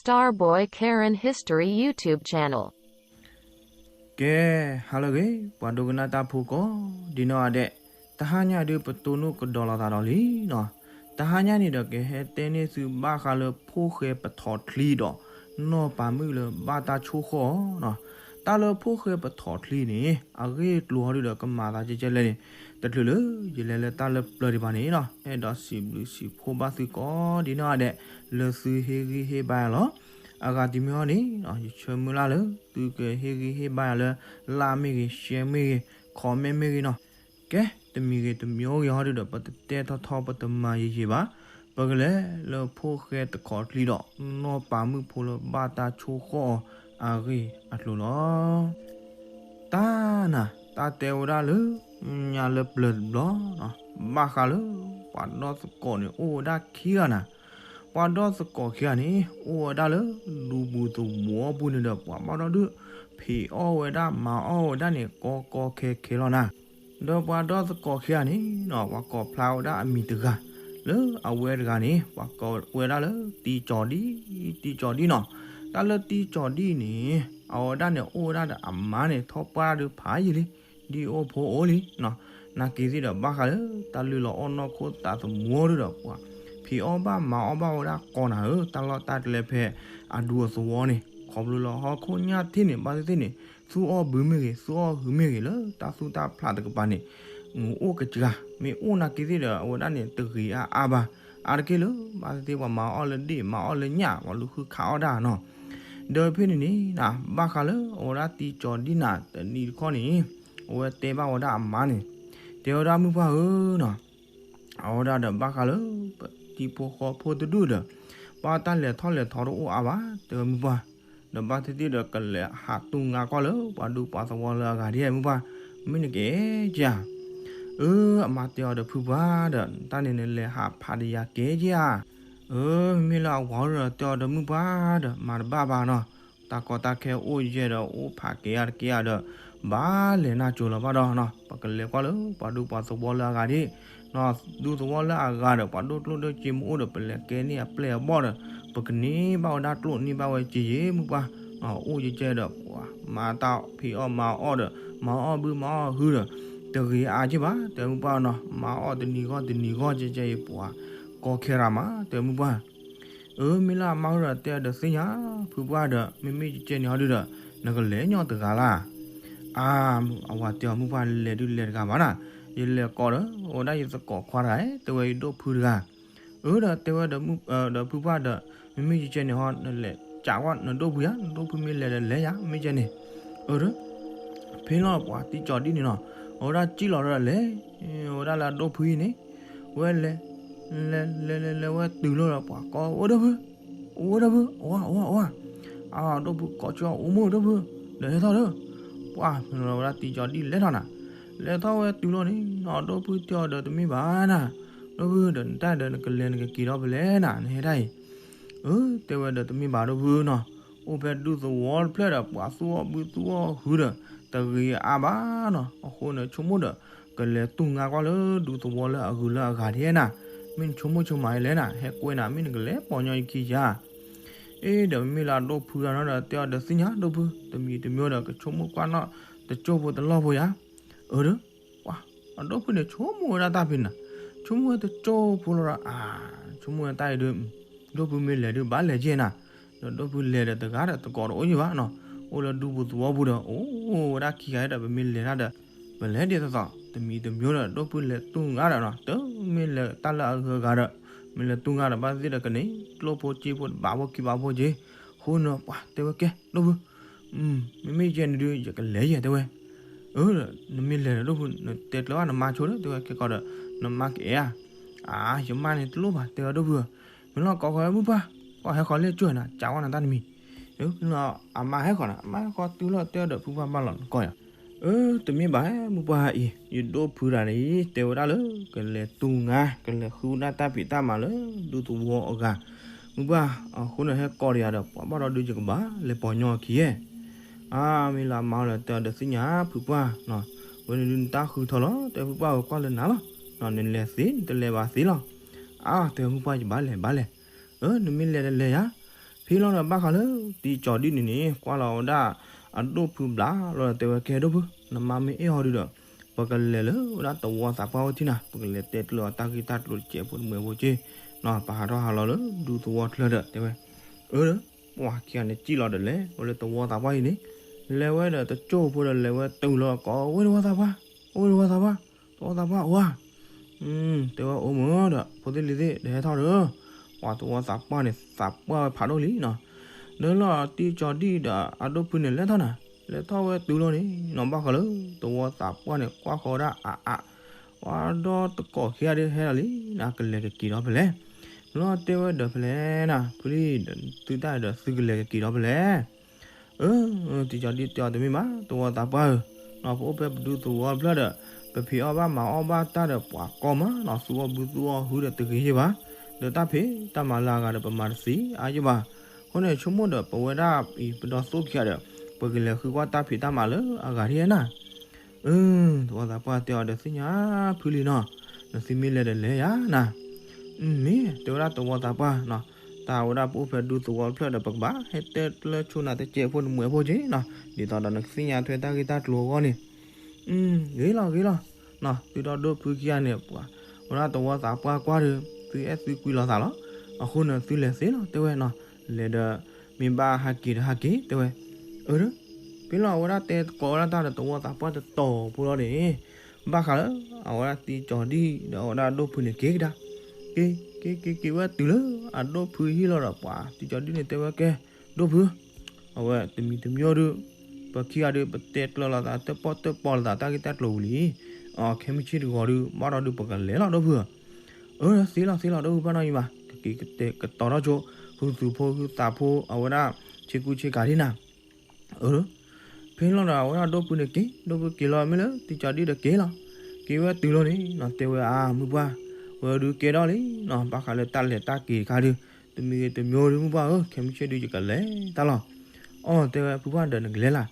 Starboy Karen History YouTube channel. ကဲ, ဟါလၢအဂ့ၤ ပှၤဒိကနၣ်တၢ်ဖိကိးဒံနီၢ်ဂၤဒဲး, တဟါညါဒုးပတိၢ်နီၣ်ကဒီးလိာ်သးဒီးလံနီၤ. တဟါညါန့ၣ်ဒီးကဟဲတဲန့ၢ်သုဘၣ်ဃးလၢဖိၣ်ဃဲပထီၣ်ချံဒီး နီၢ်ပၤမုၣ်လၢဘၣ်တၢ်ဆိၣ်ဃီၣ်အီၤနီၤ. တၢ်လၢဖိၣ်ဃဲပထီၣ်ချံန့ၣ် အဂ့ၢ်အကျိၤဟီဒုးဒီးကမၤသးကဲကဲလဲၣ်န့ၣ် တချုးလၢယလဲၤလၢတၢ်လၢပျၢၤဒံးဘၣ်န့ၣ်နီၤ, အဲၣ်ဒိးစံးဘျုးစံးဖှိၣ်ဘၣ်သုကိးဒံနီၢ်ဂၤဒဲး လၢသုဟ့ၣ်ဂံၢ်ဟ့ၣ်ဘါယၤလီၤ. အဂၤတမံၤဟီန့ၣ် ယဆၢမုၢ်လၢ်လၢ သုကဟ့ၣ်ဂံၢ်ဟ့ၣ်ဘါယၤလၢ like မ့ၢ်ဂ့ၤ, share မ့ၢ်ဂ့ၤ, comment မ့ၢ်ဂ့ၤနီၤ. ကဲ, တမံၤဂ့ၤတမံၤဂ့ၤဟီဒုးဒီး ပတတဲထီထီ ပတမၤယံာ်ယံာ်ဘၣ်. ပကလဲၤလၢဖိၣ်ဃဲတခီၣ်ချံဒီး နီၢ်ပၤမုၣ်ဖိလၢဘၣ်တၢ်ဆိၣ်ဃီၣ်အီၤအဂ့ၢ်အကျိၤလီၤ. တၢ်နၤ, တၢ်တဲဝဲဒၣ်လၢ ညါလၢပျၢၤတဘျီ, ဘၣ်ဃးလၢ ပှၤဒီသကိးန့ၣ် အိၣ်ဝဲဒၣ်ခံဂၤနၤ. ပှၤဒီသကိးခံဂၤန့ၣ် အိၣ်ဝဲဒၣ်လၢ ဒူပူၤသဝီပူၤန့ၣ်ဒီး ပှၤဘၣ်ဒီဒုး ဖံးအီၣ်ဝဲဒၣ်မၤအီၣ်ဝဲဒၣ်န့ၣ် ကီကီခဲခဲလီၤနၤ. ဒီးပှၤဒီသကိးခံဂၤန့ၣ်နီၤ ပှၤကိးဖျါဝဲဒၣ်အမံၤတဂၤ, လၢအဝဲတဂၤန့ၣ် ပှၤကိးဝဲဒၣ်လၢ တံကၠီၤဒံၣ်, တံကၠီၤဒံၣ်နီၤ. တၢ်လၢတံကၠီၤဒံၣ်န့ၣ် အဝဲဒၣ်န့ၣ် အိၣ်ဝဲဒၣ်ဒီးအမါန့ၣ် ထီၣ်ပှၢ်ဒုးဖးယံာ်လံ, ဒ်အိၣ်ဖိအိၣ်လံနီၤ. နာ်က့ၤသ့ၣ်ဒီး ဘၣ်ဃးလၢ တၢ်လုၢ်လီၤအီၣ်နီၢ်ခိသးသမူဒုးဒီး ပှၤဖံးအီၣ်ဘၣ်မၤအီၣ်ဘၣ်ဝဲဒၣ်ကိးနၤဧၢ, တၢ်လီၢ်တၢ်ကျဲဖဲအဒူအသဝီန့ၣ် ခီဖျိလၢဟီၣ်ခိၣ်ညၣ်ထံၣ်န့ၣ် ဘၣ်သ့ၣ်သ့ၣ်န့ၣ် သူၣ်အီၣ်ဘုမ့ၢ်ဂ့ၤ, သူၣ်အီၣ်ဟုမ့ၢ်ဂ့ၤ လၢတၢ်သူၣ်တၢ်ဖျးတကပၤန့ၣ် အိၣ်ကစှၤ, မ့ၢ်အိၣ်နာ်က့ၤသ့ၣ်ဒီး အဝဲဒၣ်န့ၣ် တဂ့ၤအါအါဘၣ်. အါတက့ၢ်လၢ ဘၣ်သ့ၣ်သ့ၣ် ပှၤမၤအီၣ်လၢဒ့ၣ် မၤအီၣ်လၢညၣ် ပှၤလူၤဃုခးအီၣ်တၢ်နီၤ. ဒီးဖဲန့ၣ်န့ၣ် ဘၣ်ဃးလၢ အဝဲဒၣ်တံကၠီၤဒံၣ်နၤ တနံၤတခီန့ၣ် အဝဲတဲဘၣ်ဝဲဒၣ်အမါန့ၣ်, တဲဝဲဒၣ် မုၢ်ပှၢ်ဧၢနီၤ, အဝဲဒၣ်ဒီး ဘၣ်ဃးလၢ ပတံၤဖိဃီဖိတဒူၣ်ဒီး ဘၣ်တၢ်လဲၤထီၣ်လဲၤထီတအိၣ်အါဘၣ် တဲဝဲ မုၢ်ပှၢ်, ဒီးဘၣ်သ့ၣ်သ့ၣ်ဒီး ကလဲၤဟးတူၢ်ငါကွၢ်လၢ ပှၤဒူပှၤသဝီလၢအဂၤဒ် မုၢ်ပှၢ်, မ့ၢ်နကအဲၣ်ကဧါ. အၢ အမါတဲအီၤဒီး ဖုပှၢ်ဒီး တၢ်န့ၣ်နလဲၤဟးဖးဒံးယၤကဲကဧါ. အၢ မ့မ့ၢ်လၢအဝၤဒီး တဲအီၤဒီး မုၢ်ပှၢ်ဒီး မၤတဘၣ်ဘၣ်နီၤ, တၢ်ကီတၢ်ခဲအိၣ်ယဲဒီး အိၣ်ဖးကဲဧါတကဲဧါဒီး ဘၣ်လဲၤနၢ်ကၠိၤလီၤဘၣ်ဒီးနီၤ, ပကလဲၤကွၢ်လၢ ပှၤဒူပှၤသဝီလၢအဂၤဒ် ဒူသဝီလၢအဂၤဒီး ပှၤဒိၣ်ကျိၣ်ဒိၣ်စ့မ့ၢ်အိၣ်ဒီး ပလဲၤကဲန့ၢ်အပျဲၢ်အဘီၣ်ဒီး ပကန့ၢ်ဘၣ်ဝဲဒၣ်ကျိၣ်န့ၢ်ဘၣ်ဝဲစ့ယဲ မုၢ်ပှၢ်, အိၣ်ကဲကဲဒီး ပှၤမၤတၢ်ဖံးအီၣ်မၤအီၣ်ဒီး မၤအီၣ်ဘုမၤအီၣ်ဟုဒီး တဂ့ၤအါက့ၢ်ဘၣ် တဲမုၢ်ပှၢ်နီၤ, မၤအီၣ်တနံၤဂီၢ်တနံၤဂီၢ် ကဲကဲအံၤ ပှၤကီခဲရၤမး တဲမုၢ်ပှၢ်. အၢ မ့ၢ်လၢအမါဒီး တဲအီၤဒီး သ့ၣ်ညါ ဖုပှၢ်ဒီး မ့မ့ၢ်ကဲကဲန့ၣ်ဟီဒုးဒီး နကလဲၤညီတဂၤလၢ်. အါ အဝၤတဲအီၤ မုၢ်ပှၢ် လဲၤဒုးလဲၤတဂၤမးနၤ, ယလဲၤကိးဒီး အိၣ်ဒၣ်ယသကိးခွါတဂၤ တဲဝဲယဒိၣ်ဖုတဂၤ. အၢ ဒီးတဲဝဲဒီး ဒီးဖုပှၢ်ဒီး မ့မ့ၢ်ကဲကဲန့ၣ်ဟီ နလဲၤကးကွၢ်နဒိၣ်ဖုယၤ, နဒိၣ်ဖုမ့ၢ်လဲၤဒီးလဲၤယၤ မ့ၢ်ကဲန့ၣ်. အၢ ဒီး ဖဲလီၤပှၤတံကၠီၤဒံၣ်န့ၣ်နီၤ, အဝဲဒၣ်ကံၣ်လီၤဒီးလဲၤ, အဝဲဒၣ်လၢအဒိၣ်ဖုအံၤန့ၣ် ဝဲလဲၤ လဲၤလဲၤလဲၤလဲၤဝဲတုၤလီၤဒီး ပှၤကိး အိၣ်ဒိၣ်ဖု, အိၣ်ဒိၣ်ဖု, အိၣ်ဝဲ အိၣ်ဝဲ အိၣ်ဝဲ. အဒိၣ်ဖုကိးဆၢ အိၣ်မိၢ်ဒိၣ်ဖု, ဒီးဟဲထီၣ်ဒီး ပှၤမ့ၢ်လီၤဝဲဒၣ်တံကၠီၤဒံၣ်လဲၤထီၣ်နၤ, လဲၤထီၣ်ဝဲတုၤလီၤန့ၣ်နီၤ, ဒိၣ်ဖုတဲအီၤဒီး တမ့ၢ်ဘၣ်နၤ, ဒိၣ်ဖုဒီး နတၢ်ဒီးနကလဲၤနကက့ၤဒီးဖဲလဲၣ်နၤ နဟဲတၢ်အံၤ. အၢ တဲဝဲဒီး တမ့ၢ်ဘၣ်ဒိၣ်ဖုနီၤ, အိၣ်ဖဲဒူသဝီတဖျၢၣ်ဒီး ပှၤသူၣ်အီၣ်ဘုသူၣ်အီၣ်ဟုဒီး တဂ့ၤအါဘၣ်နီၤ, အဃိန့ၣ် ဆိကမိၣ်ဒီး ကလဲၤတူၢ်ငါကွၢ်လၢဒူသဝီလၢအဂုၤလၢအဂၤဒ်နၤ, မ့ၢ်နဆိကမိၣ်ဆိကမးအံၤလဲၣ်နၤ, ဟဲကွဲးနၤ မ့ၢ်နကလဲၤပိာ်ညီယခံယၤ. အ့ ဒီးမ့ၢ်လၢအဒိၣ်ဖုဂၤနီၤဒီး တဲအီၤဒီး သ့ၣ်ညါဒိၣ်ဖု, တမံၤတမံၤဒီး ကဆိကမိၣ်ကွၢ်နီၣ်တကၠိၢ်ဖိတလီၢ်ဖိယၤ. အၢ ဒီး ပှၤ အဒိၣ်ဖုန့ၣ် ဆိကမိၣ်ဝဲဒၣ်တၢ်ဖဲနၤ, ဆိကမိၣ်ဝဲတကၠိၢ်ဖိလီၤဒီး အါ ဆိကမိၣ်ဝဲတၢ်အံၤဒီး ဒိၣ်ဖုမ့ၢ်လဲၤဒုး ဘၣ်လဲၤကဲနၤ, ဒီးဒိၣ်ဖုလဲၤဒီးတဂၤဒီးတကိးတအိၣ်ယံၤဘၣ်နီၤ, အိၣ်လၢဒူပူၤသဝီပူၤဒီး အိၣ်ဝဲဒၣ်ခံဂၤဒီး ပမ့ၢ်လဲၤတၢ်ဒီး ပလဲၤဒ်သိးသိး တမံၤတမံၤဒီး ဒိၣ်ဖုလဲၤတူၢ်ငါဒီးနီၤ, တမ့ၢ်လဲၤတၢ်လၢအဂုၤအဂၤဒီး မ့ၢ်လဲၤတူၢ်ငါဒီး ဘၣ်သ့ၣ်သ့ၣ်ဒီးကန့ၢ် ကျိၣ်ဖိစ့ဖိတဘးဖိခံဘးဖိက့ၤ, အဃိန့ၣ် ပှၤတဲဝဲ ကဲ ဒိၣ်ဖု မ့မ့ၢ်ယဲန့ၣ်ဒုး ယကလဲၤယဲ တဲဝဲ. အၢ နမ့ၢ်လဲၤဒီးဒိၣ်ဖု နတဲကျၢၤဘၣ်နမါဆိဒီး တဲဝဲ ကဲကီးဒီး နမါကအဲၣ်ဧါ. အါ ယမါန့ၣ်တလိၣ်ဘၣ် တဲဝဲဒိၣ်ဖုဧၢ, မ့ၢ်လီၤကိးဃီမုၢ်ပှၢ်, ပှၤဟဲဃီၤလၢကၠိၢ်နၤ ကးဝဲနၤတၢ်တမံၤ. အၢ မ့ၢ်လီၤ အမါဟဲဃီၤနၤ အမါဟဲဃီၤတုၤလီၤ တဲဝဲဒီးဖုပှၢ်ဘၣ်လီၤနကိးယၤ. အၢ တမ့ၢ်ဘၣ် မုၢ်ပှၢ်အံၤ ယဒိၣ်ဖုတဂၤန့ၣ် တဲဝဲဒၣ်လၢ ကလဲၤတူၢ်ငါ ကလဲၤဃုဒၣ်တၢ်ဖံးတၢ်မၤလၢဒူသဝီအဂၤ, မုၢ်ပှၢ် အဃိန့ၣ်ဟဲကိးဒီးယၤဒီး ပှၤဘၣ်ဒီးဒုးယကဘၣ်လဲၤပိာ်ညီအခံယဲ. အါ မ့ၢ်လၢအမါလီၤ တဲအီၤဒီးသ့ၣ်ညါ ဖုပှၢ်, ဝဲန့ၣ်ဒုးနတၢ်ဃုထီၣ်လီၤ တဲဖုပှၢ်ဧၢ ကွၢ်လၢနၤလီၤ, နလဲၤသ့ နတလဲၤဘၣ်သ့လီၤ. အါ တဲမုၢ်ပှၢ် ယဘၣ်လဲၤဘၣ်လဲၤ. အၢ နမ့ၢ်လဲၤဒီးလဲၤယၤ. ဖ ဖဲလီၤဒီးဘၣ်ဃးလၢ တံကၠီၤဒံၣ်န့ၣ်န့ၣ် ကွၢ်လီၤဝဲဒၣ် အဒိၣ်ဖုဘျးလီၤဒီးတဲဝဲ ကဲဒိၣ်ဖု, နမါမ့ၢ်အဲၣ်ဟီဒုဒီး ပကလဲၤလၢဝဲဒၣ်သဝီသးပှၢ်အိၣ်ထံၣ်နၤ, ပကလဲၤတဲကျၢၤအီၤတၢ်ဂ့ၢ်တၢ်ကျိၤတစဲးဖိတမှဲးဖိက့ၤ, နီၤ ပဟးထီၣ်ဟးလီၤလၢဒူသဝီချၢဒီးတဲဝဲ, အၢ ပှၤခံဂၤန့ၣ်စံၣ်လီၤဒီးလဲၤဝဲလၢသဝီသးပှၢ်အံၤန့ၣ်, လဲၤဝဲဒီးတကၠိၢ်ဖိဒီးလဲၤဝဲတုၤလီၤကိးဝဲသဝီသးပှၢ်, အိၣ်ဝဲသဝီသးပှၢ်, သဝီသးပှၢ်အိၣ်ဧါ တဲဝဲအိၣ်မ့ၢ်ဒီး ဖိသ့ၣ်လံၤသ့ၣ် ဒီးဟဲထီၣ်ဒီး, ပှၤသဝီသးပှၢ်န့ၣ် သးပှၢ်ဝဲဖးဒိၣ်လံနီၤ, ဒီးလီၤတံကၠီၤဒံၣ်ဒီးအဒိၣ်ဖုန့ၣ်လဲၤထီၣ်နၤ, လဲၤထီၣ်ဝဲတုၤလီၤန့ၣ်နီၤ ဘၣ်ဃးလၢ သဝီသးပှၢ်န့ၣ် ကွၢ်ဃီၤဝဲဒၣ်အါအါ, ပှၤဒီတကိးခံဂၤဒုးဟဲလီၤလံ, နကလဲၤကက့ၤဒီးဖဲလဲၣ်, လီၤတဲဝဲဒီးဖဲလဲၣ်နၤ ဖုလံ, သုတၢ်ဒီးသုကလဲၤကက့ၤဒီးဖဲလဲၣ် အၢ တံကၠီၤဒံၣ်တဲအီၤတမ့ၢ်ဘၣ် သဝီသးပှၢ်ဧၢ, နီၤ ပအိၣ်ဖဲပဒူသဝီတဖျၢၣ်ဒီး ပဖံးအီၣ်ဘၣ်မၤအီၣ်ဘၣ်တၢ်ဒီးပှၤကီမးနီၤ သူအီၣ်ဘုသူအီၣ်ဟုဒီးတဂ့ၤယ့ၢ်ဘၣ်, ဒီးတၢ်ဖံးတၢ်မၤလၢအဂၤဒီးပမၤတသ့အါယ့ၢ်ဘၣ်, အဃိန့ၣ်ဆိကမိၣ်ဒီးပဝဲဒၣ်အံၤ ပဒီသိၣ်ခံဂၤဒီး ပကလဲၤဃုကွၢ်တၢ်ဖံးတၢ်မၤလၢအဂၤဒ်နၤ အၢ သဝီသးပှၢ်တဲအီၤဒီးသ့ၣ်ညါဖုလံနီၤ, နသုမ့ၢ်လဲၤဒီးလဲၤယၤနၤ, မ့ၢ်တဲဝဲဒၣ်သဝီသးပှၢ်နီၤ, တၢ်ဝဲဒၣ်ပအိၣ်ဖဲဒူသဝီတဖျၢၣ်ဒီး ပကဘၣ်ဟဲတဲကျၢၤဆိနၤတစဲးဖိတမှဲးဖိက့ၤနီၤ, ဒ်သိးဒီးနကသ့ၣ်ညါထွဲတၢ်ဂ့ၢ်တၢ်ကျိၤအဂီၢ်န့ၣ် ဂ့ၤလီၤဂ့ၤလီၤ, နီၤ သုဒီဒိၣ်ဖုခံဂၤန့ၣ် ပှၤဝဲဒၣ်သဝီသးပှၢ်ကွၢ်ဒီး သုအဲၣ်သုကွံလီၤသးလီၤ, အဃိန့ၣ်သုလဲၤသ့လီၤတဲဝဲနီၤ, လဲၤဒီး မ့ၢ်ဘၣ်ဟးက့ၤဒီးဟးက့ၤတဲဝဲ, အၢ ဖဲလီၤအဝဲဒၣ်တဲသကိးဝဲဒၣ်တၢ်ဒီးသဝီသးပှၢ်တတီၤဖိလီၤန့ၣ်, ဘၣ်ဃးလၢ အဝဲဒၣ်တံကၠီၤဒံၣ်ဒီးအဝဲဒၣ်ဒိၣ်ဖုန့ၣ်က့ၤကဒါ, က့ၤ က့ၤက့ၤက့ၤဝဲတုၤလၢ အဒိၣ်ဖုဟံၣ်လီၤဒီးပှၤတံကၠီၤဒံၣ်န့ၣ်တဲဝဲကဲ ဒိၣ်ဖု အဝဲတမံၤတမံၤဒုး ပခံဂၤဒုး ပတဲကျၢၤလိာ်သး တၢၣ်ပီၣ်တၢၣ်ပီလိာ်သး တၢ်ဂ့ၢ်တၢ်ကျိၤဝံၤလံ, အခဲမုၢ်ဆ့ၣ်တဂီၤဒုး ဘၣ်ဒီးဒုး ပကလဲၤလီၤဒိၣ်ဖုဧၢ, အၢ သ့လီၤသ့လီၤ ဒိၣ်ဖုဘၣ်နီၢ်အံၤဘၣ် ကက့ၤကတဲာ်ကတီၤထီၣ်ဆိ ဟုသူၣ်ဖိဟုသးဖိ အဝဲဒၣ် ဆ့ကူဆ့ကၤဒ်နၤ အၢ ဖဲလီၤဒီးအဝဲဒၣ်ဒိၣ်ဖုန့ၣ်က့ၤ ဒိၣ်ဖုက့ၤလီၤမ့ၢ်လၢ တံကၠီၤဒံၣ်ဒီးက့ၤလီၤ, က့ၤဝဲတုၤလီၤန့ၣ်နီၤ တဲဝဲအါ မုၢ်ပှၢ်, ဝဲဒုးကဲထီၣ်လံနီၤ ဘၣ်ဃးလၢတၢ်လဲၤတၢ်က့ၤတခါဒုး, တမံၤဂ့ၤတမံၤဒုး မုၢ်ပှၢ်ဧၢ ခဲမုၢ်ဆ့ၣ်ဒုး ယကလဲၤတၢ်လီၤ, အီ တဲဝဲဖုပှၢ်ဒီးနကလဲၤလၢ်,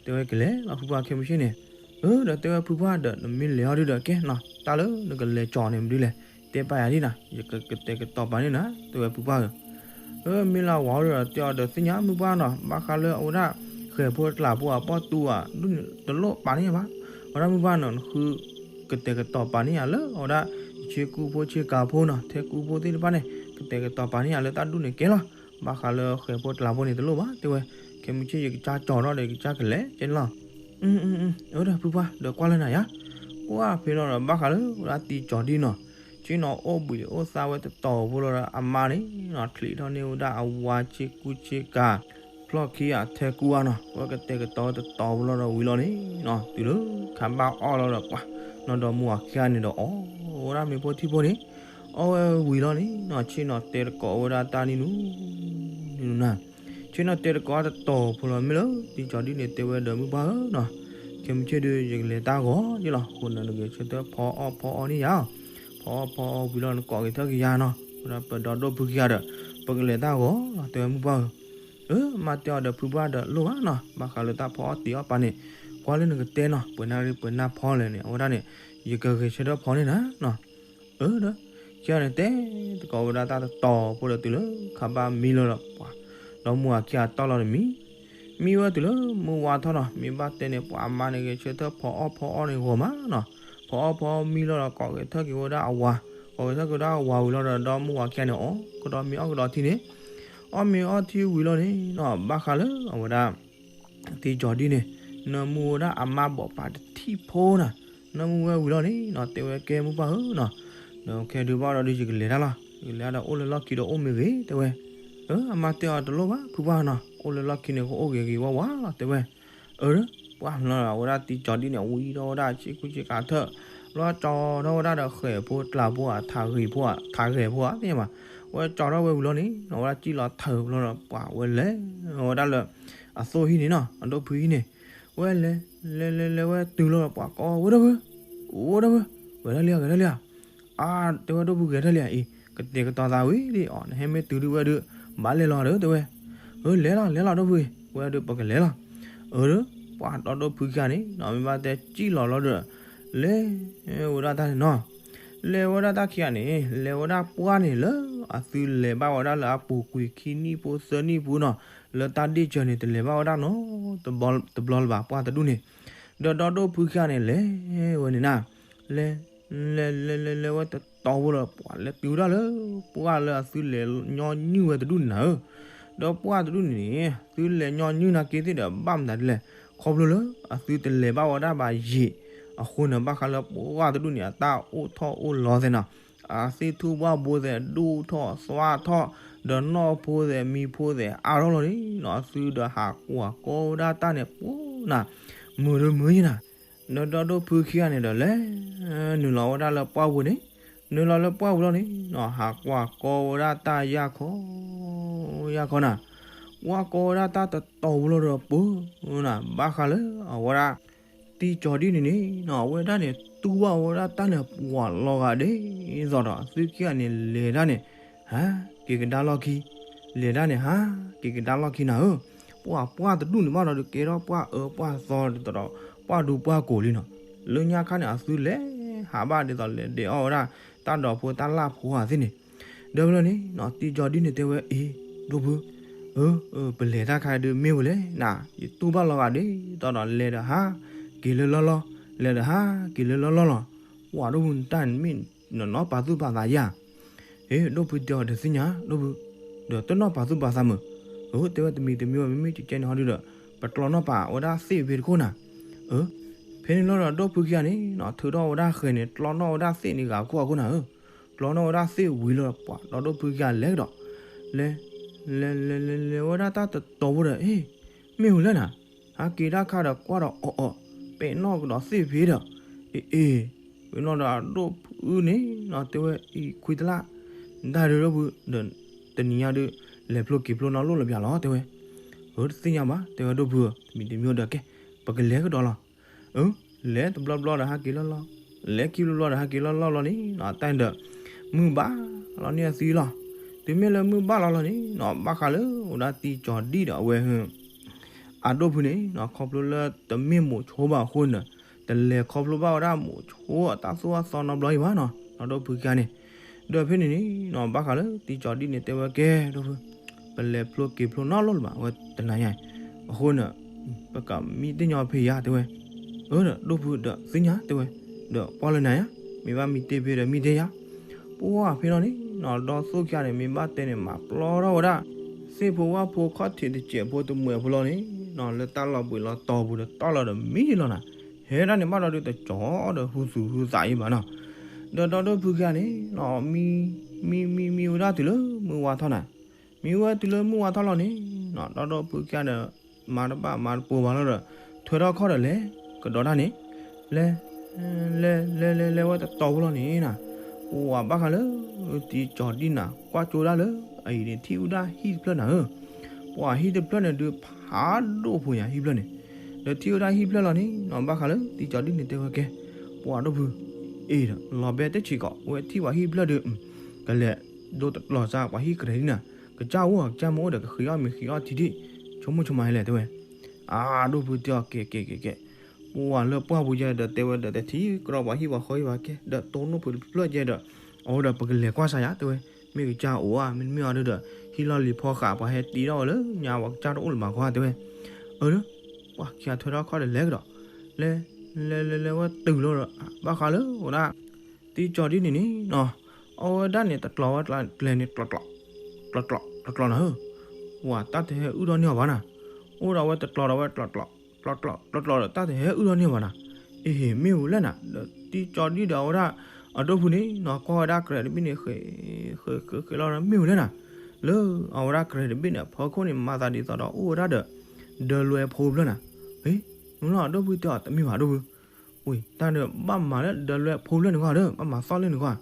တဲဝဲကလဲၤလီၤဖုပှၢ် ခဲမုၢ်ဆ့ၣ်န့ၣ်, အၢ ဒီးတဲဝဲဖုပှၢ်ဒီး နမ့ၢ်လဲၤအီၤဒုးဒီးကဲနီၤ တၢ်လၢနကလဲၤကၠီၤန့ၣ်မနုၤလဲၣ်, တဲပာ်ယၤဒ်နၤ ယကတဲာ်ကတီၤပာ်န့ၢ်နၤ တဲဝဲဖုပှၢ်ဧၢ မ့ၢ်လၢဝၤအိၣ်ဒီးတဲအီၤဒီးသ့ၣ်ညါမုၢ်ပှၢ်နီၤ ဘၣ်ဃးလၢအဝဲဒၣ် ဃဲၤဖိတကျးဖိအပီၢ်တူၢ်ဧါ ဒ်န့ၣ်တလိၣ်ပာ်န့ၢ်ဘၣ်, အဝဲဒၣ်မုၢ်ပှၢ်နီၤ နဃု ကတဲာ်ကတီၤပာ်န့ၢ်ယၤလၢအဝဲဒၣ် ဆ့ကူဖိဆ့ကၤဖိနီၤ ထဲကူဖိသ့ၣ်တဖၣ်န့ၣ် ကတဲာ်ကတီၤပာ်န့ၢ်ယၤလၢတၢ်ဒူၣ်န့ၣ်ကဲလီၤ, ဘၣ်ဃးလၢဃဲၤဖိတကျးဖိန့ၣ်တလိၣ်ဘၣ် တဲဝဲ, ခဲမုၢ်ဆ့ၣ်ယကစၢ်ကၠီၤထီၣ်ဒီးယကစၢ်ကလဲၤကဲန့ၣ်လီၤ, အၢ ဒီးဖုပှၢ်ဒီးကွၢ်လၢနၤယၤ, ကွၢ်ဖဲလီၤဒီးဘၣ်ဃးလၢဝဲဒၣ်တံကၠီၤဒံၣ်နီၤ, ဆ့ၣ်နီၤအိၣ်ဘှံးအိၣ်သါဝဲတတီၤဖိလီၤဒီးအမါန့ၣ်နီၤ ချံးထီၣ်န့ၢ်ဝဲဒၣ်အဝၤဆ့ကူဆ့ကၤ ဖျီၣ်ခံဂၤထဲကူဧါနီၤ ဝဲကတဲာ်ကတီၤတတီၤဖိလီၤဒီးဝံၤလီၤန့ၣ်နီၤ တုၤလၢခါဘၣ်အီၣ်လီၤဒီးပှၤ နီၢ်ဒီမါဝၤခံဂၤန့ၣ်ဒီးအီၣ် ဝဲဒၣ်မ့ၤဖိထံဖိန့ၣ် အီၣ်ဝဲဝံၤလီၤန့ၣ်နီၤ ဆ့ၣ်နီၤတဲတကိးဝဲဒၣ်တၢ်နံၤနူၤ နံၤနူၤနၤ ဆ့ၣ်နီၤတဲတကိးတတီၤဖိလီၤမ့ၢ်လၢ တံကၠီၤဒံၣ်န့ၣ်တဲဝဲဒီးမုၢ်ပှၢ်ဧၢနီၤ ခဲမုၢ်ဆ့ၣ်ဒုး ယကလဲၤတၢ်ဂီၤယ့ၢ်လီၤ အဃိန့ၣ်နဂဲၤဆၢထၢၣ်ဖီအီၣ်ဖီအီန့ၢ်ယၤ ဖီအီၣ်ဖီအီဝံၤလီၤနကိးက့ၤထၢၣ်က့ၤယၤနီၤ ဝဲဒၣ်ပဒီဒိၣ်ဖုခံဂၤဒီး ပကလဲၤတၢ်ဂီၤလီၤတဲဝဲမုၢ်ပှၢ်ဧၢ အၢ မါတဲအီၤဒီးဖုပှၢ်ဒီးလိၣ်ဘၣ်နီၤ ဘၣ်ဃးလၢတၢ်ဖီအီၣ်တ့ၤအီၣ်ပာ်န့ၣ် ကွၢ်လၢနကတဲနီၤ ပှဲၤနၢ်ရ့ပှဲၤနၢ်ဖီလဲၣ်န့ၣ် အဝဲဒၣ်န့ၣ် ယကဂဲၤဆၢထၢၣ်ဖီန့ၢ်နၤနီၤ အၢ ဒီး ခံဂၤန့ၣ်တဲ တကိးဝဲဒၣ်တၢ်တတီၤဖိဒီးတုၤလၢခါဘၣ်မံလီၤဒီးပှၤ ဒီမါဝၤခံဂၤတီၢ်လီၤတမံၤ မံဝဲတုၤလၢမုၢ်ဝါထီၣ်နီၤ မ့ၢ်ဘၣ်တဲန့ၣ် ပှၤအမါန့ၣ်ဂဲၤဆၢထၢၣ်ဖီအီၣ်ဖီအီန့ၣ်ဂီၤမးနီၤ ဖီအီၣ်ဖီအီမံလီၤဒီးကိးဂဲၤထၢၣ်က့ၤဝဲဒၣ်အဝၤ ကိးဂဲၤထၢၣ်က့ၤဝဲဒၣ်အဝၤဝံၤလီၤဒီး ဒီမါဝၤခံဂၤန့ၣ် အီၣ်ကဒီးမ့ၤအီၣ်ကဒီးထံန့ၣ် အီၣ်မ့ၤအီၣ်ထံဝံၤလီၤန့ၣ်နီၤ ဘၣ်ဃးလၢအဝဲဒၣ် တံကၠီၤဒံၣ်န့ၣ် နၢမူဝဲဒၣ်အမါဘီးပၤတထံၣ်ဖိနီၤ နၢမူဝဲဝံၤလီၤန့ၣ်နီၤ တဲဝဲကဲမုၢ်ပှၢ်ဧၢနီၤ ဒီးခဲဒုးဘၣ်ဒီးဒုးယကလဲၤတၢ်လီၤ ယကလဲၤဒီးအိၣ်လၢလီၢ်ခံဒီးအိၣ်မ့ၢ်ဂ့ၤတဲဝဲ အၢ အမါတဲအီၤတလိၣ်ဘၣ်ဖုပှၢ်နီၤ အိၣ်လၢလီၢ်ခံန့ၣ်ကအိၣ်ဂ့ၤဂ့ၤဝါဝါလီၤတဲဝဲ အၢ ပှၢ်လီၤအဝဲဒၣ်တံကၠီၤဒံၣ်န့ၣ် ဝံထီၣ်ဝဲဒၣ်ဆ့ကူဆ့ကၤထၢၣ် လီၤကၠီထီၣ်ဝဲဒၣ်ဒီးဃဲၤဖိတကျးဖိ ထးဂ့ၤဖိ ထးဂဲၤဖိသ့ၣ်ညါဘၣ် ဝဲကၠီထီၣ်ဝဲဝံၤလီၤန့ၣ်နီၤ ဝဲဒၣ်စံၣ်လီၤထၢၣ်လီၤဒီးပှၤဝဲလဲၤဝဲဒၣ်လၢ အသိၣ်ဟံၣ်န့ၣ်နီၤ အဒိၣ်ဖုဟံၣ်န့ၣ် ဝဲလဲၤ လဲၤလဲၤလဲၤဝဲတုၤလီၤဒီးပှၤကိးဝဲဒၣ်ဖု အိၣ်ဒၣ်ဖု ဂဲၤထၢၣ်လံဧါ ဂဲၤထၢၣ်လံဧါ အါ တဲဝဲဒိၣ်ဖုဂဲၤထၢၣ်လံဧါအံၤ ကတဲာ်ကတီၤသးဝံၤဒ်အီၤ နဟဲမ့ၢ်တုၤဒုးဝဲဒုး ဘၣ်လဲၤလီၤဒီးတဲဝဲ အၢ လဲၤလီၤ လဲၤလီၤဒိၣ်ဖုအံၤ ဝဲဒုးပကလဲၤလီၤ အၢ ပှၤဒီဒိၣ်ဖုခံဂၤန့ၣ်နီၤ မ့ၢ်ဘၣ်တဲစံၣ်လီၤလီၤဒီး လဲၤဝဲဒၣ်တၢ်န့ၣ်နီၤ လဲၤဝဲဒၣ်တၢ်ခံဂၤန့ၣ် လဲၤဝဲဒၣ်ပှၢ်န့ၣ်လၢ အသုလဲၤဘၣ်ဝဲဒၣ်လၢအပူၤကွံာ်ခံနံၣ်ဖိသၢနံၣ်ပူၤနီၤ, လၢတၢ်ဒ့ၣ်စၢၤန့ၣ် တလဲၤဘၣ်ဝဲဒၣ်နီတဘျီလၢၤဘၣ် ပှၢ်တဒူၣ်န့ၣ်. ဒီးဒီဒိၣ်ဖုခံဂၤန့ၣ် လဲၤဝဲန့ၣ်နၤ, လဲၤ လဲၤလဲၤလဲၤလဲၤဝဲတတီၤဖိလီၤ ပှၢ်လဲၤတုၤဝဲဒၣ်လၢ ပှၢ်လၢအသုလဲၤညီနုၢ်ဝဲတဒူၣ်န့ၣ်နၤဧၢ. ဒီးပှၢ်တဒူၣ်န့ၣ်န့ၣ် သုလဲၤညီနုၢ်နာ်က့သ့ၣ်ဒီး ဘၣ်မတၤဒ်လဲၣ်, ခီဖျိလၢအသုတလဲၤဘၣ်ဝဲဒၣ်ဘၣ်ယံာ်အဃိန့ၣ် ဘၣ်ဃးလၢပှၢ်တဒူၣ်န့ၣ် အတၢ်အိၣ်ထီၣ်အိၣ်လီၤသ့ၣ်နီၤ, အသ့ၣ်ထူၣ်ဘၣ်ဘိသ့ၣ် ဒိၣ်ထီၣ်သွါထီၣ်, ဒီးနီၢ်ဖိသ့ၣ်မံၤဖိသ့ၣ်အါထီၣ်လီၤန့ၣ်နီၤ, အသုဒီးဟးကွၢ်ကီဝဲဒၣ်တၢ်န့ၣ် ပှၢ်နၤ မုာ်ဒိၣ်မုာ်ယံၤနၤ. ဒီးဒီဒိၣ်ဖုခံဂၤန့ၣ်ဒီးလဲၤ နုာ်လီၤဝဲဒၣ်လၢပှၢ်ပူၤန့ၣ်, နုာ်လီၤလၢပှၢ်ပူၤလီၤန့ၣ်နီၤ, ဟးကွၢ်ကီဝဲဒၣ်တၢ်ယၢ်ခီ ယၢ်ခီနၤ, ကွၢ်ကီဝဲဒၣ်တၢ်တတီၤဖိလီၤဒီး ပှၢ်နၤ ဘၣ်ဃးလၢအဝဲဒၣ် တံၤကၠီၤဒံၣ်န့ၣ်န့ၣ်နီၤ, အဝဲဒၣ်န့ၣ် တူၢ်ဘၣ်ဝဲဒၣ်တၢ်န့ၣ် ပှၢ်လီၤဂာ်ဒ်သိးဒီး သုခံဂၤန့ၣ် လဲၤတၢ်န့ၣ် ဟးက့ၤကဒါလီၢ်ခံ, လဲၤတၢ်န့ၣ် ဟးက့ၤကဒါလီၢ်ခံနၤဧၢ. ပှၢ်ပှၢ်တဒူၣ်န့ၣ်ဘၣ်ဒီး ကဲထီၣ်ပှၢ်အၢပှၢ်သီဒ်သိးဒီး ပှၢ်ဒူပှၢ်ကိာ်လံနီၤ, လၢညါခါန့ၣ် အသုလဲၤဟးဘၣ်ဒ်သိးလဲၤဒဲးအီၣ်ဝဲဒၣ် တၢ်ဒိးဖိတၢ်လၢ်ဖိဧါသ့ၣ်န့ၣ်. ဒီးဖဲလီၤန့ၣ်နီၤ တံၤကၠီၤဒံၣ်န့ၣ်တဲဝဲ အ့ ဒိၣ်ဖု အၢ ပလဲၤတၢ်ခါဒုးမ့ၢ်ဝဲလဲၣ်နၤ, ယတူၢ်ဘၣ်လီၤဂာ်ဒ်သိးဒီး လဲၤဒီးဟးက့ၤလၢလီၢ်လီၢ်, လဲၤဒီးဟးက့ၤလၢလီၢ်လီၢ်လီၤ. ပှၢ်ဒိၣ်ဖု တၢ်န့ၣ်မ့ၢ်နီၢ်ပာ်သူၣ်ပာ်သးယၤ အ့ ဒိၣ်ဖုတဲအီၤဒီး သ့ၣ်ညါ ဒိၣ်ဖု, ဒီးတနီၢ်ပာ်သူၣ်ပာ်သးမုာ်, အၢ တဲဝဲ တမံၤတမံၤဝဲ မ့မ့ၢ်ကကဲန့ၣ်ဟီဒုဒီး ပကျီနီၣ်ပာ်ဝဲဒၣ်သ့ၣ်ဖဲတခိၣ်နၤ. အၢ ဖဲန့ၣ်လီၤဒီး ဒိၣ်ဖုခံဂၤန့ၣ်နီၤ ထုးထီၣ်ဝဲဒၣ်ဃဲၤန့ၣ် ကျီနီၣ်ဝဲဒၣ်သ့ၣ်န့ၣ် ဂၤခိၣ်အခိၣ်နၤဧၢ. ကျီနီၣ်ဝဲဒၣ်သ့ၣ်ဝံၤလီၤ ပှၢ်ဒီးဒိၣ်ဖုခံဂၤလဲၤကဒီး လဲၤ လဲၤလဲၤလဲၤလဲၤဝဲဒၣ်တၢ်တတီၤဖိဒီး အ့ မ့ၢ်ဝဲလဲၣ်နၤ, ဟးက့ၤတၢ်ခါဒီးကွၢ်ဒီးအီၣ်အီၣ် ပဲာ်နီၣ်ကဒီးသ့ၣ်ဖဲဒီး အ့ အ့ ဖဲနီၤဒီးဒိၣ်ဖုန့ၣ်နီၤ တဲဝဲ အံၤခွံတလၢ် ဒၣ်ဒုးဒိၣ်ဖု ဒီးတနံၤညါဒုး လဲၤဖျိက့ၤဖျိနီတဘျီလၢၤဘၣ်လီၤ တဲဝဲ. အၢ တသ့ၣ်ညါဘၣ် တဲဝဲဒိၣ်ဖုဧၢ, တမံၤတမံၤဒီးကဲ ပကလဲၤကဒီးလီၤ. အၢ လဲၤတဘျီဘျီဒီးဟးက့ၤလီၢ်လီၢ်, လဲၤခံဘျီဘျီဒီးဟးက့ၤလီၢ်လီၢ်လီၤန့ၣ်နီၤ တၢ်ဒီး မုၢ်ဘၣ်လီၤန့ၢ်အသံလီၤ. တုၤမ့ၢ်လၢမုၢ်ဘၣ်လီၤလီၤန့ၣ်နီၤ ဘၣ်ဃးလၢအိၣ်ဒၣ်တံၤကၠီၤဒံၣ်ဒီးအဝဲ အဒိၣ်ဖုန့ၣ်နီၤ ခီဖျိလၢတမ့ၢ်မိၤဆိဘၣ်အဃိန့ၣ် တလဲၤခီဖျိဘၣ်ဝဲဒၣ်မိၤဆိအတၢ်သိၣ်တၢ်သီနီတဘျီအံၤဘၣ်နီၤ ဒီးဒိၣ်ဖုခံဂၤန့ၣ်. ဒီးဖဲန့ၣ်န့ၣ်နီၤ ဘၣ်ဃးလၢတံၤကၠီၤဒံၣ်န့ၣ် တဲဝဲကဲဒိၣ်ဖု ပလဲၤဖျိက့ၤဖျိနီတဘျီလၢၤဘၣ် အဝဲတနၤညါအံၤ အဃိန့ၣ် ပကမံတ့ၢ်ညီဖဲယၤ တဲဝဲ. အၢ ဒီးဒိၣ်ဖုဒီးသ့ၣ်ညါ တဲဝဲ, ဒီးပှၢ်လၢနၤယါ မ့ၢ်ဘၣ်မံတ့ၢ်ဖဲဒီးမံတ့ၢ်ယၤ. ပှၢ်ဖဲလီၤန့ၣ်နီၤ ဒီးသိၣ်ခံဂၤန့ၣ် မ့ၢ်ဘၣ်တဲန့ၣ် မၤပျီထီၣ်ဝဲဒၣ် သ့ၣ်ဖိဝၣ်ဖိခီၣ်ထံးတစဲးဖိတမှဲးဖိလီၤန့ၣ်နီၤ လၢတၢ်လီၤဘှံးလီၤတီၤပူၤဒီးတီၢ်လီၤဒီးမံလီၤနၤ. ဟဲဒၣ်န့ၣ်ဘၣ်ဒီးဒုးတကၠီဒီးဟူသူၣ်ဟူသးအံၤဘၣ်နီၤ. ဒီးဒီဒိၣ်ဖုခံဂၤန့ၣ်နီၤ မံ မံ မံ မံဝဲဒၣ်တုၤလၢမုၢ်ဝါထီၣ်နၤ. မံဝဲတုၤလၢမုၢ်ဝါထီၣ်လီၤန့ၣ်နီၤ ဒီဒိၣ်ဖုခံဂၤဒီး မၤတဘၣ်မၤတပိၤဘၣ်လီၤဒီး ထွဲထီၣ်ခီၣ်ဒီးလဲၤကဒီးတၢ်န့ၣ် လဲၤ လဲၤလဲၤလဲၤလဲၤဝဲတတီၤဖိလီၤန့ၣ်နၤ. ပှၢ်ဘၣ်ဃးလၢ တံၤကၠီၤဒံၣ်နၤ ကွၢ်ကၠိဒၣ်လၢ အအံၤန့ၣ် ထံၣ်ဝဲဒၣ်ဟံၣ်တဖျၢၣ်နၤဧၢ. ပှၢ်ဟံၣ်တဖျၢၣ်န့ၣ်ဒုး ဖးဒိၣ်ဖိညါဟံၣ်ဖျၢၣ်န့ၣ်. ဒီးထံၣ်ဝဲဒၣ်ဟံၣ်ဖျၢၣ်လီၤန့ၣ်နီၤ ဘၣ်ဃးလၢတံၤကၠီၤဒံၣ်န့ၣ် တဲဝဲကဲ ပှၢ်ဒိၣ်ဖု အ့ဒီး လီၤဘဲတဆံးကီး ဝဲထံၣ်ပှၤဟံၣ်ဖျၢၣ်ဒုး ကလဲၤဒိတလီၤစၢ်ပှၤဟံၣ်ကရဲၤဒံၣ်နၤ ကစၢ်အိၣ်ကစၢ်မ့ၢ်အိၣ်ဒီး ကဃ့အီၣ်မ့ၤဃ့အီၣ်ထံထံၣ် ဆိကမိၣ်ဆိကမးဟဲလဲၣ် တဲဝဲ. အါ ဒိၣ်ဖုတဲအီၤ ကဲကဲကဲကဲ ပှၢ်လၢပှၢ်ပူၤယဲဒီး တဲဝဲဒီးတထံၣ်ကဒီးပှၤဟံၣ်ပှၤဃီဟံၣ်ဘၣ်ကဲ ဒီးတိၢ်နီၣ်ဖုတဖျၢၣ်ယဲဒီး အဝဲဒီးပကလဲၤကွၢ်စၢ်ယၤ တဲဝဲ. မ့ၢ်ကစၢ်အိၣ်ဧါ မ့တမ့ၢ်အီၤဒုးဒီး ဟံၣ်လီၢ်လံၤဖီဃာ် ပှၤဟဲတ့ထီၣ်ဝဲလၢညါ ပှၤကစၢ်တအိၣ်လၢၤဘၣ်ဃီ တဲဝဲ. အၢ ပှၢ်ခံဂၤထွဲထီၣ်ခီၣ်ဒီးလဲၤကဒီး လဲၤ လဲၤလဲၤလဲၤဝဲတုၤလီၤဒီး ဘၣ်ဃးလၢဝဲဒၣ် တံၤကၠီၤဒံၣ်န့ၣ်န့ၣ်နီၤ အဝဲဒၣ်န့ၣ် တကျီၤဝဲကျဲန့ၣ် ကျီၤကျီၤ ကျီၤကျီၤ ကျီၤကျီၤနၤဧၢ. ပှၢ်တၢ်တဟဲအုၣ်ထီၣ်န့ၢ်အီၤဘၣ်နၤ. အိၣ်ဒီးဝဲတကျီၤဒီးဝဲ ကျီၤကျီၤ ကျီၤကျီၤ ကျီၤကျီၤဒီး တၢ်တဟဲအုၣ်ထီၣ်န့ၢ်အီၤဘၣ်နၤ. အ့ဟ့ၣ် မ့ၢ်ဝဲလဲၣ်နၤ ဒီးတံၤကၠီၤဒံၣ်ဒီးအဝဲဒၣ် အဒိၣ်ဖုန့ၣ်နီၤ ကွၢ်ဝဲဒၣ်ကရဲၤတဘ့ၣ်န့ၣ် ဃဲး ဃဲးဃဲးဃဲးလီၤဒီး မ့ၢ်ဝဲလဲၣ်နၤ. လၢအဝဲဒၣ်ကရဲၤတဘ့ၣ်န့ၣ် အဖီခိၣ်န့ၣ် မၤသးဒ်သိးဒီးအိၣ်ဝဲဒၣ်ဒီး ဒၢလွဲဖိဖျၢၣ်နၤ. အ့ မ့ၢ်လီၤ အဒိၣ်ဖုတဲအီၤ တမ့ၢ်ဘၣ်ဒိၣ်ဖု ဝံၤ တၢ်ဒီးဘၣ်မၤလၢဒၢလွဲဖိဖျၢၣ်န့ၣ်ကွၢ်ဒီး ဘၣ်မၤသီၣ်လၢန့ၣ်ကွၢ်.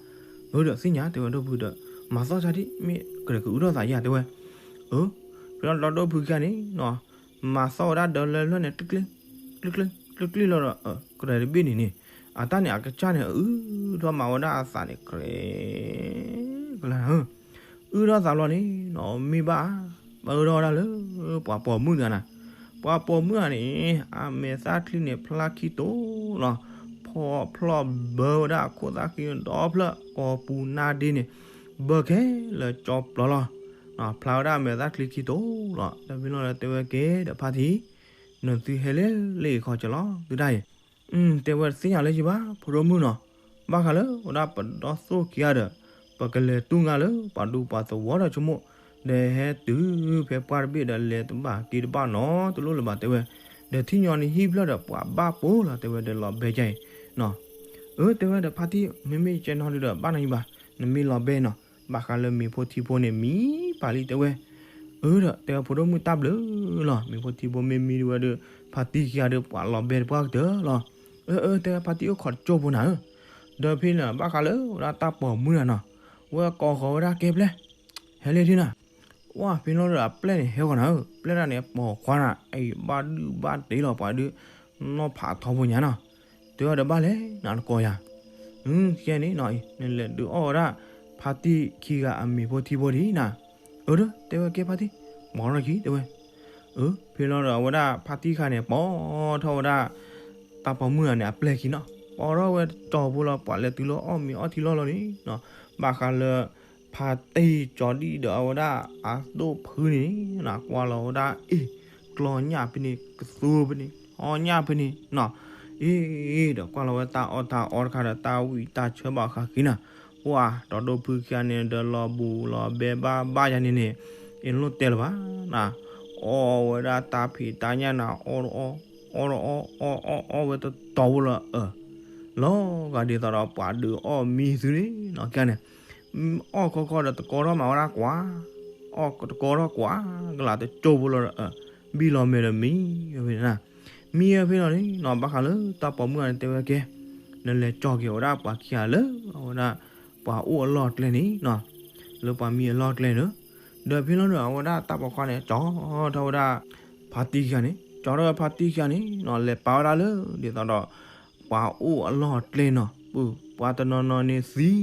အၢ ဒီးသ့ၣ်ညါ တဲဝဲဒိၣ်ဖုဒီး မၤသီၣ်ဆါဒံး မ့ၢ်ကရဲၤကအုၣ်ထီၣ်သးယၤ တဲဝဲ. အၢ ဖဲလီၤဒီးဒိၣ်ဖုခံဂၤန့ၣ်နီၤ မၤသီၣ်ဝဲဒၣ်ဒၢလွဲဖျၢၣ်န့ၣ် ကျ့ကျ့ ကျ့ကျ့ ကျ့ကျ့လီၤဒီး ကရဲၤတဘ့ၣ်န့ၣ်န့ၣ် အတၢ်န့ၣ် အကစၢ်န့ၣ် အအုၣ်ထီၣ်မၤဝဲဒၣ်အသးန့ၣ် ကရဲၤ ကလါ အုၣ်ထီၣ်သးဘျီန့ၣ်နီၤ မ့ၢ်ဘၣ် ဘၣ်အၢထီၣ်ဝဲဒၣ်လၢ ပှၤပိာ်မုၣ်တဂၤနၤ. ပှၤပိာ်မုၣ်တဂၤန့ၣ် အမဲာ်သၣ်ချံန့ၣ် ဖျါခံတိၤလီၤ. ဖီၣ်ဖျီၣ်ဘၢဝဲဒၣ်အခိၣ်သၣ်ဃံဒီဖျၢၣ် ကိာ်ပူၤနါဒ့န့ၣ် ဘၢခဲလၢာ်ကၠီပျီလီၤ. ဖျါဝဲဒၣ်အမဲာ်သၣ်ချံခံတိၢ်လီၤ. ဒီးဖဲလီၤဒီးတဲဝဲကဲဒီးဖါတံၢ်, နသုဟဲလၢလၢအံၤခီကလီၤသုတၢ်အံၤ. တဲဝဲတသ့ၣ်ညါလၢၤဘၣ် ဖိဒိၣ်မုၣ်နီၤ, ဘၣ်ဃးလၢဝဲဒၣ်ပဒီသိၣ်ခံဂၤဒီး ပကလဲၤတူၢ်ငါလၢပှၤဒူပှၤသဝီဒီးဆိကမိၣ်, ဒီးဟဲတုၤဖဲပှၢ်တဘ့ၣ်ဒီးလဲၤတဘၣ်က့ၤတဘၣ်နီတလိၣ်လၢၤဘၣ်တဲဝဲ, ဒီးထံၣ်ညီနဟံၣ်ဖျၢၣ်ဒီးပှၤဘၣ်ပိာ်လီၤတဲဝဲဒီးလီၤဘဲကၠၢ်အံၤနီၤ.အၢ တဲဝဲဒီးဖါတံၢ် မ့မ့ၢ်ကဲနီၤဒုဒီးဘၣ်နီၤယံၤဘၣ်, နမ့ၢ်လီၤဘဲနီၤ, ဘၣ်ဃးလၢမ့ၤဖိထံဖိန့ၣ်မံပာ်လံတဲဝဲ. အၢ ဒီးတဲဝဲဖိဒိၣ်မုၣ်တၢ်ဘျုးလီၤ, မ့ၤဖိထံဖိမ့ၢ်မံဒုဝဲဒီး ဖါတံၢ်ခံဂၤဒီးပှၤလီၤဘဲတပှၢ်ကတၢၢ်လီၤ. အၢ အၢ တဲဝဲဖါတံၢ်အိၣ်ခိးတကၠိၢ်ဖိနၤဧၢ, ဒီးဖဲန့ၣ်ဘၣ်ဃးလၢဝဲဒၣ်တၢ်ပိာ်မုၣ်တဂၤနီၤ, ဝဲကိးဃီၤဝဲဒၣ်ကဲပျဲၢ် ဟဲလၢထံနၤ, ဝဲဖဲလီၤဒီးအပျဲၢ်န့ၣ်ဟဲဂီၤနၤဧၢ, ပျဲၢ်တၢ်န့ၣ်ပိာ်ခွါနၤ အံၤဘၣ်ဒုၣ်ဘၣ်တ့လီၤပှၤဒုး နီၢ်ဖးထီဖိညါနီၤ, တဲဝဲဒီးဘၣ်လဲၣ်နၤတကိးယၤ, ခဲန့ၣ်နီၤအံၤ နလဲၤဒုးအီၣ်ဝဲဒၣ် ဖါတံၢ်ခံဂၤအမ့ၤဖိထံဖိဒံးနၤ, အၢ တဲဝဲကဲဖါတံၢ် ပိာ်ထီၣ်ခံတဲဝဲ. အၢ ဖဲလီၤဒီးအဝဲဒၣ်ဖါတံၢ်ခံဂၤန့ၣ် ပိာ်ထီၣ်ဝဲဒၣ် တၢ်ပိာ်မုၣ်တဂၤန့ၣ် အပျဲၢ်ခံနီၤ, ပိာ်ထီၣ်ဝဲတကၠီၢ်ဖိလီၤ ပှၤလဲၤတုၤလၢအီၣ်မ့ၤအီထံလီၢ်လီၤန့ၣ်နီၤ, ဘၣ်ဃးလၢ ဖါတံၢ်ကၠီၤဒံၣ်ဒီးအဝဲဒၣ်အဒိၣ်ဖုန့ၣ် ကွၢ်လီၤဝဲဒၣ်အ့ၣ် ကျီညၣ်ဖဲန့ၣ် ကသူဖဲန့ၣ် အီၣ်ညၣ်ဖဲန့ၣ်နီၤ, အ့ၣ် ဒီးကွၢ်လီၤဝဲတၢ်အီၣ်တၢ်အီတခါဒီးတၢ်ဝံၣ်တၢ်ဆၢဘၣ်ဃးဃံနၤ, ပှၤဒီးဒိၣ်ဖုခံဂၤန့ၣ်ဒီးလီၤဘူးလီၤဘဲဘၣ်ဘၣ်ယၤန့ၣ်န့ၣ်, အ့ၣ်လိၣ်တဲလၢၤဘၣ်နၤ, အီၣ်ဝဲဒၣ်တၢ်ဖံးတၢ်ညၣ်နၤ အီၣ်တအီၣ် အီၣ်တအီၣ် အီၣ်အီၣ်အီၣ်ဝဲတတီၤဖိလီၤအၢ, လီၤဂာ်ဒ်သိးဒီးပှၤဒုးအီၣ်မံသုန့ၣ်နီၤ, ခံဂၤန့ၣ် အီၣ်ခီခီဒီးတကီထီၣ်မၤဝဲဒၣ်ကွၢ်, အီၣ်တကီထီၣ်ကွၢ် ကလးတကၠိၢ်ဖိလီၤဒီးအၢ, ဘံၣ်လီၤမဲာ်ဒီးမံဝဲဖဲန့ၣ်နၤ, မံဝဲဖဲလီၤန့ၣ်နီၤ, ဘၣ်ဃးလၢတၢ်ပိာ်မုၣ်တဂၤန့ၣ်တဲဝဲကဲ, နလဲၤကၠီၣ်က့ၤဝဲဒၣ်ပှၤခံဂၤလၢ အဝဲဒၣ် ပှၤအိၣ်အလီၢ်အကျဲန့ၣ်နီၤ, လၢပှၤမံအလီၢ်အကျဲန့ၣ်, ဒီးဖဲလီၤန့ၣ် အဝဲဒၣ်တၢ်ပိာ်ခွါန့ၣ် ကၠီထီၣ်ဝဲဒၣ် ဖါတံၢ်ခံဂၤန့ၣ် ကၠီထီၣ်ဝဲဖါတံၢ်ခံဂၤန့ၣ်နီၤ, လဲၤပာ်ဝဲဒၣ်လၢ ဒ်သိးဒီး ပှၤအိၣ်အလီၢ်အကျဲနီၤ, ပှၤတနီၤနီၤန့ၣ်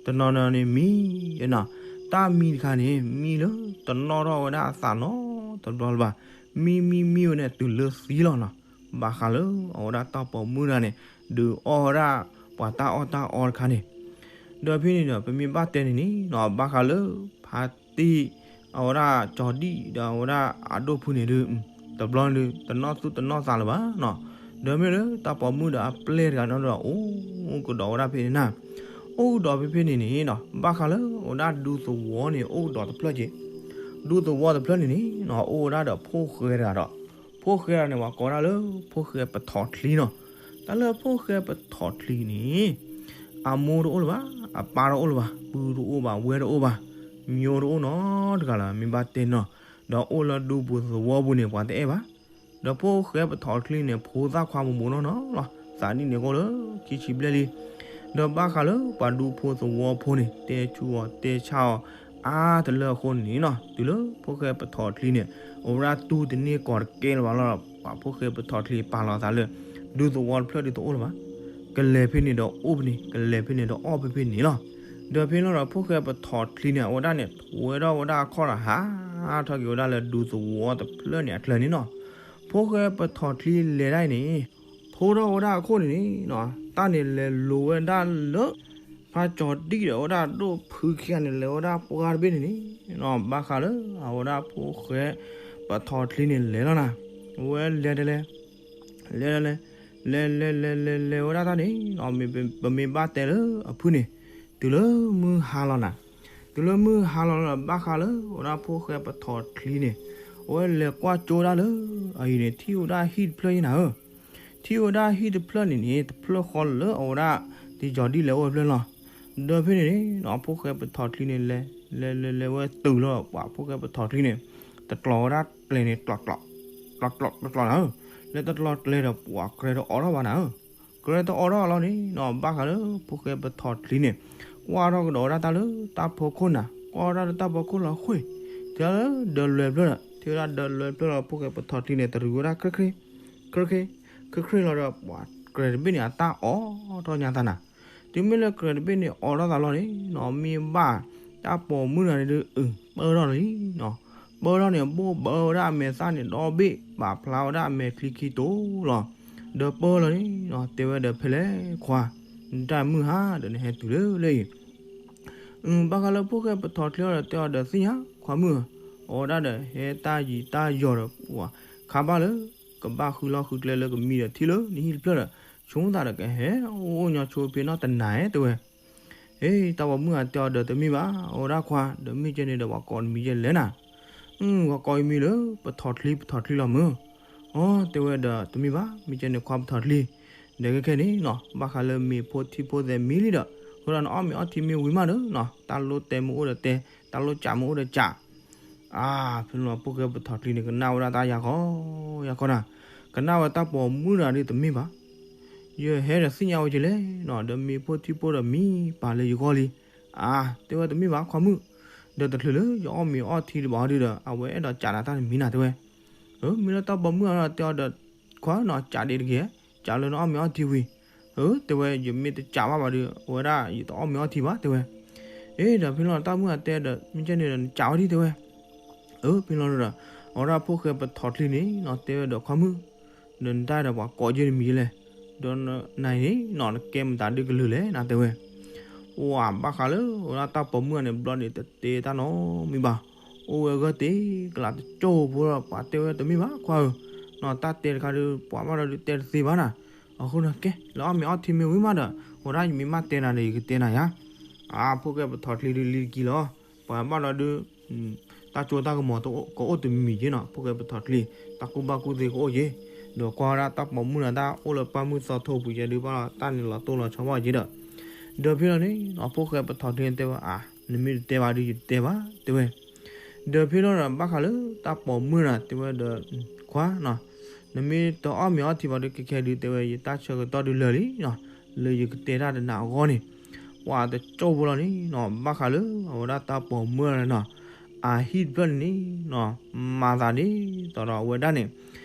သံ တနီၤနီၤန့ၣ်မံနီၤ, တၢ်မံတခါန့ၣ် မံလၢတနီၣ်ထီၣ်ဝဲဒၣ်အသးနီတဘျီလၢၤဘၣ်, မံမံမံဝဲန့ၣ်တုၤလၢသံလီၤနီၤ, ဘၣ်ဃးလၢအဝဲဒၣ်တၢ်ပိာ်မုၣ်တဂၤန့ၣ် ဒုးအီၣ်ဝဲဒၣ်ပှၤတၢ်အီၣ်တၢ်အီတခါန့ၣ်, ဒီးဖဲန့ၣ်ဒီး ပမ့ၢ်ဘၣ်တဲန့ၣ်န့ၣ်နီၤ, ဘၣ်ဃးလၢ ဖါတံၢ် အဝဲဒၣ်ကၠီၤဒံၣ်ဒီးအဝဲဒၣ်အဒိၣ်ဖုန့ၣ်ဒုး တဘျီဒုး တနီၣ်သူၣ်တနီၣ်သးလၢၤဘၣ်နီၤ, ဒီးမ့ၢ်လၢတၢ်ပိာ်မုၣ်ဒီးအပျဲၢ်တဂၤနီၤဒီး အိၣ်ကဒီးဝဲဒၣ်ဖဲန့ၣ်နၤ, အိၣ်ကဒီးဖဲဖဲန့ၣ်န့ၣ်နီၤ, ဘၣ်ဃးလၢအဝဲဒၣ်ဒူသဝီန့ၣ် အိၣ်ကဒီးတဖျၢၣ်က့ၤ, ဒူသဝီတဖျၢၣ်န့ၣ်န့ၣ်နီၤ အိၣ်ဝဲဒၣ်ဒီးဖိၣ်ဃဲတဂၤဒီး ဖိၣ်ဃဲတဂၤန့ၣ် ပှၤကိးဒၣ်လၢ ဖိၣ်ဃဲပထီၣ်ချံနီၤ, တၢ်လၢဖိၣ်ဃဲပထီၣ်ချံန့ၣ် အမိၢ်တအိၣ်လၢၤဘၣ်, အပၢ်တအိၣ်လၢၤဘၣ်, ပုၢ်တအိၣ်ဘၣ်, ဝဲၢ်တအိၣ်ဘၣ်, မၠိတအိၣ်နီတဂၤလၢၤ မ့ၢ်ဘၣ်တဲနီၤ, ဒီးအိၣ်လၢဒူပူၤသဝီပူၤန့ၣ် ပှၤတအဲၣ်ဘၣ်, ဒီးဖိၣ်ဃဲပထီၣ်ချံန့ၣ် ဖိသၣ်ခွါမူးမူးနီၢ်နီၢ်လီၤ, သးနံၣ်န့ၣ်ကအိၣ်လၢ ခံဆံဘျဲၣ်လံ, ဒီးဘၣ်ဃးလၢပှၤဒူဖိသဝီဖိန့ၣ် တဲဆူၣ်အီၤတဲဆါအီၤ အါတလၢအဃိန့ၣ်နီၤ, တုၤလၢဖိၣ်ဃဲပထီၣ်ချံန့ၣ် အဝဲဒၣ်တူၢ်တန့ၢ်ကီၢ်တကဲလၢၤဘၣ်လီၤ, ပှၤဖိၣ်ဃဲပထီၣ်ချံပာ်လီၤသးလၢ ဒူသဝီတဖျၢၣ်ဒုးတအိၣ်လၢၤဘၣ်, ကလဲၤဖဲန့ၣ်ဒီးအိၣ်ဖဲန့ၣ်, ကလဲၤဖဲန့ၣ်ဒီးအီၣ်ဖဲဖဲန့ၣ်လီၤ. ဒီးဖဲလီၤဒီး ဖိၣ်ဃဲပထီၣ်ချံန့ၣ် အဝဲဒၣ်န့ၣ် ထူဝဲထီၣ်ဝဲဒၣ်အခီၣ်ဒီး ဟးထီၣ်က့ၤဝဲဒၣ်လၢဒူသဝီတဖျၢၣ်န့ၣ်အချၢန့ၣ်နီၤ, ဖိၣ်ဃဲပထီၣ်ချံလဲၤဒၣ်အံၤန့ၣ် ဖိထီၣ်ဝဲဒၣ်အခိၣ်န့ၣ်န့ၣ်နီၤ, တၢ်န့ၣ်လဲၤလိၤဝဲဒၣ်လၢ ဖါကၠီၤဒံၣ်ဒီးအဝဲဒၣ်ဒိၣ်ဖုခံဂၤန့ၣ် လဲၤဝဲဒၣ်ပှၢ်တဘ့ၣ်န့ၣ်န့ၣ်နီၤ, ဘၣ်ဃးလၢအဝဲဒၣ်ဖိၣ်ဃဲပထီၣ်ချံန့ၣ်လဲၤလီၤနၤ, ဝဲလဲၤတလဲၤ လဲၤတလဲၤ လဲၤလဲၤလဲၤလဲၤလဲၤဝဲဒၣ်တၢ်န့ၣ်နီၤ, ပမ့ၢ်ဘၣ်တဲလၢအဖုန့ၣ် တုၤလၢမုၢ်ဟါလီၤနၤ, တုၤလၢမုၢ်ဟါလီၤလီၤ ဘၣ်ဃးလၢအဝဲဒၣ်ဖိၣ်ဃဲပထီၣ်ချံန့ၣ် အဝဲလဲၤကွၢ်ကၠိဒၣ်လၢ အအံၤန့ၣ် ထံၣ်ဝဲဒၣ်ဟံၣ်တဖျၢၣ်ယဲနၤဧၢ ထံၣ်ဝဲဒၣ်ဟံၣ်တဖျၢၣ်န့ၣ်န့ၣ် တဖျၢၣ်ဃီလၢအဝဲဒၣ် တံၢ်ကၠီၤဒံၣ်လဲၤအိၣ်တဖျၢၣ်လီၤ. ဒီးဖဲန့ၣ်န့ၣ်နီၤ ဖိၣ်ဃဲပထီၣ်ချံန့ၣ် လဲၤလဲၤလဲၤလဲၤဝဲတုၤလီၤ ပှၤဖိၣ်ဃဲပထီၣ်ချံန့ၣ် တကျီၤဝဲဒၣ်ကျဲန့ၣ် ကျီးကျီး ကျီးကျီးကျီးနၤဧၢ, လၢတကျီၤကျဲဒီး ပှၤကြဲတအိးထီၣ်ဘၣ်နၤဧၢ. ကြဲတအိးထီၣ်လီၤန့ၣ်နီၤ ဘၣ်ဃးလၢဖိၣ်ဃဲပထီၣ်ချံန့ၣ် ကွၢ်ထီၣ်ကဒီးဝဲဒၣ်တၢ်လၢတၢ်ဖီခိၣ်နၤ, ကွၢ်ဝဲဒၣ်လၢတၢ်ဖီခိၣ်လီၤဃ့ၢ်, ထံၣ်ဝဲဒၣ်လၢဒၢးလွဲဖျၢၣ်ဒီး ထံၣ်ဝဲဒၣ်ဒၢးလွဲဖျၢၣ်လီၤ ဖိၣ်ဃဲပထီၣ်ချံန့ၣ် တရံးဝဲဒၣ် ကြ့ကြ့ ကြ့ကြ့ ကြ့ကြ့လီၤဒီး ပှၤကြဲတဘ့ၣ်န့ၣ် အတၢ်အိးထီၣ်ညါသးနၤ. တုၤမ့ၢ်လၢကြဲတဘ့ၣ်န့ၣ် အိးထီၣ်သးလီၤန့ၣ်နီၤ မ့ၢ်ဘၣ်တၢ်ပိာ်မုၣ်တဂၤန့ၣ်ဒုး အု ပၢထီၣ်လီၤလံနီၤ. ပၢထီၣ်န့ၣ် ဘိၣ်ဘၢဝဲဒၣ်အမဲာ်သၣ်န့ၣ်ဒီဘ့ၣ် ပာ်ဖျါဝဲဒၣ်အမဲာ်ချံခံတိၢ်လီၤ. ဒီးပၢလီၤန့ၣ်နီၤ တဲဝဲဒီးဖဲလဲၣ်ခွါ, နတၢ်မုၢ်ဟါဒီးနဟဲတုၤလၢလၢအံၤ ဘၣ်ဃးလၢဖိၣ်ဃဲပထီၣ်ချ့အီၤဒီးတဲအီၤဒီးသ့ၣ်ညါ ခွါမုၣ်ဧၢ, အဝဲဒၣ်ဒီးဟဲတၢ်ယံၤတၢ်ယီၤဒီး ခါဘၣ်လၢ ကဘၣ်ဃုလီၢ်ဃုကျဲလၢကမံဒီးထံလၢနဟံၣ်တဖျၢၣ်ဒီး ဆိသးဒီးကဟဲအိၣ်အိၣ်ညီဆိဖဲနီၣ်တနၤဧဲ တဲဝဲ. အ့ တၢ်ပိာ်မုၣ်ဧၢတဲအီၤဒီးတမ့ၢ်ဘၣ် အိၣ်ဒၣ်ခွါ ဒီးမ့ၢ်ကဲန့ၣ်ဒီးပှၤကိးနမံၤယဲလဲၣ်နၤ. ပှၤကိးအံၤမံၤလၢ ပထီၣ်ချ့ ပထီၣ်ချ့လီၤမုၢ်. အတဲဝဲဒီးတမ့ၢ်ဘၣ် မ့ၢ်ကဲန့ၣ်ခွါပထီၣ်ချ့ ဒီးခဲခဲန့ၣ်နီၤ ဘၣ်ဃးလၢမ့ၤဖိထံဖိသဲးမံလံဒီး အဃိဒီးနအီၣ်မ့ၤအီထံမ့ၢ်ဝံၤမးဒီးနီၤ တၢ်လိၣ်တဲမ့ၢ်အိၣ်ဒီးတဲ တၢ်လိၣ်စးမ့ၢ်အိၣ်ဒီးစး. အါ ဖဲန့ၣ်လီၤ ဖိၣ်ဃဲပထီၣ်ချ့န့ၣ် ကနၣ်ဝဲဒၣ်တၢ်ယၤခီ ယၤခီနၤ, ကနၣ်ဝဲတၢ်ပိာ်မုၣ်တဂၤဒုးတမ့ၢ်ဘၣ်. ယဟဲဒီးသ့ၣ်ညါဝဲကလဲၣ်နီၤ ဒီးမ့ၤဖိထံဖိဒီးမံပာ်လၢယဂီၢ်လံ. အါ တဲဝဲတမ့ၢ်ဘၣ်ခွါမုၣ်, ဒီးတချုးလၢယအီၣ်မ့ၤအီထံဒံးဘၣ်ဒုးဒီး အဝဲအဲၣ်ဒိးစးနၤတၢ်တမံၤနၤတဲဝဲ. အမ့ၢ်လၢတၢ်ပိာ်မုၣ်အါဒီးတဲအီၤဒီး ခွါနီၤ စးဒံးတဂ့ၤ, စးလၢနအီၣ်မ့ၤအီထံဝံၤ. အတဲဝဲ ယမ့ၢ်တစးဘၣ်ဘၣ်ဒီး အဝဲဒၣ်ယတအီၣ်မ့ၤအီထံဘၣ်တဲဝဲ. အ့ ဒီးဖဲလီၤတၢ်မုၣ်အတဲဒီး မ့ၢ်ကဲန့ၣ်ဒီးနစးဝဲဒံးတဲဝဲ. အဖဲလီၤဒီး အဝဲဒၣ်ဖိၣ်ဃဲပထီၣ်ချ့န့ၣ်နီၤ တဲဝဲဒီးခွါမုၣ်, ဒီးနတၢ်ဒီးပှၤကိးကဲနမံၤယဲလဲၣ်, ဒီးနအံၤန့ၣ်နီၤ နကဲမတၤဒုးကလုာ်လဲၣ်နတဲဝဲ. အိၣ်ဘၣ်ဃးလၢ အဝဲဒၣ်တၢ်ပိာ်မုၣ်အန့ၣ် ဘျီန့ၣ်တတဲတၢ်နီတမံၤဘၣ်. အိၣ်ဝဲအဂၢၢ်တ့ၢ်ကလးတကၠိၢ်ဖိဒီး ပှၤတဲဝဲတမ့ၢ်ဘၣ်ခွါဧၢ, နီၤတၢ်တဲတခါဒီး ပှၤဘၣ်ဒီးဒုးတဲတသ့ဘၣ်နၤ. အဃိန့ၣ်ကဲ လၢအီၣ်မ့ၤအီထံမ့ၢ်ဝံၤမးဒီး အဝဲဒၣ်ယမ့ၢ်မ့ၢ်တဲနၤဒီး ယကတဲနၤယါ. အါ ဖိၣ်ဃဲပထီၣ်ချ့ဒုးလံတကံလီၤ. ပှၤဘၣ်ဒီးဒုး တၢ်စိတၢ်ကမီၤကအိၣ်တမံၤက့နီၤ ဖိၣ်ဃဲပထီၣ်ချ့, တၢ်ကူၣ်ဘၣ်ကူၣ်သ့ကအိၣ်က့, ဒီးကွၢ်ဝဲဒၣ်တၢ်ပိာ်မုၣ်နၤတၢ်အိၣ်လၢပၢ်မုၢ်သီထိပူၤယဲဒုးဘၣ်ဒီး တၢ်န့ၣ်လီၤတိၢ်လီၤဆီဘၣ်က့ဒီး, ဒီးဖဲလီၤန့ၣ်နီၤ ဖိၣ်ဃဲပထီၣ်ချ့န့ၣ်တဲဝဲ အါ နမ့ၢ်တတဲဘၣ်ဒုးယတတဲဘၣ်တဲဝဲ. ဒီးဖဲလီၤဒီး ဘၣ်ဃးလၢတၢ်ပိာ်မုၣ်နၤတဲဝဲဒီး ခွါနီၤ, နမ့ၢ်တအီၣ်မ့ၤအီထံဘၣ်ဒီး ခဲခဲဒုးတဲဝဲ ယတၢ်ဆၢကတီၢ်ဒုးလၢာ်လံနီၤ, လၢယကတဲတၢ်ဒီးနၤအဂီၢ်န့ၣ်. ပှၤတကၠိၢ်ဖိလီၤန့ၣ်နီၤ ဘၣ်ဃးလၢအဝဲဒၣ်တၢ်ပိာ်မုၣ်န့ၣ်နီၤ, အဟံၣ်တဖျၢၣ်န့ၣ်နီၤ မၤသးဒ်သိးဒီးအဝဲဒၣ်န့ၣ်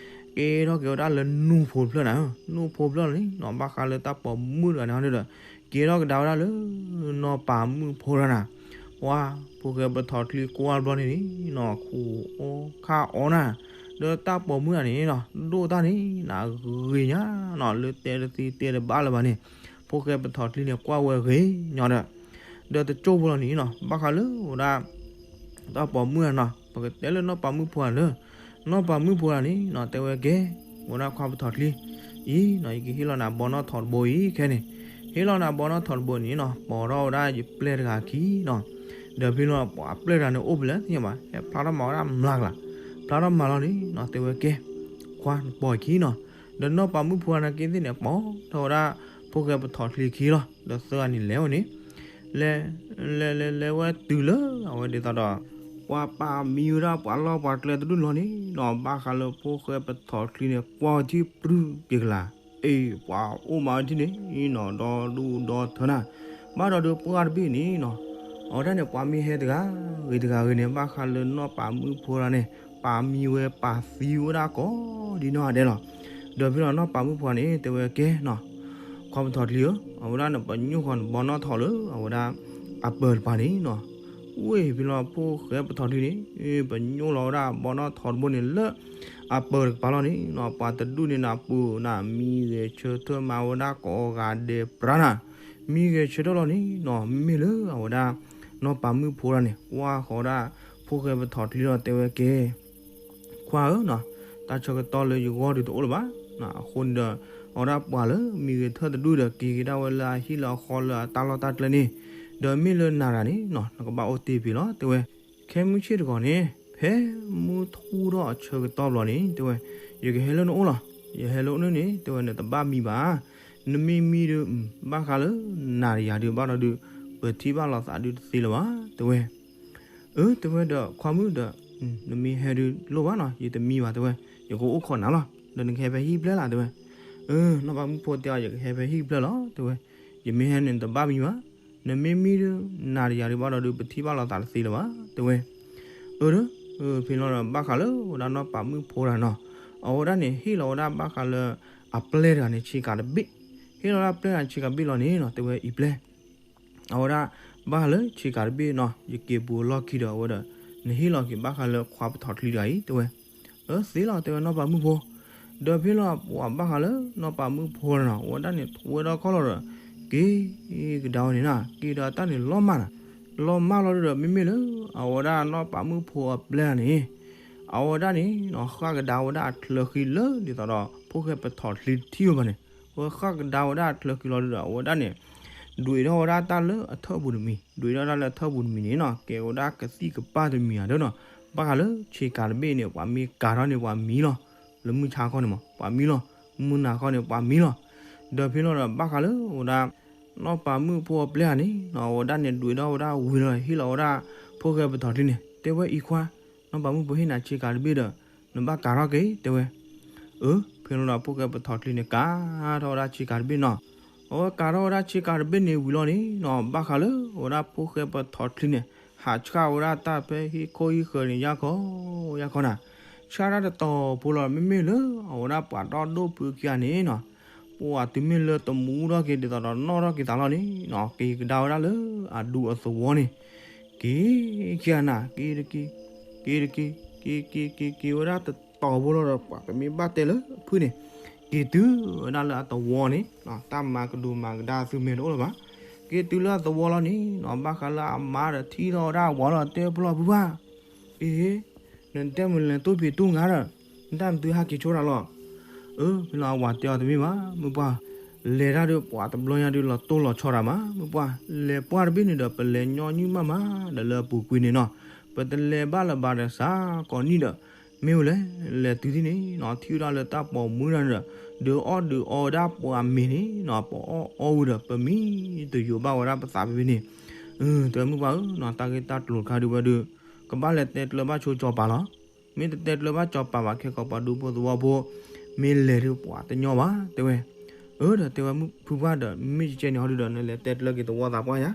ကဲထီၣ်က့ၤဝဲဒၣ်လၢနူၢ်ဖိတဖျၢၣ်နၤ, နူၢ်ဖိတဖျၢၣ်န့ၣ်နီၤ ဘၣ်ဃးလၢတၢ်ပိာ်မုၣ်တဂၤန့ၣ်ဒီး ကဲထီၣ်ကဒါဝဲဒၣ်လၢ နီၢ်ပၤမုၣ်ဖိတဂၤနၤ. ပှၤ ဖိၣ်ဃဲပထီၣ်ချ့ကွၢ်တဘျီန့ၣ်န့ၣ်နီၤ ခိၣ်အီခါအီနၤ, ဒီးတၢ်ပိာ်မုၣ်တဂၤန့ၣ်နီၤ ဒိၣ်တၢ်န့ၣ်နၤဂ့ၤညါနီၤ လၢတဲတသ့တဲတဘၣ်လၢၤဘၣ်န့ၣ်, ဖိၣ်ဃဲပထီၣ်ချ့န့ၣ် ကွၢ်ဝဲဂ့ၤညီဒီး ဒီးတကၠိၢ်ဖိလီၤန့ၣ်နီၤ ဘၣ်ဃးလၢဝဲဒၣ် တၢ်ပိာ်မုၣ်တဂၤနီၤ ပကတဲလၢနီၢ်ပၤမုၣ်ဖိတဂၤလၢ နီၢ်ပၤမုၣ်ဖိတဂၤန့ၣ်နီၤ တဲဝဲကဲ ဝဲဒၣ်ခွါပထီၣ်ချ့ အံၤနီၤ ယကဟ့ၣ်လီၤနၤဘီနီၣ်ထိးတဘိအံၤခဲန့ၣ်, ဟ့ၣ်လီၤနၤဘီနီၣ်ထိးတဘိန့ၣ်နီၤ ပိာ်ထီၣ်ဝဲဒၣ်ယပျဲၢ်တဂၤခံနီၤ, ဒီးဖဲလီၤပှၤပျဲၢ်တဂၤန့ၣ်အိၣ်ဖဲလဲၣ်သ့ၣ်ညါဘၣ် ဟဲဖျါထီၣ်မၤဝဲဒၣ်မျးကလး, ဖျါထီၣ်မၤလီၤန့ၣ်နီၤ တဲဝဲကဲ ခွါနပိာ်ခံနီၤ, ဒီးနီၢ်ပၤမုၣ်ဖိတဂၤန့ၣ်က့သ့ၣ်န့ၣ် ပိာ်ထီၣ်ဝဲဒၣ် ဖိၣ်ဃဲပထီၣ်ချ့ခံလီၤ, ဒီးသၢဂၤန့ၣ်လဲၤဝဲန့ၣ် လဲၤ လဲၤလဲၤလဲၤဝဲတုၤလၢအဝဲဒ်သိးဒီး ပှၤပာ်မံဝဲဒၣ်ပှၤလီၢ်ပှၤကျဲတဒူၣ်လီၤန့ၣ်နီၤ ဘၣ်ဃးလၢဖိၣ်ဃဲပထီၣ်ချ့န့ၣ် ကွၢ်ထံပြူၢ်က့ၤကလၤ, အ့ ပှၤအိၣ်မးဝဲထံၣ်န့ၣ်နီၤ ဒီဒူၣ်ဒီထၢနၤ, ဘၣ်ဒီးဒုးပှၢ်တဘ့ၣ်န့ၣ်နီၤ, အဝဲဒၣ်န့ၣ် ပှၤမ့ၢ်ဟဲတဂၤဂ့ၤတဂၤဂ့ၤန့ၣ် ဘၣ်ဃးလၢနီၢ်ပၤမုၣ်ဖိတဂၤန့ၣ် ပာ်မံဝဲပာ်သံဝဲဒၣ်ကိးဒ်နီၢ်ဂၤဒဲးလီၤ, ဒီးဖဲလီၤနီၢ်ပၤမုၣ်ဖိတဂၤန့ၣ် တဲဝဲကဲနီၤ ခွါပထီၣ်ချ့ဧၢ, အဝဲဒၣ်န့ၣ် ပညိၣ်ဃီၤနဘီနီၣ်ထိးလၢ အဝဲဒၣ် အပၢၤတပၤန့ၣ်နီၤ, ဝ့ၢ်ဖဲလီၤဖိၣ်ဃဲပထီၣ်ချ့န့ၣ် ပညိၣ်လီၤဝဲဒၣ်ဘီနီၣ်ထိးတဘိန့ၣ်လၢ အပၢၤတကပၤလီၤန့ၣ်နီၤ ပှၤတဒူၣ်န့ၣ်နၢ်ပၢၢ်နၤ မံဂဲၤဆၢထၢၣ်မၤဝဲဒၣ်ကိးဂၤဒဲးပြါနၤ, မံဂဲၤဆၢထၢၣ်လီၤန့ၣ်နီၤ မ့မ့ၢ်လၢအဝဲဒၣ် နီၢ်ပၤမုၣ်ဖိတဂၤန့ၣ် ကွၢ်ဃီၤဝဲဒၣ် ဖိၣ်ဃဲပထီၣ်ချ့လီၤ တဲဝဲကဲ ခွါဧၢနီၤ, တၢ်ဆၢကတီၢ်လၢယဂီၢ်ဒုးတအိၣ်လၢၤဘၣ်, အဃိန့ၣ်ဒီး အဝဲဒၣ်ပှၤလၢမံဂဲၤဆၢထၢၣ်တဒူၣ်ဒီး က့ၤကဒါဝဲလၢအဟံၣ်လၢအဃီလၢအတၢ်လီၢ်တၢ်ကျဲန့ၣ်, ဒီးမ့ၢ်လၢနၤတဂၤန့ၣ်နီၤ နကဘၣ်အိၣ်တ့ၢ်ဖဲလီၤ တဲဝဲ, ခဲမုၢ်ဆ့ၣ်တဂီၤန့ၣ် ဖဲမုၢ်ထူၣ်ထီၣ်အဆၢကတီၢ်ဘျီန့ၣ် တဲဝဲ, ယကဟဲလၢနအိၣ်လီၤ, ယဟဲလၢနအိၣ်န့ၣ် တဲဝဲ နတဘၣ်မံဘၣ် နမ့ၢ်မံဒုး ဘၣ်ဃးလၢနၤဒီးယၤဒုး ဘၣ်ဒီးဒုး ပထံၣ်ဘၣ်လိာ်သးဒုးတသ့လၢၤဘၣ် တဲဝဲ. အၢ တဲဝဲဒီး ခွါမုၣ်ဒီး နမ့ၢ်ဟဲဒုးလိၣ်ဘၣ်နီၤ ယတမံဘၣ် တဲဝဲ, ယကအိၣ်ခိးနၤလီၤ ဒီးနကဟဲဖဲဟံၣ်ဖျၢၣ်လီၤ တဲဝဲ. အၢ နီၢ်ပၤမုၣ်ဖိတဲအီၤ ယကဟဲဖဲဟံၣ်ဖျၢၣ်လီၤ တဲဝဲ, ယမ့ၢ်ဟဲန့ၣ် နတဘၣ်မံဘၣ်, နမ့ၢ်မံဒုး နၤဒီးယၤဒုး ဘၣ်ဒီးဒုး ပထံၣ်ဘၣ်လိာ်သးတသ့လၢၤဘၣ် တဲဝဲ. အၢ ဒီး ဖဲလီၤဒီး ဘၣ်ဃးလၢဝဲဒၣ်နီၢ်ပၤမုၣ်ဖိတဂၤနီၤ, အဝဲဒၣ်န့ၣ် ဟ့ၣ်လီၤဝဲဒၣ်ဘၣ်ဃးလၢ အပျဲၢ်တဂၤန့ၣ် ဆ့ကၤတဘ့ၣ်, ဟ့ၣ်လီၤဝဲဒၣ်ပျဲၢ်တဂၤန့ၣ် ဆ့ကၤတဘ့ၣ်လီၤန့ၣ်နီၤ တဲဝဲ အံၤပျဲၢ် အဝဲဒၣ် ဘၣ်ဃးလၢဆ့ကၤတဘ့ၣ်နီၤ ယက့ၤပူၤအလီၢ်ခံဒီး အဝဲဒီး နဟ့ၣ်လီၤက့ၤဘၣ်ဃးလၢခွါပထီၣ်ချ့တဂၤအံၤ တဲဝဲ. အၢ သ့လီၤ တဲဝဲ နီၢ်ပၤမုၣ်ဖိ. ဒီးဖဲလီၤပှၤဘၣ်ဃးလၢနီၢ်ပၤမုၣ်ဖိနီၤ အဝဲဒၣ်န့ၣ် ထူဝဲဒီခီၣ်လီၤဒီး က့ၤကဒါဝဲန့ၣ်နီၤ က့ၤဒီးတၢ်န့ၣ်လီၤမၢ်နီၤ. လီၤမၢ်လီၤဒုဒီး မ့မ့ၢ်လၢ အဝဲဒၣ်နီၢ်ပၤမုၣ်ဖိအပျဲၢ်န့ၣ် အဝဲဒၣ်န့ၣ်နီၤ ဃၣ်ကဒါဝဲဒၣ်အချၢဃံလၢဒ်သိးဒီး ဖိၣ်ဃဲပထီၣ်ချံတထံၣ်ဝဲဘၣ်န့ၣ်, အဝဲဃၣ်ကဒါဝဲဒၣ်အချၢဃံလီၤဒုဒီး အဝဲဒၣ်န့ၣ် ဒွဲးထီၣ်ဝဲဒၣ်တၢ်လၢအထၢၣ်ပူၤတမံၤ, ဒွဲးထီၣ်တၢ်လၢအထၢၣ်ပူၤတမံၤန့ၣ်နီၤ ကဲဝဲဒၣ်ကသံၣ်ကပၢ်တမံၤဧါဒၣ်နီၤ, ဘၣ်ဃးလၢဆ့ကၤတဘ့ၣ်န့ၣ် ပှၤမ့ၢ်ကၤထီၣ်န့ၣ် ပှၤမံလီၤ, လၢမုၢ်ဆါခီန့ၣ်မး ပှၤမံလီၤ, မုၢ်နၤခီန့ၣ် ပှၤမံလီၤ, ဒီးဖဲလီၤဒီး ဘၣ်ဃးလၢအဝဲဒၣ် နီၢ်ပၤမုၣ်ဖိအပျဲၢ်ဧါန့ၣ်နီၤ အဝဲဒၣ်န့ၣ် ဒွဲးထီၣ်ဝဲဒၣ်ဝံၤလီၤ ဟ့ၣ်လီၤဝဲဒၣ် ဖိၣ်ဃဲပထီၣ်ချံန့ၣ် တဲဝဲအံၤခွါ, နီၢ်ပၤမုၣ်ဖိဟ့ၣ်နၤဆ့ကၤတဘ့ၣ်ဒီး နဘၣ်ကၤထီၣ်က့ၤ တဲဝဲ, အၢ ဖဲလီၤဒီး ဖိၣ်ဃဲပထီၣ်ချံန့ၣ် ကၤထီၣ်ဝဲဒၣ်ဆ့ကၤတဘ့ၣ်နီၤ, အဝဲကၤထီၣ်ဝဲဒၣ်ဆ့ကၤတဘ့ၣ်န့ၣ်ဝံၤလီၤန့ၣ်နီၤ ဘၣ်ဃးလၢအဝဲဒၣ်ဖိၣ်ဃဲပထီၣ်ချံန့ၣ် ဟးဆှၣ်ဝဲဒၣ်တၢ်ဖဲဟံၣ်ခိၣ်ဟံၣ်ဃၢၤန့ၣ် ယၢ်ခီ ယၢ်ခီနၤ, ဆှၣ်တၢ်တတီၤဖိလီၤ မ့မ့ၢ်လၢအဝဲဒၣ်ပှၤဒီဒိၣ်ဖုခံဂၤန့ၣ်နီၤ ပှၤတုၤမ့ၢ်လၢတမူထီၣ်က့ၤဒ်သိးဒီးနီၣ်ထီၣ်က့ၤသးလီၤန့ၣ်နီၤ က့ၤကဒါဝဲဒၣ်လၢအဒူအသဝီန့ၣ် က့ၤခံဂၤနၤ က့ၤတက့ၤ က့ၤတက့ၤ က့ၤက့ၤက့ၤက့ၤဝဲဒၣ်တတီၤဖိလီၤဒီး ပှၤကမ့ၢ်ဘၣ်တဲလၢဖုန့ၣ် က့ၤတုၤဝဲဒၣ်လၢအသဝီန့ၣ်နီၤ တၢ်မၤကဒိးမၤကဒါသုမဲာ်တအိၣ်လၢၤဘၣ်, က့ၤတုၤလၢအသဝီလီၤန့ၣ်နီၤ ဘၣ်ဃးလၢအမါဒီးထံၣ်ထီၣ်ဝဲဒၣ်အဝၤလီၤ တဲဖုလီၤဖုပှၢ် အ့ နတဲမုၢ်လဲၤတိၢ်ဖံးတူၢ်ငါဒီး နတၢ်မတုၤဟဲက့ၤဆိတၢ်လီၤ. အၢ ဖဲလီၤအဝၤတဲအီၤတမ့ၢ်ဘၣ် မုၢ်ပှၢ်, လဲၤတၢ်ဒုးပှၤတဘျီညါဒုးလီၤတိၢ်လီၤဆီတၢ်မး မုၢ်ပှၢ်, လဲၤပှၢ်တဘ့ၣ်န့ၣ်ဒီး ပလဲၤညီနုၢ်မးမးဒီးလၢအပူၤကွံာ်န့ၣ်နီၤ, ပတလဲၤဘၣ်လၢၤဘၣ်ဒီးစးကိးနံၣ်ဒီး မ့ၢ်ဝဲလဲၣ်, လဲၤတုၤဒ်န့ၣ်နီၤ ထံၣ်ဝဲဒၣ်လၢတၢ်ပိာ်မုၣ်တဂၤန့ၣ်ဒီး ဒုးအီၣ်ဒုးအီဝဲဒၣ်ပှၤမ့ၤန့ၣ်နီၤ ပအီၣ်အီဝံၤဒီး ပမံတယိာ်ဘၣ်ဝဲဒၣ်ပသးဖဲဖဲန့ၣ်, အၢ တဲမုၢ်ပှၢ်ဧၢနီၤ တၢ်ဂ့ၢ်တၢ်ကျိၤတခါဒုးဝဲဒုး ကဘၣ်လဲၤတဲကျၢၤဘၣ်ဆိကၠီၤပၤလီၤ. မ့ၢ်တတဲကျၢၤဘၣ်ကၠီၤပၤဘၣ် ခဲကီးပှၤဒူဖိသဝီဖိ မ့ၢ်လဲၤဒုးပှၤတညီဘၣ် တဲဝဲ, အၢ ဒီးတဲဝဲဖုပှၢ်ဒီး မ့ၢ်ကကဲန့ၣ်ဟီဒုးဒီး နလဲၤတဲကျၢၤက့ၤသဝီသးပှၢ်ယါ,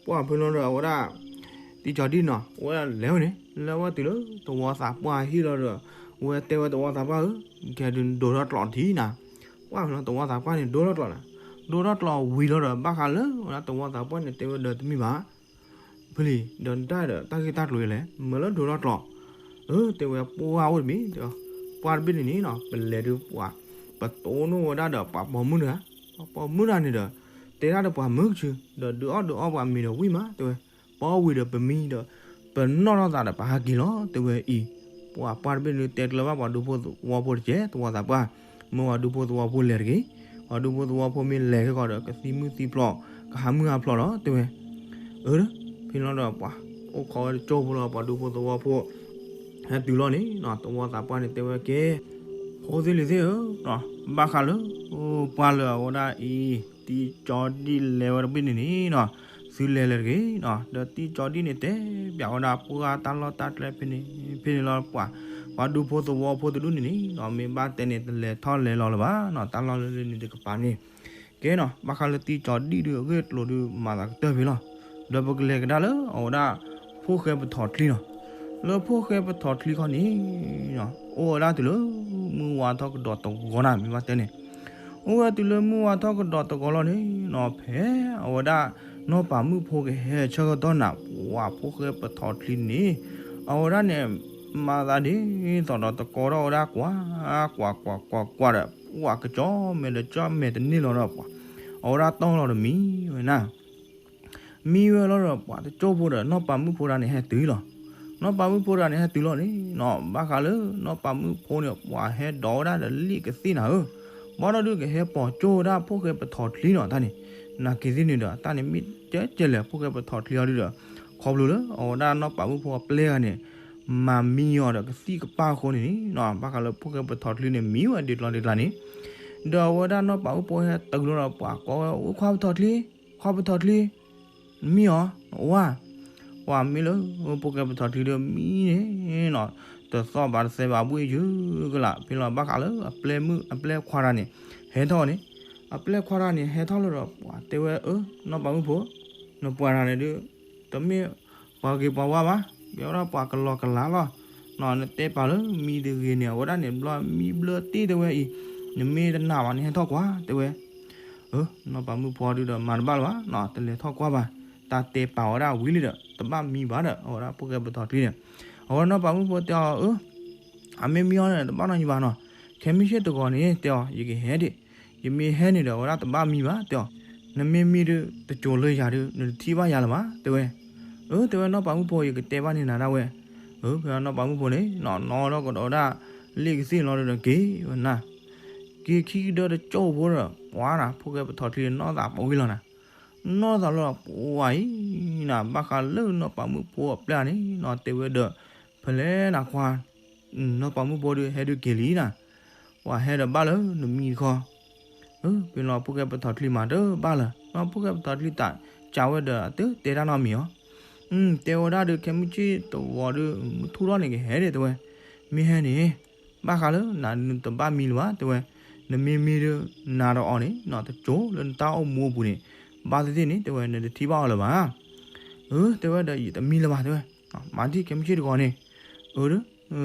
ပှၢ်ဖဲလီၤဒီးအဝဲဒၣ် တံကၠီၤဒံၣ်နီၤ အဝဲဒၣ်လဲၤဝဲန့ၣ် လဲၤဝဲတုၤလၢသဝီသးပှၢ်ဟံၣ်လီၤဒီး အဝဲတဲဝဲသဝီသးပှၢ်ဧၢ, ကဲဒုးနဒိးထီၣ်ကျိးတထံၣ်နၤ, ပှၢ်ဖဲလီၤသဝီသးပှၢ်န့ၣ်ဒိးထီၣ်ကျိးနၤ, ဒိးထီၣ်ကျိးဝံၤလီၤဒီး ဘၣ်ဃးလၢအဝဲဒၣ်သဝီသးပှၢ်န့ၣ် တဲဝဲဒီးတမ့ၢ်ဘၣ် ဖဲလံ ဒီးနတၢ်ဒီးတၢ်ဂ့ၢ်တၢ်ကျိၤအံၤလဲၣ် မ့ၢ်လၢဒိးထီၣ်ကျိး, အၢ တဲဝဲပှၢ်အိၣ်တမံၤ တဲ, ပှၢ်တဘ့ၣ်န့ၣ်န့ၣ်နီၤ ပလဲၤဒုးပှၤ ပတိၢ်နီၣ်ဝဲဒၣ်ဒီးပှၤပိာ်မုၣ်တဂၤ, ပှၤပိာ်မုၣ်တဂၤန့ၣ်ဒီး တဲဒၣ်ဒီးပှၤမုၢ်ကဆူ ဒီးဒုးအီၣ်ဒုးအီပှၤမ့ၤဒီးဝံၣ်မး တဲဝဲ, ပအီၣ်ဝံၤဒီးပမံဒီး ပနီၣ်ထီၣ်သးဒီးပဟးက့ၤလီၤ တဲဝဲအံၤ, ပှၤပှၢ်တဘ့ၣ်န့ၣ်တဲကျၢၤဘၣ်ပှၤဒူဖိသဝီဖိတကဲး သဝီသးပှၢ်, မ့ၢ်ပှၤဒူဖိသဝီဖိလဲၤတဂ့ၤ, ပှၤဒူဖိသဝီဖိမ့ၢ်လဲၤခဲကီးဒီး ကသံမုၢ်သံဖျိး ကဟးမုၢ်ဟးဖျိးလီၤ တဲဝဲ, အၢ ဖဲလီၤဒီးပှၤ အိၣ်ခိးဝဲတကၠိဖိလီၤ ပှၤဒူဖိသဝီဖိ ဟဲတုၤလီၤန့ၣ်နီၤ သဝီသးပှၢ်န့ၣ်တဲဝဲကဲ, ဖိသ့ၣ်လံၤသ့ၣ်ဧၢ, ဘၣ်ဃးလၢ ပှၢ်လၢအဝဲဒၣ်အံၤ တံကၠီၤဒံၣ်လဲၤဝဲတဘ့ၣ်န့ၣ်န့ၣ်နီၤ, သုလဲၤလဲၤတဂ့ၤနီၤ, ဒီးတံကၠီၤဒံၣ်န့ၣ်တဲပၠးဝဲဒၣ်ပှၢ်တၢ်လီၢ်တၢ်ကျဲဖဲန့ၣ် ဖဲန့ၣ်လီၤပှၤ, ပှၤဒူဖိသဝီဖိတဒူၣ်န့ၣ်န့ၣ်နီၤ မ့ၢ်ဘၣ်တဲန့ၣ် တလဲၤထီၣ်လဲၤလီၤလၢၤဘၣ်နီၤ တၢ်လီၢ်လၢန့ၣ်တကပၤန့ၣ် ကဲနီၤ ဘၣ်ဃးလၢတံကၠီၤဒံၣ်ဒုးအဂ့ၢ်အကျိၤဒုးမၤသးကတၢၢ်ဖဲလီၤ, ဒီးပကလဲၤကဒါလၢအဝဲဒၣ် ဖိၣ်ဃဲပထီၣ်ချံနီၤ, လၢဖိၣ်ဃဲပထီၣ်ချံခီန့ၣ် အိၣ်ဝဲဒၣ်တုၤလၢ မုၢ်ဝါထီၣ်ကဒီးတဂီၤနၤ မ့ၢ်ဘၣ်တဲန့ၣ်, အိၣ်ဝဲတုၤလၢမုၢ်ဝါထီၣ်ကဒီးတဂီၤလီၤန့ၣ်နီၤ ဖဲအဝဲဒၣ် နီၢ်ပၤမုၣ်ဖိကဟဲဆၢကတီၢ်နၤ ပှၤဖိၣ်ဃဲပထီၣ်ချံန့ၣ် အဝဲဒၣ်န့ၣ် မၤသးဒ်သိးဒီးတကိးထီၣ်ဝဲဒၣ်ကွၢ် ကွၢ် ကွၢ် ကွၢ် ကွၢ်ဒီး ပှၤကစီၤမဲာ်ဒီးကၠီမဲာ်တန့ၢ်လီၤဒီးပှၤ, အဝဲဒၣ်တီၢ်လီၤဒီးမံဝဲနၤ မံဝဲလီၤဒီးပှၤတကၠိဖိဒီးနီၢ်ပၤမုၣ်ဖိတဂၤန့ၣ်ဟဲတုၤလီၤ, နီၢ်ပၤမုၣ်ဖိတဂၤန့ၣ်ဟဲတုၤလီၤန့ၣ်နီၤ ဘၣ်ဃးလၢနီၢ်ပၤမုၣ်ဖိန့ၣ် ပှၤဟဲဒိးဝဲဒၣ်ဒီးလံာ်ကသ့ၣ်နၤဧၢ, ဘၣ်ဒီးဒုးကဟဲပိာ်ကၠိဝဲဒၣ်ဖိၣ်ဃဲပထီၣ်ချံနီၤတၢ်န့ၣ်, နာ်က့ၤသ့ၣ်န့ၣ်ဒီး တၢ်န့ၣ်မ့ၢ်ကဲကဲလဲၣ် ဖိၣ်ဃဲပထီၣ်ချံအီၤဒုးဒီး ခီဖျိလၢအဝဲဒၣ်နီၢ်ပၤမုၣ်ဖိအပျဲၢ်တဂၤန့ၣ် မၤမံအီၤဒီးကသံၣ်ကပၢ်အဃိန့ၣ်န့ၣ်နီၤ ဘၣ်ဃးလၢဖိၣ်ဃဲပထီၣ်ချံန့ၣ် မံဝဲဒ်ကျီဒ်ကျါန့ၣ် ဒီးအဝဲဒၣ်နီၢ်ပၤမုၣ်ဖိဟဲတုၤလီၤဒီးပှၤကိးဝဲ အိၣ်ခွါပထီၣ်ချံ, ခွါပထီၣ်ချံ, နမံအီၤ, အိၣ်ဧါ, ပှၤမ့ၢ်လၢ ဖိၣ်ဃဲပထီၣ်ချံဒီးမံန့ၣ်နီၤ, တသီၣ်ဘၣ်တသဲဘၣ်ဘှ့ၣ်ယုကလး ဖဲလီၤဘၣ်ဃးလၢအပျဲၢ်မုၣ် အပျဲၢ်ခွါတဂၤန့ၣ် ဟဲထီၣ်န့ၣ်, အပျဲၢ်ခွါတဂၤန့ၣ် ဟဲထီၣ်လီၤဒီးပှၤတဲဝဲ အၢ နီၢ်ပၤမုၣ်ဖိ, နပှၤတဂၤန့ၣ်ဒုး တမ့ၢ်ပှၤဂ့ၤပှၤဝါဘၣ်, ကဲဝဲဒၣ်ပှၤကလီကလးလီၤ. နတဲပာ်လၢမံတဂ့ၤန့ၣ် အဝဲဒၣ်န့ၣ် ဘျီမံဘျၢတ့ၢ်တဲဝဲအံၤ, နမ့ၢ်တနာ်ဘၣ်န့ၣ် ဟဲထီၣ်ကွၢ်တဲဝဲ. နီၢ်ပၤမုၣ်ဖိဒုးဒီးမၤတဘၣ်လၢၤဘၣ်, တလဲၤထီၣ်ကွၢ်ဘၣ်, တၢ်တဲပာ်ဝဲဒၣ်ဝံၤလံဒီး တဘၣ်မံဘၣ်ဒီး အဝဲဒၣ်ဖိၣ်ဃဲပထီၣ်ချံန့ၣ်, အဝဲဒၣ်နီၢ်ပၤမုၣ်ဖိတဲအီၤ အၢ အမ့ၢ်မံအီၤန့ၣ် တဘၣ်နီတမံၤဘၣ်နီၤ, ခဲမုၢ်ဆ့ၣ်တဂီၤန့ၣ် တဲအီၤ ယကဟဲဒံး, ယမ့ၢ်ဟဲန့ၣ်ဒီး အဝဲဒၣ်တဘၣ်မံဘၣ်တဲအီၤ, နမ့ၢ်မံဒုး တစိၤလၢယၤဒုး နတထံၣ်ဘၣ်ယၤလၢၤဘၣ်တဲဝဲ. အၢ တဲဝဲနီၢ်ပၤမုၣ်ဖိ ယကတဲဘၣ်န့ၢ်နၤဒၣ်ဝဲ. အၢ ဖဲနီၢ်ပၤမုၣ်ဖိန့ၣ် နီၢ်နီၢ်ထီၣ်ကဒီးဝဲဒၣ် လ့ၣ်ကသ့ၣ်လီၤဒီးက့ၤဝဲနၤ, က့ၤခံကဒၢတကၠိၢ်ဖိဒီး ပှၤနၤ ဖိၣ်ဃဲပထီၣ်ချံနီၢ်သးပဝံၤလီၤနၤ, နီၢ်သးလီၤပှၤအံၤနၤ ဘၣ်ဃးလၢနီၢ်ပၤမုၣ်ဖိအပျဲၢ်န့ၣ်နီၤ တဲဝဲဒီး ဖဲလဲၣ်နၤခွါ နီၢ်ပၤမုၣ်ဖိဒုးဟဲဒုးက့ၤလံနၤ, ပှၤဟဲဒီးဘၣ်လၢနမံၤတခီ, ဖဲလီၤဖိၣ်ဃဲပထီၣ်ချံမၤတဘၣ်လၢၤ, နီၢ်ဖိၣ်ဃဲပထီၣ်ချံသးစၢ်ဝဲဒီးအတတဲတၢ်နီတမံၤအီၤ, တဲဝဲဒၣ်ဒုး ခဲမုၢ်ဆ့ၣ်တဝီၤဒုး မုၢ်ထူၣ်ထီၣ်န့ၣ်ကဟဲဒၣ်တဲဝဲ, မ့ၢ်ဟဲန့ၣ် ဘၣ်ဃးလၢနၤနတဘၣ်မံလၢၤဘၣ်တဲဝဲ, နမ့ၢ်မံဒုး နၤဒီးအီၤန့ၣ်နီၤ တကၠိလၢနတၢ်အိၣ်မူအပူၤန့ၣ် ဘၣ်သ့ၣ်သ့ၣ်န့ၣ် တဲဝဲ နတထံၣ်ဘၣ်အီၤလၢၤဘၣ်. အၢ တဲဝဲဒီး ယတမံလၢၤဘၣ်တဲဝဲ, မၤဒ်ခဲမုၢ်ဆ့ၣ်တဂီၤန့ၣ်, အၢ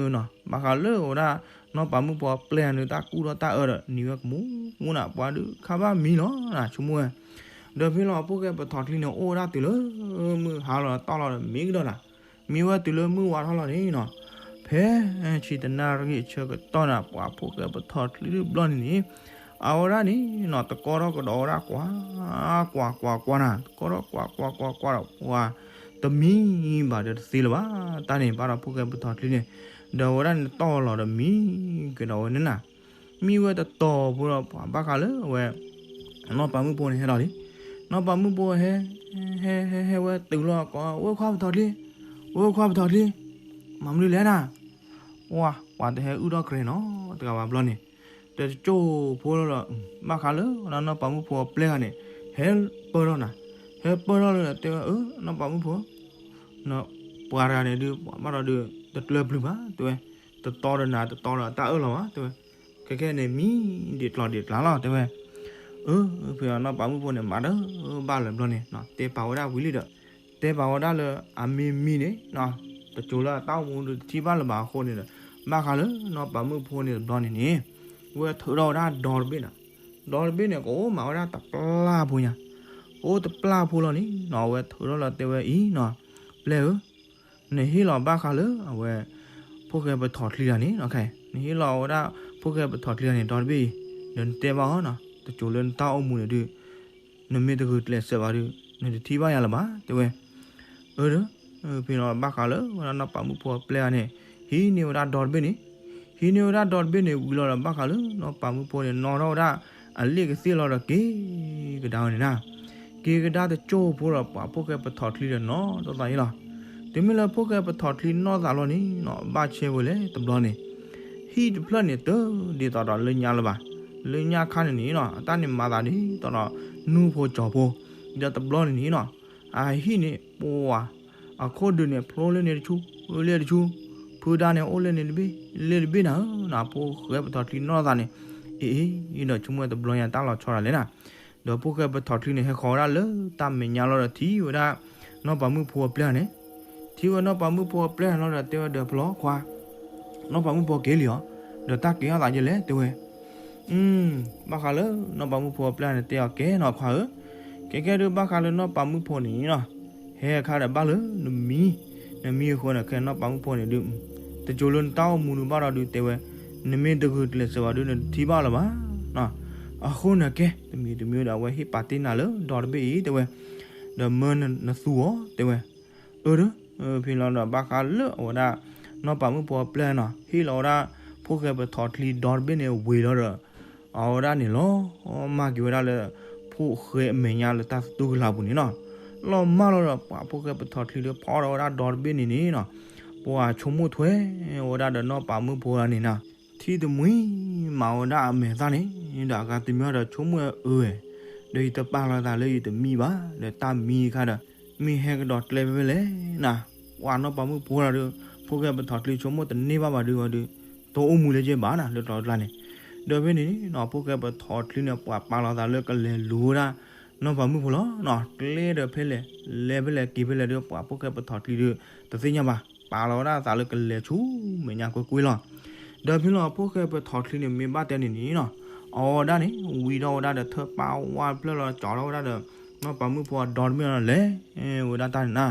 ဘၣ်ဃးလၢအဝဲဒၣ် နီၢ်ပၤမုၣ်ဖိအပျဲၢ်န့ၣ် တၢ်ကူၣ်ထီၣ်တၢ်အၢဒီး နံၤဝဲကမူၣ်မူၣ်နၤ ပှၤဒုးခါဘၣ်မံလီၤနၤ ဆိကမိၣ်ဝဲ, ဒီးဖဲလီၤဖိၣ်ဃဲပထီၣ်ချံန့ၣ် အိၣ်ဝဲဒၣ်တုၤလၢ မုၢ်ဟါလီၤတီၢ်လီၤဒီးမံကဒီးနၤ, မံဝဲတုၤလၢမုၢ်ဝါထီၣ်လီၤန့ၣ်နီၤ, ဖဲဆံတနၣ်ရံၣ်အဆၢကတီၢ်နၤ ပှၤဖိၣ်ဃဲပထီၣ်ချံတဘျီန့ၣ်န့ၣ်, အဝဲဒၣ်န့ၣ်နီၤ တကီထီၣ်ကဒီးဝဲဒၣ်ကွၢ် ကွၢ်ကွၢ်ကွၢ်ကွၢ်နၤ တကီထီၣ်ကွၢ်ကွၢ်ကွၢ်ကွၢ်ဒီး ပှၤတမံဘၣ်ဒီးတသ့လၢၤဘၣ်, တၢ်န့ၣ်ဘၣ်ဒီးဖိၣ်ဃဲပထီၣ်ချံန့ၣ်, ဒီးအဝဲဒၣ်န့ၣ်တီၢ်လီၤဒီးမံကဒီးဝဲန့ၣ်နၤ, မံဝဲတတီၤဖိဒီး ပှၤဘၣ်ဃးလၢအဝဲ နီၢ်ပၤမုၣ်ဖိန့ၣ်ဟဲလီၤလံ, နီၢ်ပၤမုၣ်ဖိဟဲ ဟဲဟဲဟဲဝဲတုၤလီၤကိး ဝဲၢ်ခွါပထီၣ်ချံ, ဝဲၢ်ခွါပထီၣ်ချံ, မၤမနုၤလဲၣ်နၤ, ပှၤ ပှၤတဟဲအုၣ်ထီၣ်ကြဲးနီတဂၤဘၣ်ဘျီန့ၣ်, ဒီးတကၠိၢ်ဖိလီၤဒီး ဘၣ်ဃးလၢနီၢ်ပၤမုၣ်ဖိအပျဲၢ်ဂၤန့ၣ် ဟဲပၢၢ်ထီၣ်နၤ, ဟဲပၢၢ်ထီၣ်လၢဒီးတဲဝဲ အၢ နီၢ်ပၤမုၣ်ဖိ ပှၤတဂၤန့ၣ်ဒုး ပှၤဘၣ်ဒီးဒုး တကျၢၤပျုၤဘၣ်တဲဝဲ, တတီဒီးနၤ တတီဒီးတၢ်အၢၣ်လီၤဘၣ်တဲဝဲ, ခဲခဲန့ၣ်မံဒံးကျီၤဒံးကျါလီၤတဲဝဲ, အၢ ဖဲနီၢ်ပၤမုၣ်ဖိန့ၣ် မၤတဘၣ်လၢၤဘျီန့ၣ် တဲပာ်ဝဲဒၣ်ဝံၤလံဒီး တဲပာ်ဝဲဒၣ်လၢအမ့ၢ်မံန့ၣ် တကၠိၤလၢအတၢ်အိၣ်မူဒုးတထံၣ်ဘၣ်လၢၤဘၣ်အဃိန့ၣ်ဒီး ဘၣ်ဃးလၢနီၢ်ပၤမုၣ်ဖိန့ၣ်တဘျီန့ၣ်န့ၣ် ဝဲထုးထီၣ်ဝဲဒၣ်ဒီတဘ့ၣ်နၤ, ဒီတဘ့ၣ်န့ၣ် ကအိၣ်မးဝဲဒၣ်တပျၢ်ဖိညါ, ကအိၣ်တပျၢ်ဖိလီၤန့ၣ်နီၤ အဝဲထုးထီၣ်လီၤတဲဝဲအံၤနီၤ, ပျဲၢ်ဧၢ နဟ့ၣ်လီၤဘၣ်ဃးလၢအဝဲ ဖိၣ်ဃဲပထီၣ်ချံတဂၤန့ၣ်နီၤ, နဟ့ၣ်လီၤဝဲဒၣ် ဖိၣ်ဃဲပထီၣ်ချံတဂၤန့ၣ် ဒီတဘ့ၣ်အံၤ, ဒီးနတဲဘၣ်အီၤနီၤ တကၠိၤလၢနတၢ်အိၣ်မူန့ၣ်ဒုး နမ့ၢ်တဂုာ်ကျဲးစၢးဘၣ်ဒုး နတထံၣ်ဘၣ်ယၤလၢၤဘၣ်တဲဝဲ, အၢ ဒီး ဖဲလီၤဘၣ်ဃးလၢဝဲဒၣ်နီၢ်ပၤမုၣ်ဖိအပျဲၢ်ဂၤန့ၣ် ဟံးန့ၢ်ဝဲဒၣ်ဒီတဘ့ၣ်န့ၣ်, ဟံးန့ၢ်ဝဲဒၣ်ဒီတဘ့ၣ်န့ၣ် ဝံၤလီၤဒီးဘၣ်ဃးလၢနီၢ်ပၤမုၣ်ဖိန့ၣ် နီၣ်ထီၣ်ဝဲဒၣ် အလ့ၣ်ကသ့ၣ်လီၤဒီးက့ၤကဒါဝဲန့ၣ်နၤ, က့ၤကဒါတကၠိၢ်ဖိဒီးပှၤဖိၣ်ဃဲပထီၣ်ချံဒီးနီၣ်ထီၣ်သးအံၤလီၤ. တုၤမ့ၢ်လၢဖိၣ်ဃဲပထီၣ်ချံနီၣ်သးလီၤန့ၣ်နီၤ ဘၣ်ဆဲဝဲလဲၣ်တဘျီန့ၣ်, ဟံၣ်တဖျၢၣ်န့ၣ် တဒ်သိးဒီးလၢညါလၢၤဘၣ်. လၢညါခါန့ၣ်န့ၣ်နီၤ အတၢ်န့ၣ်မၤသးဒ်သိးဒီး နူဖိကၠီၤဖိ, ဒီးတဘျီန့ၣ်န့ၣ်နီၤ အဟံၣ်န့ၣ် ပှၤ အခိၣ်ဒုးန့ၣ် ဖျိလၢန့ၣ်တဆူ လၢတဆူ, ဖုဒါန့ၣ် အိၣ်လၢန့ၣ်တဘ့ၣ် လၢတဘ့ၣ်နၤဧၢနီၤ ဖိၣ်ဃဲပထီၣ်ချံနီၣ်သးန့ၣ်, အ့ အ့ ဒီးဆိကမိၣ်ဝဲတဘျီညါတၢ်လီၤဆီဒၣ်လဲၣ်နၤ, ဒီးဖိၣ်ဃဲပထီၣ်ချံန့ၣ် ဟဲဃီၤဝဲဒၣ်လၢတၢ်မဲာ်ညါလီၤဒီးထံၣ်ဝဲဒၣ် နီၢ်ပၤမုၣ်ဖိအပျဲၢ်န့ၣ်, ထံၣ်ဝဲနီၢ်ပၤမုၣ်ဖိအပျဲၢ်လီၤဒီးတဲဝဲဒီး ဖဲလီၤခွါ နီၢ်ပၤမုၣ်ဖိက့ၤလံဧါ, ဒီးတၢ်ကဲထီၣ်သးယဲလဲၣ်တဲဝဲ, ဘၣ်ဃးလၢနီၢ်ပၤမုၣ်ဖိအပျဲၢ်န့ၣ် တဲအီၤကဲနီၤခွါဧၢ, ကဲကဲဒုးဘၣ်ဃးလၢနီၢ်ပၤမုၣ်ဖိန့ၣ်နီၤ, ဟဲအခါဒီးဘၣ်လၢနမံၤ, နမံၤအဃိန့ၣ် ခဲနီၢ်ပၤမုၣ်ဖိန့ၣ်ဒုး တကၠိၤလၢနတၢ်အိၣ်မူဒုးဘၣ်ဒီးဒုးတဲဝဲ, နမ့ၢ်တဂုာ်ကျဲးစၢးဘၣ်ဒုး နတထံၣ်ဘၣ်လၢၤဘၣ် အဃိန့ၣ်ကဲ တမံၤတမံၤဒီး အဝဲဟ့ၣ်ပာ်တ့ၢ်နၤလၢဒီတဘ့ၣ်အံၤတဲဝဲ, ဒီးမၢနသူအီၤတဲဝဲ, အၢ ဒီး ဖဲလီၤဒီးဘၣ်ဃးလၢအဝဲဒၣ် နီၢ်ပၤမုၣ်ဖိအပျဲၢ်နီၤ ဟ့ၣ်လီၤဝဲဒၣ် ဖိၣ်ဃဲပထီၣ်ချံဒီတဘ့ၣ်န့ၣ်ဝံၤလီၤဒီး အဝဲဒၣ်န့ၣ်လီၤမၢ်က့ၤဝဲဒၣ်လၢ ဖိၣ်ဃဲအမဲာ်ညါလၢတၢ်သတူၢ်ကလာ်ပူၤန့ၣ်နီၤ, လီၤမၢ်လီၤဒီး ပှၤဖိၣ်ဃဲပထီၣ်ချံဒီးဖီၣ်ဒီးဝဲဒၣ်ဒီတဘ့ၣ်န့ၣ်န့ၣ်နီၤ, ပှၤဆိကမိၣ်ထွဲဝဲဒၣ်ဒီးနီၢ်ပၤမုၣ်ဖိန့ၣ်နီၤ, ထံၣ်တမှံၤမၤဝဲဒၣ်အမဲာ်သၣ်န့ၣ် ဒီးအဂၤတမံၤဒီးဆိကမိၣ်အၢဝဲ ဒီးယတပာ်လီၤသးလၢယတမံဘၣ် ဒီးတၢ်မံအခါဒီး မ့ၢ်ဟဲကဒီးကျဲဖဲလဲၣ်နၤ, ပှၤနီၢ်ပၤမုၣ်ဖိဒီး ဖိၣ်ဃဲပထီၣ်ချံဆိကမိၣ်တန့ၢ်ဘၣ်ဘၣ်ဒုးဝဲဒုး တအိၣ်မူလၢၤဘၣ်နၤ လၢတလီၤကျါန့ၣ်, ဒီးဖဲန့ၣ်နီၤ ဖိၣ်ဃဲပထီၣ်ချံန့ၣ် ပှၤပာ်လီၤသးလၢကလဲၤလူၤဝဲဒၣ် နီၢ်ပၤမုၣ်ဖိလီၤနီၤ, ကျဲဒီးဖဲလဲၣ် လဲၤဖဲလဲၣ်က့ၤဖဲလဲၣ်ဒီး ပှၤဖိၣ်ဃဲပထီၣ်ချံဒီး တသ့ၣ်ညါဘၣ် ပာ်လီၤဝဲဒၣ်သးလၢကလဲၤဆူမဲာ်ညါကွ့ၢ်ကွ့ၢ်လီၤ. ဒီးဖဲလီၤဖိၣ်ဃဲပထီၣ်ချံန့ၣ် မ့ၢ်ဘၣ်တဲန့ၣ်န့ၣ်နီၤ, အဝဲဒၣ်န့ၣ် ဝံထီၣ်ဝဲဒၣ်ဒီးထၢၣ်ပာ်ဝါတဖျၢၣ်လီၤ ကၠီထီၣ်ဝဲဒၣ်ဒီး နီၢ်ပၤမုၣ်ဖိအဒီတမ့ၢ်လီၤ လဲၤဝဲဒၣ်တၢ်န့ၣ်နၤ,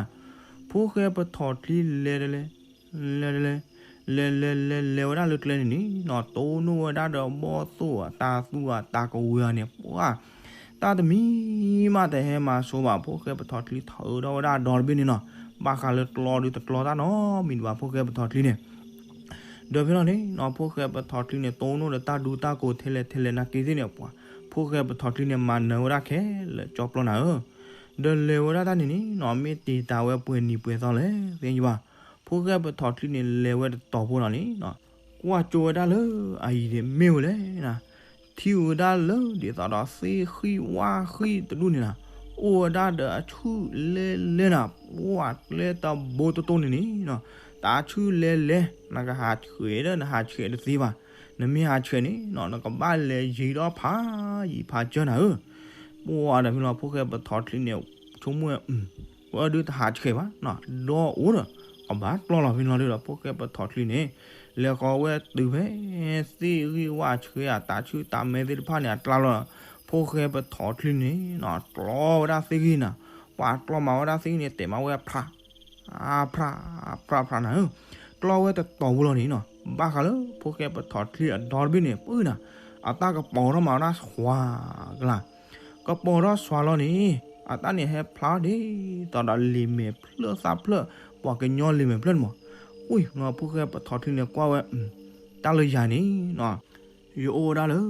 ဖိၣ်ဃဲပထီၣ်ချံလဲၤတလဲၤ လဲၤတလဲၤ လဲၤလဲၤလဲၤလဲၤဝဲဒၣ်လၢကျဲန့ၣ်န့ၣ်နီၤ တိၢ်နီၣ်ဝဲဒၣ်ဒီးဘီၣ်သိၣ်အတၢ်သူၣ်အတၢ်ကဝဲၤန့ၣ် ပှၤ တၢ်တမံၤမးတဟဲမၤဆိဘၣ် ဖိၣ်ဃဲပထီၣ်ချံထုးထီၣ်ဝဲဒၣ်ဒီတဘ့ၣ်န့ၣ်နီၤ, ဘၣ်ဃးလၢကျီဒုးတကျီတၢ်နီတမံၤဘၣ် ဖိၣ်ဃဲပထီၣ်ချံန့ၣ်. ဒီးဖဲလီၤန့ၣ်နီၤ ဖိၣ်ဃဲပထီၣ်ချံန့ၣ် တိၢ်နီၣ်ဒီးတၢ်ဒူတၢ်ကိးထဲလဲၣ်ထဲလဲၣ်နာ်က့သ့ၣ်န့ၣ် ပှၤ ဖိၣ်ဃဲပထီၣ်ချံန့ၣ် မၤနၢၤဝဲဒၣ်ခဲလၢာ်ကၠီပျီနၤဧၢ. ဒီးလဲၤဝဲဒၣ်တၢ်န့ၣ်န့ၣ်နီၤ မ့ၢ်တ့ၢ်တၢ်ဝဲပှဲၤနံၤပှဲၤသီလဲၣ်သ့ၣ်ညါဘၣ်. ဖိၣ်ဃဲပထီၣ်ချံန့ၣ် လဲၤဝဲတတီၤဖိလီၤန့ၣ်နီၤ ကွၢ်ကၠိဝဲဒၣ်လၢအယံၤန့ၣ်မ့ၢ်ဝဲလဲၣ်နၤ ထံၣ်ဝဲဒၣ်လၢဒ်သိးဒီးသ့ၣ်ဃံၣ်ဝၣ်ဃံၣ်တဒူၣ်န့ၣ်နၤ အိၣ်ဝဲဒၣ်ဒီးအဆူၣ်လဲလဲနၤ ပှၤကျဲတဘိတတိၢ်န့ၣ်န့ၣ်နီၤ တၢ်ဆူၣ်လဲလဲ နကဟးဆှဲးဒီးနဟးဆှဲးတသ့ဘၣ်. နမ့ၢ်ဟးဆှဲးန့ၣ်နီၤ နကဘၣ်လဲၤယံၤဒီးဖးယံၤဖးစၢနၤဧၢ. ပှၤဒီးဖဲလီၤ ဖိၣ်ဃဲပထီၣ်ချံန့ၣ် ဆိကမိၣ်ဝဲ ပှၤဒုးတဟးဆှဲးဘၣ်နီၤ ဒီးအိၣ်ဒီး ကဘၣ်ကျီလီၤဖဲလီၤဒီး ဖိၣ်ဃဲပထီၣ်ချံန့ၣ် လဲၤဃီၤဝဲတုၤဖဲ သ့ၣ်ဂံၢ်ဝၣ်ဆှဲအတၢ်ဆူၣ်တၢ်မဲသ့ၣ်တဖၣ်န့ၣ် အကျါလီၤ. ဖိၣ်ဃဲပထီၣ်ချံန့ၣ်နီၤ ကျီဝဲဒၣ်သ့ၣ်ဂံၢ်နၤ ပှၤကျီမၤဝဲဒၣ်သ့ၣ်ဂံၢ်န့ၣ် တဲမးဝဲဖျး ဖျး ဖျး ဖျးနၤဧၢ. ကျီဝဲတတီၤဖိလီၤန့ၣ်နီၤ ဘၣ်ဃးလၢဖိၣ်ဃဲပထီၣ်ချံအဒီတဘ့ၣ်န့ၣ် ပၢနၤ အတၢ်ကပီၤထီၣ်မၤဝဲဒၣ်သွါကလါ ကပီၤထီၣ်သွါလီၤန့ၣ် အတၢ်န့ၣ်ဟဲဖျါဒ်သိးဒီးလံာ်မဲာ်ဖျၢၣ်သၣ်ဖျၢၣ် ပှၤကညီလံာ်မဲာ်ဖျၢၣ်န့ၣ်မး. ဝံၤနီၤ ဖိၣ်ဃဲပထီၣ်ချံန့ၣ်ကွၢ်ဝဲ တၢ်လၢယၤန့ၣ်နီၤ ယအိၣ်ဝဲဒၣ်လၢ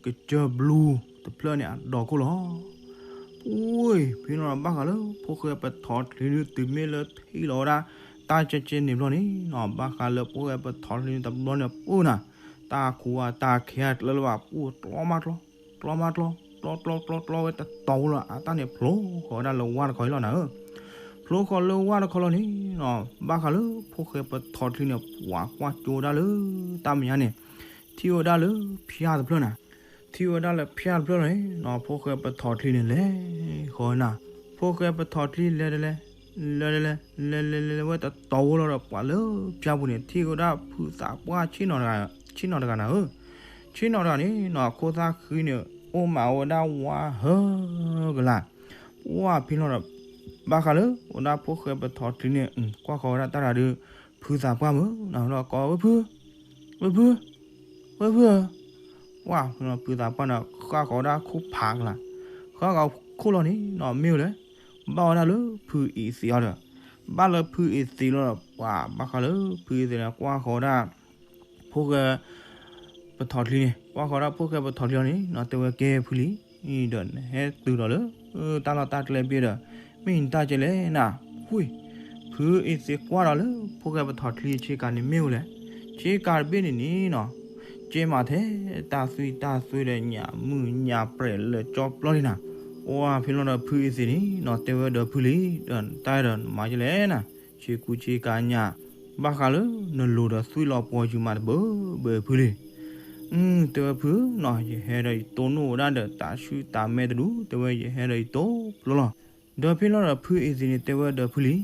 ကစၢၢ်ဘျူတဖျၢၣ်န့ၣ်အဒီခိၣ်လီၤ. ဝံၤဖဲလီၤဒီး ဘၣ်ဃးလၢ ဖိၣ်ဃဲပထီၣ်ချံဒုး တုၤမ့ၢ်လၢထံၣ်လီၤဝဲဒၣ် တၢ်ကဲကဲန့ၣ်ဘျီန့ၣ်နီၤ ဘၣ်ဃးလၢဖိၣ်ဃဲပထီၣ်ချံန့ၣ်တဘျီန့ၣ် ပၢနၤ တၢ်ခူၣ်အတၢ်ခဲအကျၢၤလၢၤဘၣ် ပှၤကျီမးကျီ ကျီမးကျီ ကျီကျီကျီကျီဝဲတတီၤဖိလီၤ အတၢ်န့ၣ်ဖျိဃီၤဝဲဒၣ်လၢဝၢ်တခီအံၤလီၤနၤဧၢ. ဖျိဃီၤလၢဝၢ်တခီလီၤန့ၣ်နီၤ ဘၣ်ဃးလၢ ဖိၣ်ဃဲပထီၣ်ချံန့ၣ် ပှၤကွၢ်ကၠိဝဲဒၣ်လၢ တၢ်မဲာ်ညါန့ၣ် ထံၣ်ဝဲဒၣ်လၢဖၠၣ်တဖျၢၣ်နၤ ထံၣ်ဝဲဒၣ်လၢဖၠၣ်တဖျၢၣ်လီၤန့ၣ်နီၤ ဖိၣ်ဃဲပထီၣ်ချံန့ၣ်လဲၤဃီၤနၤ ဖိၣ်ဃဲပထီၣ်ချံလဲၤတလဲၤ လဲၤတလဲၤ လဲၤလဲၤလဲၤလဲၤဝဲတတီၤဖိလီၤဒီး ပှၤလၢဖၠၣ်ပူၤန့ၣ် ထံၣ်ဝဲဒၣ်ဖုသးပှၢ်ဆ့ၣ်နီၤတဂၤ ဆ့ၣ်နီၤတဂၤနၤဧၢ. ဆ့ၣ်နီၤတဂၤန့ၣ်နီၤ အခိၣ်သၣ်ဃံန့ၣ် အိၣ်မးဝဲဒၣ်ဝါဟၢကလါ ပှၤဖဲလီၤဒီး ဘၣ်ဃးလၢ ဝဲဒၣ်ဖိၣ်ဃဲပထီၣ်ချံန့ၣ် ကွၢ်ဃီၤဝဲဒၣ်တၢ်တဂၤဒီး ဖုသးပှၢ်မုၢ်နီၤ လီၤကိးဝဲဖု ဝဲဖု ဝဲဖုဧၢ, ပှၤဖဲလီၤဖုသးပှၢ်န့ၣ် ဃၣ်ဃီၤဝဲဒၣ်ခိၣ်ဖးကလါ, ဃၣ်ဃီၤခိၣ်လီၤန့ၣ်နီၤ မ့ၢ်ဝဲလဲၣ်, ဘၣ်ဝဲဒၣ်လၢဖုအ့ၣ်သ့ၣ်အီၤဒီး, ဘၣ်လၢဖုအ့ၣ်သ့ၣ်လီၤဒီး ပှၤဘၣ်ဃးလၢဖုအ့ၣ်သ့ၣ်န့ၣ် ကွၢ်ဃီၤဝဲဒၣ် ဖိၣ်ဃဲ ပထီၣ်ချံန့ၣ်, ကွၢ်ဃီၤဒၣ်ဖိၣ်ဃဲပထီၣ်ချံအီၤန့ၣ်နီၤ တဲဝဲကဲဖုလံ, ဒီးနဟဲတုၤဒီးလၢ တၢ်လီၢ်တၢ်ကျဲဘ့ၣ်ဒီး မ့ၢ်နတၢ်ကဲလဲၣ်နၤ, ဝ့ၢ်, ဖုအ့ၣ်သ့ၣ်ကွၢ်ဒီးလၢ ဖိၣ်ဃဲပထီၣ်ချံဆ့ကၤန့ၣ်မ့ၢ်ဝဲလဲၣ်, ဆ့ကၤတဘ့ၣ်န့ၣ်န့ၣ်နီၤ, ကဲမးထဲတၢ်သွံၣ်တၢ်သွဲဒီးညၣ်မုၢ်ညၣ်ပြဲးလၢကၠီပျီလံနၤ, ပှၤဖဲလီၤဒီးဖုအ့ၣ်သ့ၣ်န့ၣ်နီၤ တဲဝဲဒီးဖုလံ, ဒီးနတၢ်အဲၣ်ဒိးနမၤကဲလဲၣ်နၤ, ဆ့ကူဆ့ကၤညၣ်, ဘၣ်ဃးလၢနလိၤဒီးသွံၣ်လီၤပှီၤယုာ်မးတဘၢဘၢဖုလံ. တဲဝဲဖုနီၤ ယဟဲဒီးယတိၢ်နီၣ်ဝဲဒၣ်ဒီးတၢ်ဆူၣ်တၢ်မဲတဒူၣ် တဲဝဲယဟဲဒီးယတိၢ်ဖျိလီၤ. ဒီးဖဲလီၤဒီးဖုအ့ၣ်သ့ၣ်န့ၣ် တဲဝဲဒီးဖုလံ,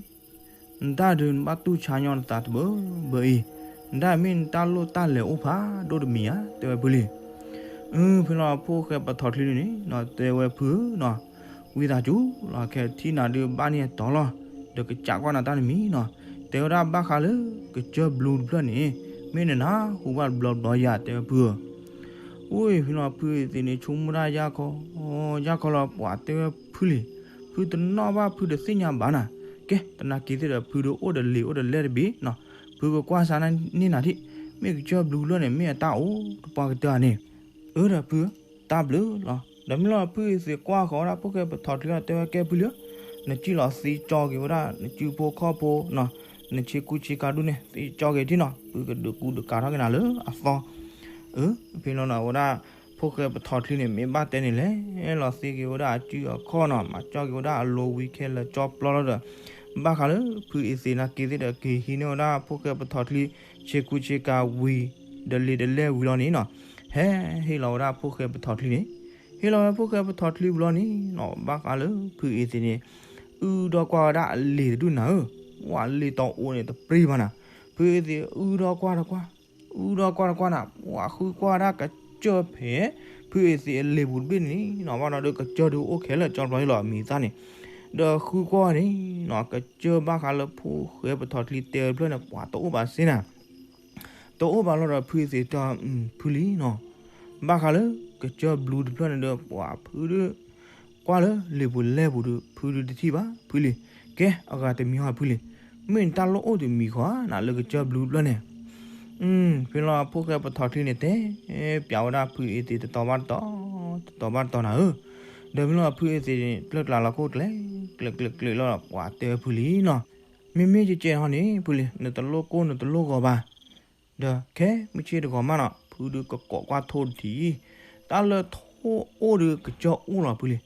နတၢ်ဒုးနဘၣ်တူၢ်ဆါညီနသးတဘၢဘၢအံၤ, နတၢ်မ့ၢ်နတၢ်လိၣ်တၢ်လဲၤအိၣ်ဖးဒိၣ်တမံၤဧါ တဲဝဲဖုလံ. အၢ ဖဲလီၤဖိၣ်ဃဲပထီၣ်ချံန့ၣ်နီၤ တဲဝဲဖုဧၢနီၤ, ဝံသးစူၤလီၤ ခဲထံၣ်နၤဒုးဘၣ်န့ၢ်အတီၤလီၤ, ဒီးကစးကွၢ်နၤတၢ်တမံၤနီၤ, တဲဝဲဒၣ်ဘၣ်ဃးလၢ ကစၢၢ်ဘျူးတဖျၢၣ်န့ၣ် မ့ၢ်နနၢ်ဟူဘၣ်တဘျီဘျီယၤ တဲဝဲဖုဧၢ. ဝ့ၢ်ဖဲလီၤဖုအ့ၣ်သ့ၣ်န့ၣ် ဆိကမိၣ်တၢ်ယၢ်ခီ, ယၢ်ခီလီၤ ပှၤတဲဝဲဖုလံ, ဖုတနီၣ်ဘၣ်ဖုတသ့ၣ်ညါဘၣ်နၤ, ကဲ တနာ်က့ၤသ့ၣ်ဒီးဖုဒုးအိၣ်ဒီးလံာ်အိၣ်ဒီးလဲၢ်တဘ့ၣ်နီၤ, ဖုကကွၢ်စါန့ၢ်နၤထံၣ်, မ့ၢ်ကစၢၢ်ဘျူးတဖျၢၣ်န့ၣ် မ့ၢ်အတၢ်အိၣ်တပှၢ်ကတၢၢ်န့ၣ်, အၢဒီးဖု တၢ်ဘျုးလီၤ. ဒီးမ့ၢ်လီၤဖုအ့ၣ်သ့ၣ်ကွၢ်ဃီၤဝဲဒၣ်ဖိၣ်ဃဲပထီၣ်ချံအီၤ တဲဝဲကဲဖုလံ, နစံၣ်လီၤသံကၠီက့ၤဝဲဒၣ် နစုဖိခီၣ်ဖိနီၤ, နဆ့ကူဆ့ကၤဒူၣ်န့ၣ် သံကၠီက့ၤထံၣ်နီၤ, ဖုကဒုးကူဒုးကၤထီၣ်က့ၤနၤလၢအသီ. အၢ ဖဲလီၤနီၤ ဝဲဒၣ် ဖိၣ်ဃဲပထီၣ်ချံန့ၣ် မ့ၢ်ဘၣ်တဲန့ၣ်လဲၣ်, လီၤသံက့ၤဝဲဒၣ်အစုအခီၣ်နီၤ, မၤကၠီက့ၤဝဲဒၣ်အလိၤဝံၤခဲလၢာ်ကၠီပျီလီၤဒီး, ဘၣ်ဃးလၢဖုအ့ၣ်သ့ၣ်နာ်က့ၤသ့ၣ်ဒီး က့ၤဟံးန့ၢ်ဝဲဒၣ်ဖိၣ်ဃဲပထီၣ်ချံ ဆ့ကူဆ့ကၤဝံၤ ဒီးလံာ်ဒီးလဲၢ်ဝံၤလီၤန့ၣ်နီၤ, ဟဲဟ့ၣ်လီၤဝဲဒၣ်ဖိၣ်ဃဲပထီၣ်ချံန့ၣ်, ဟ့ၣ်လီၤဝဲဖိၣ်ဃဲပထီၣ်ချံဝံၤလီၤန့ၣ်နီၤ, ဘၣ်ဃးလၢဖုအ့ၣ်သ့ၣ်န့ၣ် အုၣ်ဒီးကွၢ်ဝဲဒၣ်အလံာ်တဒူၣ်နၤဧၢ, ပှၤလံာ်တီၤအိၣ်န့ၣ်တပြံဘၣ်နၤ, ဖုအ့ၣ်သ့ၣ်အုၣ်ဒီးကွၢ်တကွၢ်, အုၣ်ဒီးကွၢ်တကွၢ်နၤ, ပှၤဃုကွၢ်ဝဲဒၣ်ကစၢၢ်ဖဲ ဖုအ့ၣ်သ့ၣ်အလံာ်ပူၤတဘ့ၣ်န့ၣ်နီၤ, ဘၣ်ဒီးကစၢၢ်ဒုးအိၣ်ခဲလၢာ်ကၠီပျီလီၤ အမံၤသၣ်န့ၣ်, ဒီးဃုကွၢ်န့ၣ်နီၤ ကစၢၢ်ဘၣ်ဃးလၢဖိၣ်ဃဲပထီၣ်ချံတဲဝဲတဖျၢၣ်န့ၣ် ပှၤတအိၣ်ဘၣ်စ့နၤ တအိၣ်ဘၣ်လီၤဒီးဖုအ့ၣ်သ့ၣ်တဲ ဖုလံနီၤ, ဘၣ်ဃးလၢ ကစၢၢ်ဘျူးတဖျၢၣ်န့ၣ်ဒီး ပှၤဖုဒုး ကွၢ်လၢလံာ်ပူၤလဲၢ်ပူၤဒီး ဖုဒုးတထံၣ်ဘၣ်ဖုလံ, ကဲ အဂၤတမံၤဟီဖုလံ, မ့ၢ်နတၢ်လိၣ်အိၣ်တမံၤဃီဧါနၤ လၢကစၢၢ်ဘျုးတဖျၢၣ်န့ၣ်. ဖဲလီၤဖိၣ်ဃဲပထီၣ်ချံန့ၣ် တဲပၠးဝဲဒၣ်ဖုအ့သ့းတတီၤဘၣ်တတီၤ, တတီၤဘၣ်တတီၤနၤဧၢ. ဒီးဖဲလီၤဖုအ့သ့းန့ၣ် ပျၢ်ကျးလီၤကိၣ်ကျဲး, ကျဲးကျဲးကျဲးလီၤဒီး ပှၤတဲဝဲဖုလံနီၤ, မ့မ့ၢ်ကကဲဟီန့ၣ် ဖုလံ နတလိၣ်ကိၣ်နတလိၣ်ဂီၤဘၣ် ဒီးခဲမုၢ်ဆ့ၣ်တဂီၤမးနီၤ ဖုဒုးကကိးကွၢ်ထိၣ်တထံၣ်, တၢ်လၢထိၣ်အိၣ်ဒီးကစၢၢ်အိၣ်လီၤဖုလံ.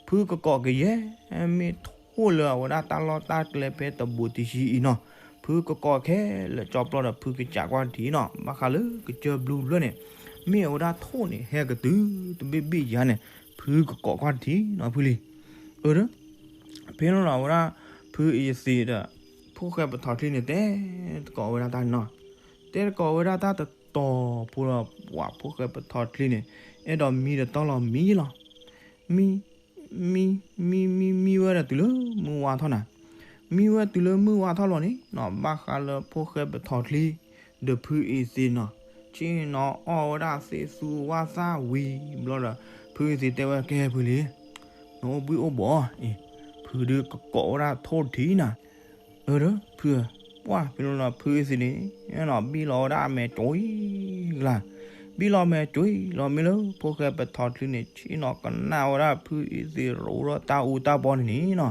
ဖုကကိးကယဲၢ် မ့ၢ်ထိၣ်လၢအဝဲဒၣ်တၢ်လီၢ်တၢ်ကျဲဖဲတဘူးတယံၤအံၤနီၤ, ဖုကကိးခဲလၢာ်ကၠီပျီဒီး ဖုကစးကွၢ်တထံၣ်နီၤ, ဘၣ်ဃးလၢကစၢၢ်ဘျုးတဖျၢၣ်န့ၣ် မ့ၢ်အဝဲဒၣ်ထိၣ်န့ၣ် ဟဲကတုၤတဘ့ၣ်ဘ့ၣ်ယၤန့ၣ် ဖုကကိးကွၢ်တထံၣ်နီၤဖုလံ. အၢ ဒီး ဖဲလီၤလီၤအဝဲဒၣ် ဖုအ့သ့းဒီး ဖိၣ်ဃဲပထီၣ်ချံန့ၣ် တဲတကိးဝဲဒၣ်တၢ်န့ၣ်နီၤ, တဲတကိးဝဲဒၣ်တၢ်တတီၤဖိလီၤ ပှၤဖိၣ်ဃဲပထီၣ်ချံန့ၣ် အဲၣ်ဒိးမံတတီၤလီၤမံလီၤ. မံ မံ မံ မံ မံဝဲဒၣ်တုၤလၢမုၢ်ဝါထီၣ်နၤ, မံဝဲတုၤလၢမုၢ်ဝါထီၣ်လီၤန့ၣ်နီၤ ဘၣ်ဃးလၢဖိၣ်ဃဲပထီၣ်ချံ ဒီးဖုအ့သ့းနီၤ ဆ့ၣ်နီၤအီၣ်ဝဲဒၣ်သ့ၣ်သူဝၣ်သၣ်ဝံၤဘျီဒီး ဖုအ့သ့းတဲဝဲကဲဖုလံ နအိၣ်ဘှံးအိၣ်ဘှီၣ်အံၤ ဖုဒုးကကိးဝဲဒၣ်ထိၣ်တထံၣ်နၤ. အၢ ဒီး ဖု ပှၢ်ဖဲလီၤလီၤဖုအ့သ့းန့ၣ် ဘံၣ်လီၤဝဲဒၣ်အမဲာ်ကွံကလါ, ဘံၣ်လီၤမဲာ်ကွံလီၤမ့ၢ်လၢ ဖိၣ်ဃဲပထီၣ်ချံန့ၣ် ဆ့ၣ်နီၤကနၣ်ဝဲဒၣ်ဖုအ့သ့းရိၣ်ဒီးတၢ်အူတၢ်ပီန့ၣ်န့ၣ်နီၤ,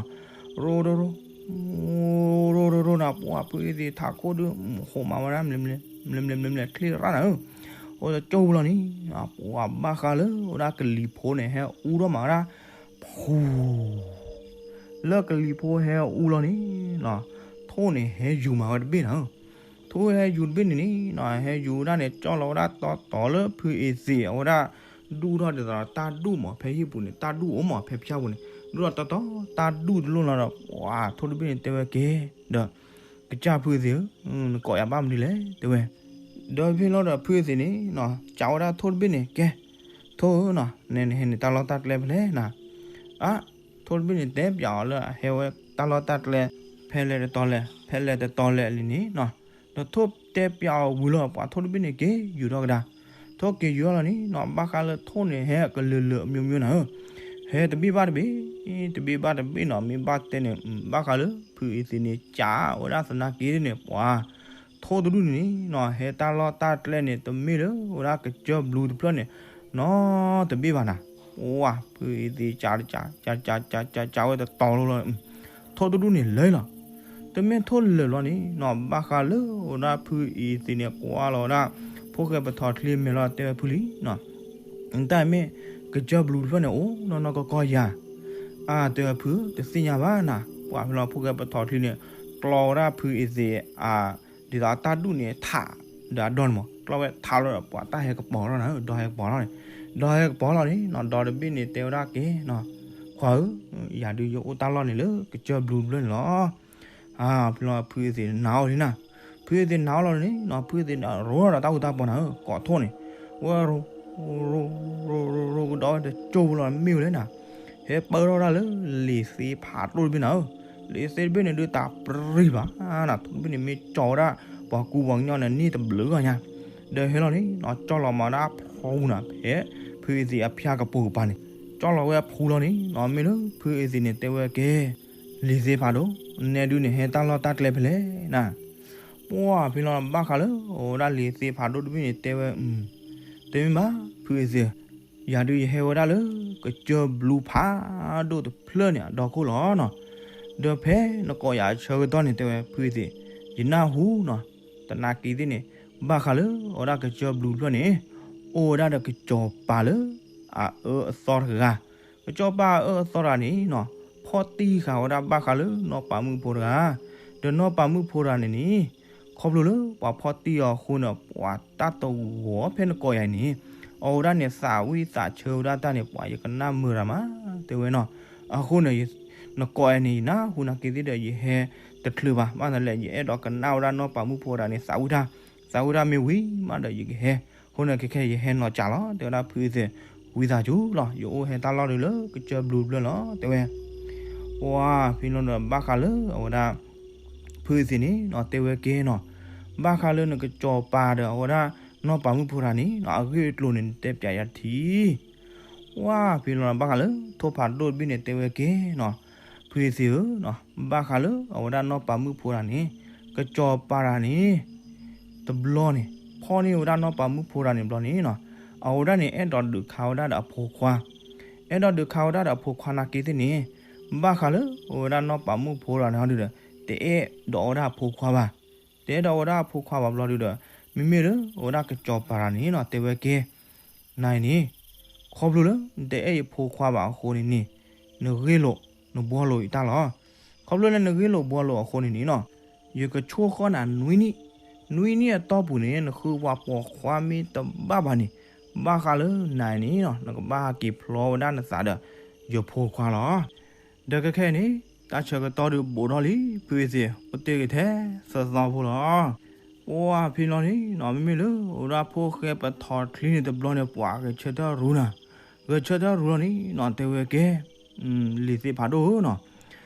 ရိၣ် ရိၣ် ရိၣ် ရိၣ် ရိၣ် ရိၣ် ရိၣ်နၤ ပှၢ်ဖုအ့သ့းထးခိၣ်ဒုး ဟိးမးဝဲဒၣ် မလဲၤ မလဲၤ မလဲၤ မလဲၤ ချ့ရၣ်နၤဧၢ, အိၣ်တကၠိၢ်ပူၤလီၤန့ၣ် ပှၢ်ဘၣ်ဃးလၢဝဲဒၣ်ကလံၤဖိန့ၣ် ဟဲအူထီၣ်မးဝဲဒၣ် ဖူ လၢကလံၤဖိဟဲအူလီၤန့ၣ်နီၤ, ထိၣ်န့ၣ်ဟဲယူၤမးဝဲတဘ့ၣ်နၤဧၢ, ထိၣ်ဟဲယူၤတဘ့ၣ်န့ၣ်န့ၣ်နီၤ ဟဲယူၤဝဲဒၣ်န့ၣ် ကၠီၣ်လီၤဝဲဒၣ်တီတီလၢဖုအ့သ့းအဝဲဒၣ် ဒူၣ်ထီၣ်ဒ်သိးဒီးတၢ်ဒူၣ်မး ဖဲဟံၣ်ပူၤန့ၣ် တၢ်ဒူၣ်အိၣ်မး ဖဲဖၠၣ်ပူၤန့ၣ် ဒူၣ်ထီၣ်တီတီ တၢ်ဒူၣ်တလိၣ်လီၤဒီး ပှၢ်ထိၣ်တဘ့ၣ်န့ၣ်တဲဝဲကဲ ဒီး ကစၢ်ဖုအ့သ့းဧၢ, နကိးယၤဘၣ်မနုၤလဲၣ် တဲဝဲ. ဒီးဖဲလီၤဒီးဖုအ့သ့းန့ၣ်နီၤ စံးဝဲဒၣ်ထိၣ်တဘ့ၣ်န့ၣ် ကဲ ထိၣ်ဧၢနီၤ နဟဲန့ၣ်တၢ်လီၢ်တၢ်ကျဲဖဲလဲၣ်နၤ, အါ ထိၣ်တဘ့ၣ်န့ၣ် တဲပၠးအီၤလၢအဟဲဝဲတၢ်လီၢ်တၢ်ကျဲ ဖဲလဲၣ်တတီၤလဲၣ် ဖဲလဲၣ်တတီၤလဲၣ်လံန့ၣ်နီၤ, ဒီးထိၣ်တဲပၠးအီၤဝံၤလီၤ ပှၤထိၣ်တဘ့ၣ်န့ၣ် က့ၤယူၤထီၣ်ကဒါ, ထိၣ်က့ၤယူၤထီၣ်လီၤန့ၣ်နီၤ ဘၣ်ဃးလၢထိၣ်န့ၣ် ဟဲကလုာ်လုာ်အမျိုးမျိုးနၤဧၢ, ဟဲတဘ့ၣ်ဘၣ်တဘ့ၣ် တဘ့ၣ်ဘၣ်တဘ့ၣ်နီၤ မ့ၢ်ဘၣ်တဲန့ၣ် ဘၣ်ဃးလၢဖုအ့သ့းန့ၣ် စံးဝဲဒၣ်သနာ်က့န့ၣ် ပှၤ ထိၣ်တဒူၣ်န့ၣ်နီၤ ဟဲတၢ်လီၢ်တၢ်ကျဲန့ၣ် တမ့ၢ်လၢဝဲဒၣ်ကစၢၢ်ဘျူးတဖျၢၣ်န့ၣ် နီတဘ့ၣ်ဘၣ်နၤ, ပှၢ်ဖုအ့သ့းစံးတစံး စံးစံးစံးစံးဝဲတတီၤလီၤလီၤ, ထိၣ်တဒူၣ်န့ၣ်လၢာ်လီၤ, တမ့ၢ်ထိၣ်လၢာ်လီၤန့ၣ်နီၤ ဘၣ်ဃးလၢဝဲဒၣ်ဖုအ့သ့းန့ၣ် ကွၢ်လီၤဝဲဒၣ် ဖိၣ်ဃဲပထီၣ်ချံမဲာ်လီၤ တဲဝဲဖုလံနီၤ တၢ်မ့ၢ်ကစၢၢ်ဘျူးတဖျၢၣ်န့ၣ် အိၣ်နီၢ်နီၢ်ကီၢ်ကီၢ်ယၤ, အါ တဲဝဲဖု တသ့ၣ်ညါဘၣ်နၤ, ပှၢ်ဖဲလီၤဖိၣ်ဃဲပထီၣ်ချံန့ၣ် ကျီဝဲဒၣ်ဖုအ့သ့းအ ဒ်သိးအတၢ်ဒူၣ်န့ၣ်ထး ဒီးအဒီန့ၣ်မး ကျီဝဲထးလီၤဒီး ပှၤတၢ်ဟဲကပီၤထီၣ်နၤဧၢ ဒီဟဲကပီၤထီၣ်န့ၣ်, ဒီဟဲကပီၤလီၤန့ၣ်နီၤ ဒီတဘ့ၣ်န့ၣ်တဲဝဲဒၣ်ကဲနီၤ, ခွါဧၢ, ယၤဒုးယအိၣ်တၢ်လီၢ်န့ၣ်လၢကစၢၢ်ဘျူးတဖျၢၣ်န့ၣ်လီၤ. အါ ဖဲလီၤဖုအ့သ့းနာ်အီၤလံနၤ, ဖုအ့သ့းနာ်အီၤလီၤန့ၣ်နီၤ ဖုအ့သ့းန့ၣ်ရိၣ်ထီၣ်ဒီးတၢ်အူတၢ်ပီၤနၤဧၢ ကိးထိၣ်န့ၣ်, ဝဲရိၣ် ရိၣ် ရိၣ် ရိၣ်ကဒီးဝဲတကၠိၢ်ပူၤလီၤ မ့ၢ်ဝဲလဲၣ်နၤ, ဟဲပၢထီၣ်ဝဲဒၣ်လၢလံာ်သ့ဖးဒိၣ်တဘ့ၣ်နၤဧၢ, လံာ်သ့တဘ့ၣ်န့ၣ်ဒုးတၢ်ပြံၤဘၣ်နၤ ထိၣ်တဘ့ၣ်န့ၣ်မ့ၢ်ကၠီဝဲဒၣ် ပှၤကူပှၤကညီန့ၣ် န့ၢ်တဘျုးဂၤညါ, ဒီးဟဲလီၤန့ၣ်နီၤ ကၠီၣ်လီၤမၤဒၣ်ဖှူနၤ ဖဲဖုအ့သ့းအဖၠၣ်ကပိာ်ကပၤန့ၣ်, ကၠီၣ်လီၤဝဲအဖှူလီၤန့ၣ်နီၤ မ့ၢ်လၢဖုအ့သ့းန့ၣ်တဲဝဲကဲ လံာ်သ့ဖးဒိၣ်, နဲဒုးန့ၣ်ဟဲတၢ်လီၢ်တၢ်ကျဲဖဲလဲၣ်နၤ, ပှၢ်ဖဲလီၤဘၣ်ဃးလၢ အဝဲဒၣ်လံာ်သ့ဖးဒိၣ်တဘ့ၣ်န့ၣ်တဲဝဲ, တမ့ၢ်ဘၣ် ဖုအ့သ့း, ယၤဒုးယဟဲဝဲဒၣ်လၢ ကစၢၢ်ဘျူးဖးဒိၣ်တဖျၢၣ်န့ၣ် အဒီခိၣ်လီၤနီၤ, ဒီးဖဲနကိးယၤအဆၢကတီၢ်န့ၣ်တဲဝဲ ဖုအ့သ့း, ယနၢ်ဟူနီၤ, တနာ်က့ၤသ့ၣ်န့ၣ် ဘၣ်ဃးလၢ အဝဲဒၣ်ကစၢၢ်ဘျူးတဖျၢၣ်န့ၣ် အိၣ်ဝဲဒၣ်ဒီးကစီၤပၤလၢ အအၢအသီတဂၤ ကစီၤပၤအအၢအသီတဂၤန့ၣ်နီၤ ဖီၣ်တံၢ်ဃာ်ဝဲဒၣ်ဘၣ်ဃးလၢနီၢ်ပၤမုၣ်ဖိတဂၤ, ဒီးနီၢ်ပၤမုၣ်ဖိတဂၤန့ၣ်န့ၣ် ခီဖျိလၢပှၤဖီၣ်တံၢ်အီၤအဃိန့ၣ် ပှၤတၢ်တဂီၤဖဲနကိးယၤန့ၣ် အဝဲဒၣ်န့ၣ်သးဝံၣ်သးဆၢဝဲဒၣ်တၢ်န့ၣ် ပှၤယကနၣ်မုာ်တၢ်မး တဲဝဲနီၤ, အဃိန့ၣ် နကိးယၤန့ၣ် ယနၢ်ဟူနာ်က့ၤသ့ၣ်ဒီး ယဟဲတချုးဘၣ် ဘၣ်သလဲၣ် ယအဲၣ်ဒိးကနၣ်ဝဲဒၣ်နီၢ်ပၤမုၣ်ဖိတဂၤန့ၣ် သးဝံၣ်တၢ်, သးဝံၣ်တၢ်မ့ၢ်ဝံၤမးဒီးယကဟဲ, အဃိန့ၣ်ခဲခဲယဟဲနီၤကးလီၤ တဲဝဲဒၣ်ဖုအ့သ့း, ဝံသးစူၤလီၤ ယအိၣ်ဟဲတၢ်လီၢ်ဒုးလၢကစၢၢ်ဘျူးတဖျၢၣ်လီၤ တဲဝဲ ပှၢ်ဖဲလီၤဒီးဘၣ်ဃးလၢအဝဲဒၣ် ဖုအ့သ့းန့ၣ်နီၤ တဲဝဲကဲနီၤ, ဘၣ်ဃးလၢနကစီၤပၤဒီးအဝဲဒၣ် နီၢ်ပၤမုၣ်ဖိတဂၤန့ၣ်နီၤ အဂ့ၢ်အကျိၤန့ၣ် နတဲပျးယၤထံ ပှၢ်ဖဲလီၤဒီးဘၣ်ဃးလၢ ထိၣ်ဖးဒိၣ်တဘ့ၣ်န့ၣ် တဲဝဲကဲနီၤ, ဖုအ့သ့ၣ်ဧၢ, ဘၣ်ဃးလၢအဝဲဒၣ်နီၢ်ပၤမုၣ်ဖိတဂၤန့ၣ် ကစီၤပၤတဂၤန့ၣ် တဘျီန့ၣ် ဖီၣ်န့ၢ်ဝဲဒၣ်နီၢ်ပၤမုၣ်ဖိတဂၤန့ၣ်တဘျီန့ၣ်နီၤ, အဝဲဒၣ်န့ၣ် အဲၣ်ဒိးဒုးခါဝဲဒၣ်ဒီးအဖိခွါ, အဲၣ်ဒိးဒုးခါဝဲဒၣ်ဒီးအဖိခွါနာ်က့သ့ၣ်န့ၣ်, ဘၣ်ဃးလၢအဝဲဒၣ်နီၢ်ပၤမုၣ်ဖိတဂၤန့ၣ်ဟီဒုဒီး တအဲၣ်ဒိးဝဲဒၣ်အဖိခွါဘၣ်, တအဲၣ်ဒိးဝဲဒၣ်အဖိခွါဘၣ်ဘျီဒုဒီး မ့မ့ၢ်လၢအဝဲဒၣ်ကစီၤပၤတဂၤန့ၣ်နီၤ တဲဝဲကဲ နၤအံၤန့ၣ် ခီဖျိလၢနတအဲၣ်ယဖိခွါဘၣ်အဃိန့ၣ်န့ၣ် နဂ့ၢ်လိာ် နဘှီလိာ်အံၤတၢ်လီၤ. ခီဖျိလၢနဂ့ၢ်လိာ်ဘှီလိာ်အဃိန့ၣ်န့ၣ်နီၤ, ယကဆိၣ်ဃီၣ်နၤနွံနံၣ်, နွံနံၣ်အတီၢ်ပူၤန့ၣ် နဃုပှၤပိာ်ခွါမ့ၢ်တဘၣ်ဘၣ်န့ၣ်, ဘၣ်ဃးလၢနၤအံၤန့ၣ်နီၤ နကဘၣ်ဟးက့ၤဖျီဝဲဒၣ်နသးဒီးယဖိခွါလီၤ. ဒီးခဲခဲအံၤန့ၣ် တၢ်ဆၢကတီၢ်ဒုးဘူးထီၣ်လံ ဖုအ့သ့ၣ် အိၣ်တ့ၢ်က့ၤထဲသၢသီဖိလီၤ. ပှၤဖဲလီၤန့ၣ်နီၤ မ့မ့ၢ်လၢအဝဲဒၣ်ဖိၣ်ဃဲပထီၣ်ချံန့ၣ်တဘျီန့ၣ် ပှၤဂဲၤဆၢထၢၣ်ရူၤနၤ, ဂဲၤဆၢထၢၣ်ရူၤလီၤန့ၣ်နီၤ တဲဝဲကဲ လံာ်သ့ၣ်ဖးဒိၣ်ဧၢနီၤ,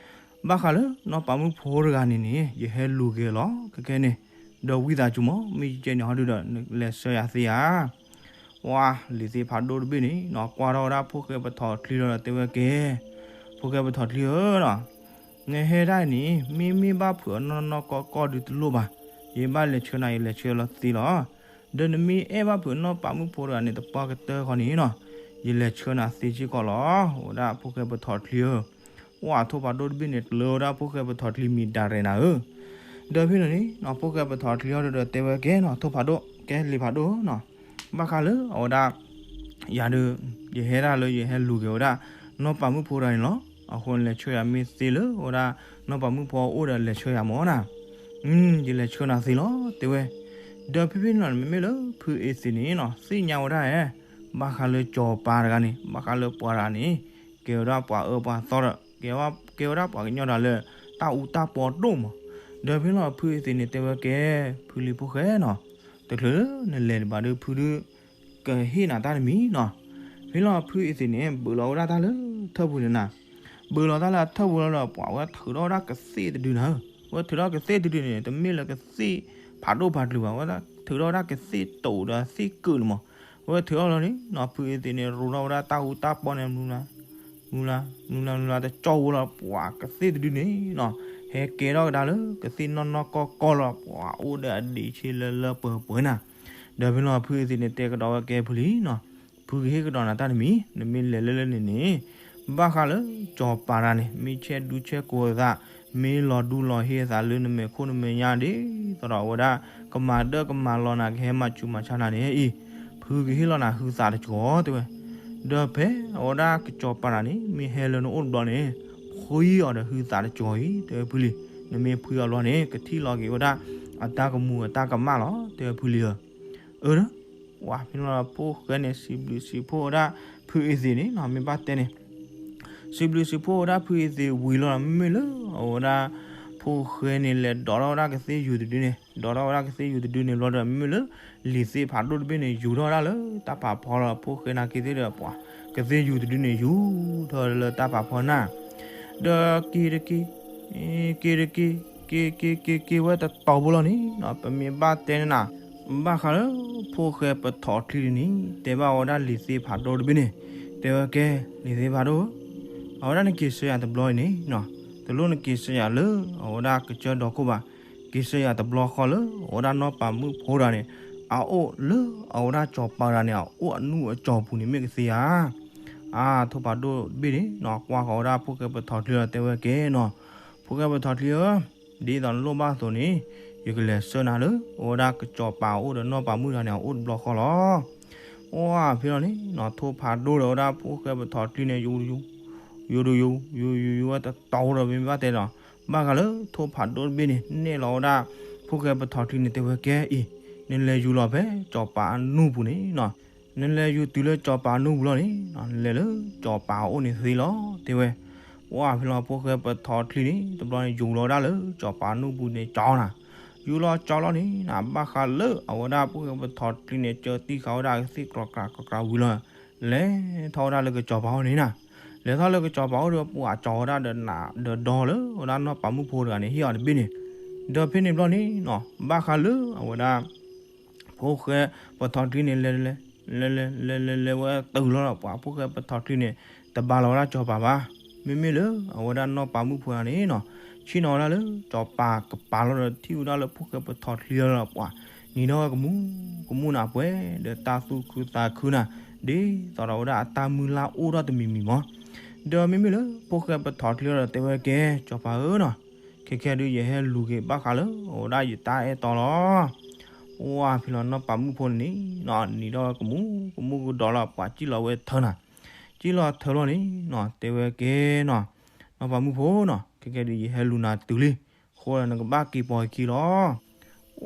ဘၣ်ဃးလၢနီၢ်ပၤမုၣ်ဖိတဂၤန့ၣ်န့ၣ် ယဟဲလူၤက့ၤလီၤ ခဲခဲန့ၣ်, ဒီးဝံသးစူၤမ့ၢ် မ့ၢ်ယကဲန့ၣ်ဟီဒုဒီး နလဲၤဆှၢယၤသ့ဧါ. ပှၤလံာ်သ့ၣ်ဖးဒိၣ်တဘ့ၣ်န့ၣ်နီၤ ကွၢ်ထီၣ်ဝဲဒၣ်ဖိၣ်ဃဲပထီၣ်ချံလီၤဒီးတဲဝဲကဲ ဖိၣ်ဃဲပထီၣ်ချံဧၢနီၤ, နဟဲဒၣ်အံၤန့ၣ် မ့မ့ၢ်ဘၣ်ဖုးအနီၢ်နီၢ်ကီၢ်ကီၢ်ဒုတလိၣ်ဘၣ်, ယဘၣ်လဲၤဆှၢနၤ ယလဲၤဆှၢလီၤသ့လီၤ. ဒီးနမ့ၢ်အဲၣ်ဘၣ်ဖုးနီၢ်ပၤမုၣ်ဖိတဂၤန့ၣ် တပှၢ်ကတၢၢ်ဃီန့ၣ်နီၤ, ယလဲၤဆှၢနၤသ့စ့ၢ်ကီးလီၤ. အိၣ်ဝဲဒၣ်ဖိၣ်ဃဲပထီၣ်ချံဧၢ, ပှၤထိၣ်ဖးဒိၣ်တဘ့ၣ်န့ၣ် ကျၢၤဝဲဒၣ်ဖိၣ်ဃဲပထီၣ်ချံမံၤဒၣ်ရဲၣ်နၤဧၢ. ဒီးဖဲန့ၣ်န့ၣ်နီၤ ဖိၣ်ဃဲပထီၣ်ချံဟီဒုဒီးတဲဝဲကဲနီၤ ထိၣ်ဖးဒိၣ် ကဲလံာ်ဖးဒိၣ်နီၤ, ဘၣ်ဃးလၢအဝဲဒၣ် ယၤဒုး ယဟဲဒၣ်လၢယဟဲလူၤက့ၤဝဲဒၣ် နီၢ်ပၤမုၣ်ဖိတဂၤန့ၣ်လီၤ. အဃိန့ၣ်လဲၤဆှၢယၤမ့ၢ်သ့လၢအဝဲဒၣ် နီၢ်ပၤမုၣ်ဖိအအိၣ်ဒီးလဲၤဆှၢယၤမ့ၢ်နၤ, ယလဲၤဆှၢနၤသ့လီၤ တဲဝဲ. ဒီးဖဲဖဲန့ၣ်နီၤ မ့မ့ၢ်လၢဖုအ့သ့ၣ်န့ၣ်နီၤ သ့ၣ်ညါဝဲဒၣ်ဧါ, ဘၣ်ဃးလၢစီၤပၤတဂၤန့ၣ် ဘၣ်ဃးလၢပှၤတဂၤန့ၣ် ကဲဝဲဒၣ်ပှၤအၢပှၤသီဒီး ကဲဝဲဒၣ်ပှၤကညီတဂၤလၢ တၢ်အူတၢ်ပီဒိၣ်မး. ဒီးဖဲလီၤဖုအ့သ့ၣ်န့ၣ်တဲဝဲကဲ ဖုလံၤဖိၣ်ဃဲနီၤ, တချုးလၢနလဲၤဒံးဘၣ်ဒီး ဖုဒုး ကဟ့ၣ်နၤတၢ်တမံၤနီၤ. ဖဲလီၤဖုအ့သ့ၣ်န့ၣ် ဘုးလီၤဝဲဒၣ်တၢ်လၢထၢၣ်ပူၤန့ၣ်နၤ, ဘုးလီၤတၢ်လၢအထၢၣ်ပူၤလီၤဒီး ပှၤဝဲထုးထီၣ်ဝဲဒၣ်ကသ့ၣ်တဒုနၤဧၢ, ဝဲထုးထီၣ်ကသ့ၣ်တဒုန့ၣ် တမ့ၢ်လၢကသ့ၣ်ဖးဒိၣ်ဖးတြူၤဘၣ်, ဝဲထုးထီၣ်ဝဲဒၣ်ကသ့ၣ်တိာ်ဒီးသ့ၣ်ကုာ်န့ၣ်မး. ဝဲထုးထီၣ်လီၤန့ၣ်နီၤ ဖုအ့သ့ၣ်န့ၣ် ရူးထီၣ်ဝဲဒၣ်တၢ်အူတၢ်ပီန့ၣ် မူလၢ မူလၢ မူလၢတကၠီဝဲလီၤ ပှၤကသ့ၣ်တဒုန့ၣ်နီၤ, ဟဲကဲထီၣ်ကဒါလၢကသ့ၣ်နီၢ်နီၢ်ကီၢ်ကီၢ်လီၤ ပှၤအိၣ်ဒီးအဒံးဆ့လၢလၢပှဲၤပှဲၤနၤ. ဒီးဖဲလီၤဖုအ့သ့ၣ်န့ၣ် တဲကဒီးဝဲကဲဖုလံၤနီၤ, ဖုကဟ့ၣ်ကဒီးနၤတၢ်တမံၤ နမ့ၢ်လဲၤလၢလၢန့ၣ်န့ၣ်, ဘၣ်ဃးလၢစီၤပၤတဂၤန့ၣ် မ့ၢ်ဆဲးဒူဆဲးကိးအသး, မ့ၢ်လီၤဒူလီၤဟ့အသးလၢနမဲာ်ခိၣ်နမဲာ်ညါဒ် သိးဒီးအဝဲဒၣ် ကမၤဒၢကမၤလီၤနၤ ကဟဲမၤဆူးမၤဆါနၤန့ၣ်အံၤ, ဖုကဟ့ၣ်လီၤနၤဟုသးတကီၤတဲဝဲ. ဒီးဖဲအဝဲဒၣ်ကစီၤပၤတဂၤန့ၣ် မ့ၢ်ဟဲလၢနအိၣ်တဘျီန့ၣ်, ဖှံအီၤဒီးဟုသးတကီၤအံၤ တဲဝဲဖုလံၤ, နမ့ၢ်ဖှံအီၤဘျီန့ၣ် ကထံၣ်လီၤက့ၤဝဲဒၣ် အတၢ်ကမူၤအတၢ်ကမၣ်လီၤ တဲဝဲဖုလံၤဧၢ. အၢ ဝဲဖဲလီၤဖိၣ်ဃဲန့ၣ် စံးဘျုးစံးဖှိၣ်ဝဲဒၣ် ဖုအ့သ့ၣ်န့ၣ်နီၤ မ့ၢ်ဘၣ်တဲန့ၣ် စံးဘျုးစံးဖှိၣ်ဝဲဒၣ်ဖုအ့သ့ၣ်ဝံၤလီၤ မ့မ့ၢ်လၢအဝဲဒၣ် ဖိၣ်ဃဲန့ၣ် လဲၤဒိးထီၣ်ဝဲဒၣ်ကသ့ၣ်ယူၤတဒုန့ၣ် ဒိးထီၣ်ဝဲဒၣ်ကသ့ၣ်ယူၤတဒုန့ၣ်ဘျီဒီး မ့မ့ၢ်လၢ လံာ်သ့ၣ်ဖးဒိၣ်တဘ့ၣ်န့ၣ် ယူၤထီၣ်ဝဲဒၣ်လၢတၢ်ဖးဖီလီၤ ဖိၣ်ဃဲနာ်က့သ့ၣ်ဒီးပှၤ ကသ့ၣ်ယူၤတဒုန့ၣ် ယူၤထီၣ်လၢတၢ်ဖးဖီနၤ ဒီးက့ၤတက့ၤ က့ၤတက့ၤ က့ၤက့ၤက့ၤက့ၤဝဲတတီၤဖိလီၤန့ၣ်နီၤ ပမ့ၢ်ဘၣ်တဲန့ၣ်နၤ ဘၣ်ဃးလၢ ဖိၣ်ဃဲပထီၣ်ချံန့ၣ် တဲဘၣ်ဝဲဒၣ်လံာ်သ့ၣ်ဖးဒိၣ်တဘ့ၣ်န့ၣ် တဲဝဲကဲ လံာ်သ့ၣ်ဖးဒိၣ်ဧၢ, အဝဲဒၣ်နက့ၤဆှၢယၤတဘျီအံၤန့ၣ်နီၤ တလိၣ်နက့ၤဆှၢယၤလၢအဝဲဒၣ်ကစၢၢ်ဒီခိၣ်ဘၣ်, က့ၤဆှၢယၤတဘျီဃီလၢ အဝဲဒၣ်နီၢ်ပၤမုၣ်ဖိတဂၤန့ၣ် အအိၣ်လၢအဝဲဒၣ်စီၤပၤတဂၤန့ၣ် အအိၣ်အနူၢ်အစီၤပူၤန့ၣ်မ့ၢ်ကသ့ဧါ. အါ ထိၣ်ဖးဒိၣ်တဘ့ၣ်န့ၣ်နီၤ ကွၢ်ဃီၤဝဲဒၣ်ဖိၣ်ဃဲပထီၣ်ချံဒီးတဲဝဲကဲနီၤ, ဖိၣ်ဃဲပထီၣ်ချံဧၢ, ဒ်သိးနလိၣ်ဘၣ်အသိးန့ၣ် ယကလဲၤဆှၢနၤလၢ အဝဲဒၣ်ကစီၤပၤအအိၣ်ဒီးနီၢ်ပၤမုၣ်တဂၤန့ၣ် အအိၣ်တဘျီဃီလီၤ. အါဖဲလီၤန့ၣ်နီၤ ထိၣ်ဖးဒိၣ်ဒီးဝဲဒၣ်ဖိၣ်ဃဲပထီၣ်ချံန့ၣ် ယူၤ ယူၤ ယူၤ ယူၤ ယူၤ ယူၤဝဲတတီၤဒီး မ့ၢ်ဘၣ်တဲဒီး ဘၣ်ဃးလၢထိၣ်ဖးဒိၣ်တဘ့ၣ်န့ၣ် နဲၣ်လီၤဝဲဒၣ် ဖိၣ်ဃဲပထီၣ်ချံန့ၣ် တဲဝဲကဲအံၤ, နလဲၤယူၤလီၤဖဲစီၤပၤအနူၢ်ပူၤန့ၣ်နီၤ, နလဲၤယူၤတုၤလၢစီၤပၤအနူၢ်ပူၤလီၤန့ၣ် နလဲၤလၢစီၤပၤအအိၣ်န့ၣ်သ့လီၤ တဲဝဲ. အါဖဲလီၤဖိၣ်ဃဲပထီၣ်ချံန့ၣ် တဘျီန့ၣ် ယူၤလီၤဝဲဒၣ်လၢစီၤပၤအနူၢ်ပူၤန့ၣ်ကၠီနၤ, ယူၤလီၤကၠီလီၤန့ၣ်နၤ ဘၣ်ဃးလၢအဝဲဒၣ်ဖိၣ်ဃဲပထီၣ်ချံန့ၣ် ကၢတံၢ်ဃာ်ဝဲဒၣ်ကသ့ၣ်ကြီကြးကြီဝံၤလီၤ, လဲၤထီၣ်ဝဲဒၣ်လၢကစီၤပၤအိၣ်န့ၣ်နၤ, လဲၤထီၣ်လၢကစီၤပၤအိၣ်ဒီး ပှၤကၠီဝဲဒၣ်ဒီးနးဒီးဒီလၢ အဝဲဒၣ်နီၢ်ပၤမုၣ်ဖိတဂၤန့ၣ် ဟ့ၣ်အီၤတဘ့ၣ်န့ၣ်, ဒီးဖဲန့ၣ်ဘျီန့ၣ်နီၤ ဘၣ်ဃးလၢအဝဲဒၣ် ဖိၣ်ဃဲပထီၣ်ချံန့ၣ် လဲၤ လဲၤ လဲၤ လဲၤ လဲၤ လဲၤဝဲတုၤလီၤဒီး ပှၤဖိၣ်ဃဲပထီၣ်ချံန့ၣ် တဘါလီၤဝဲဒၣ်စီၤပၤဘၣ် မ့မ့ၢ်လၢအဝဲဒၣ်နီၢ်ပၤမုၣ်ဖိတဂၤန့ၣ်နီၤ ဆ့ၣ်နီၤဝဲဒၣ်လၢစီၤပၤကပၤလီၤဒီးထံၣ်ဝဲဒၣ်လၢဖိၣ်ဃဲပထီၣ်ချံလီၤဒီးပှၤနံၤထီၣ်ဝဲကမူၣ်ကမူၣ်န့ၣ် အပှဲၤဒီးတၢ်သူၣ်ခုသးခုနၤ ဒ်သိးဒီးဝဲဒၣ်အတၢ်မုၢ်လၢ်အိၣ်ထီၣ်တမံၤမံၤမး. ဒီးမ့မ့ၢ်လၢဖိၣ်ဃဲပထီၣ်ချံလီၤဒီးတဲဝဲကဲ စီၤပၤဧၢနီၤ ခဲခဲဒုးယဟဲလူၤက့ၤဘၣ်ဃးလၢအဝဲဒၣ်ယတၢ်အဲၣ်တီလီၤ. ဝဲဖဲလီၤနီၢ်ပၤမုၣ်ဖိန့ၣ်နီၤ နံၤထီၣ်ဝဲကမူၣ်ကမူၣ်ကဒီးလီၤ ပှၤစံၣ်လီၤဝဲထၢနၤ စံၣ်လီၤထၢလီၤန့ၣ်နီၤ တဲဝဲကဲနီၤ နီၢ်ပၤမုၣ်ဖိနီၤ ခဲခဲဒုးယဟဲလူၤနၤတုၤလံ အဃိဒီးနကဘၣ်က့ၤပိာ်ခံလီၤ.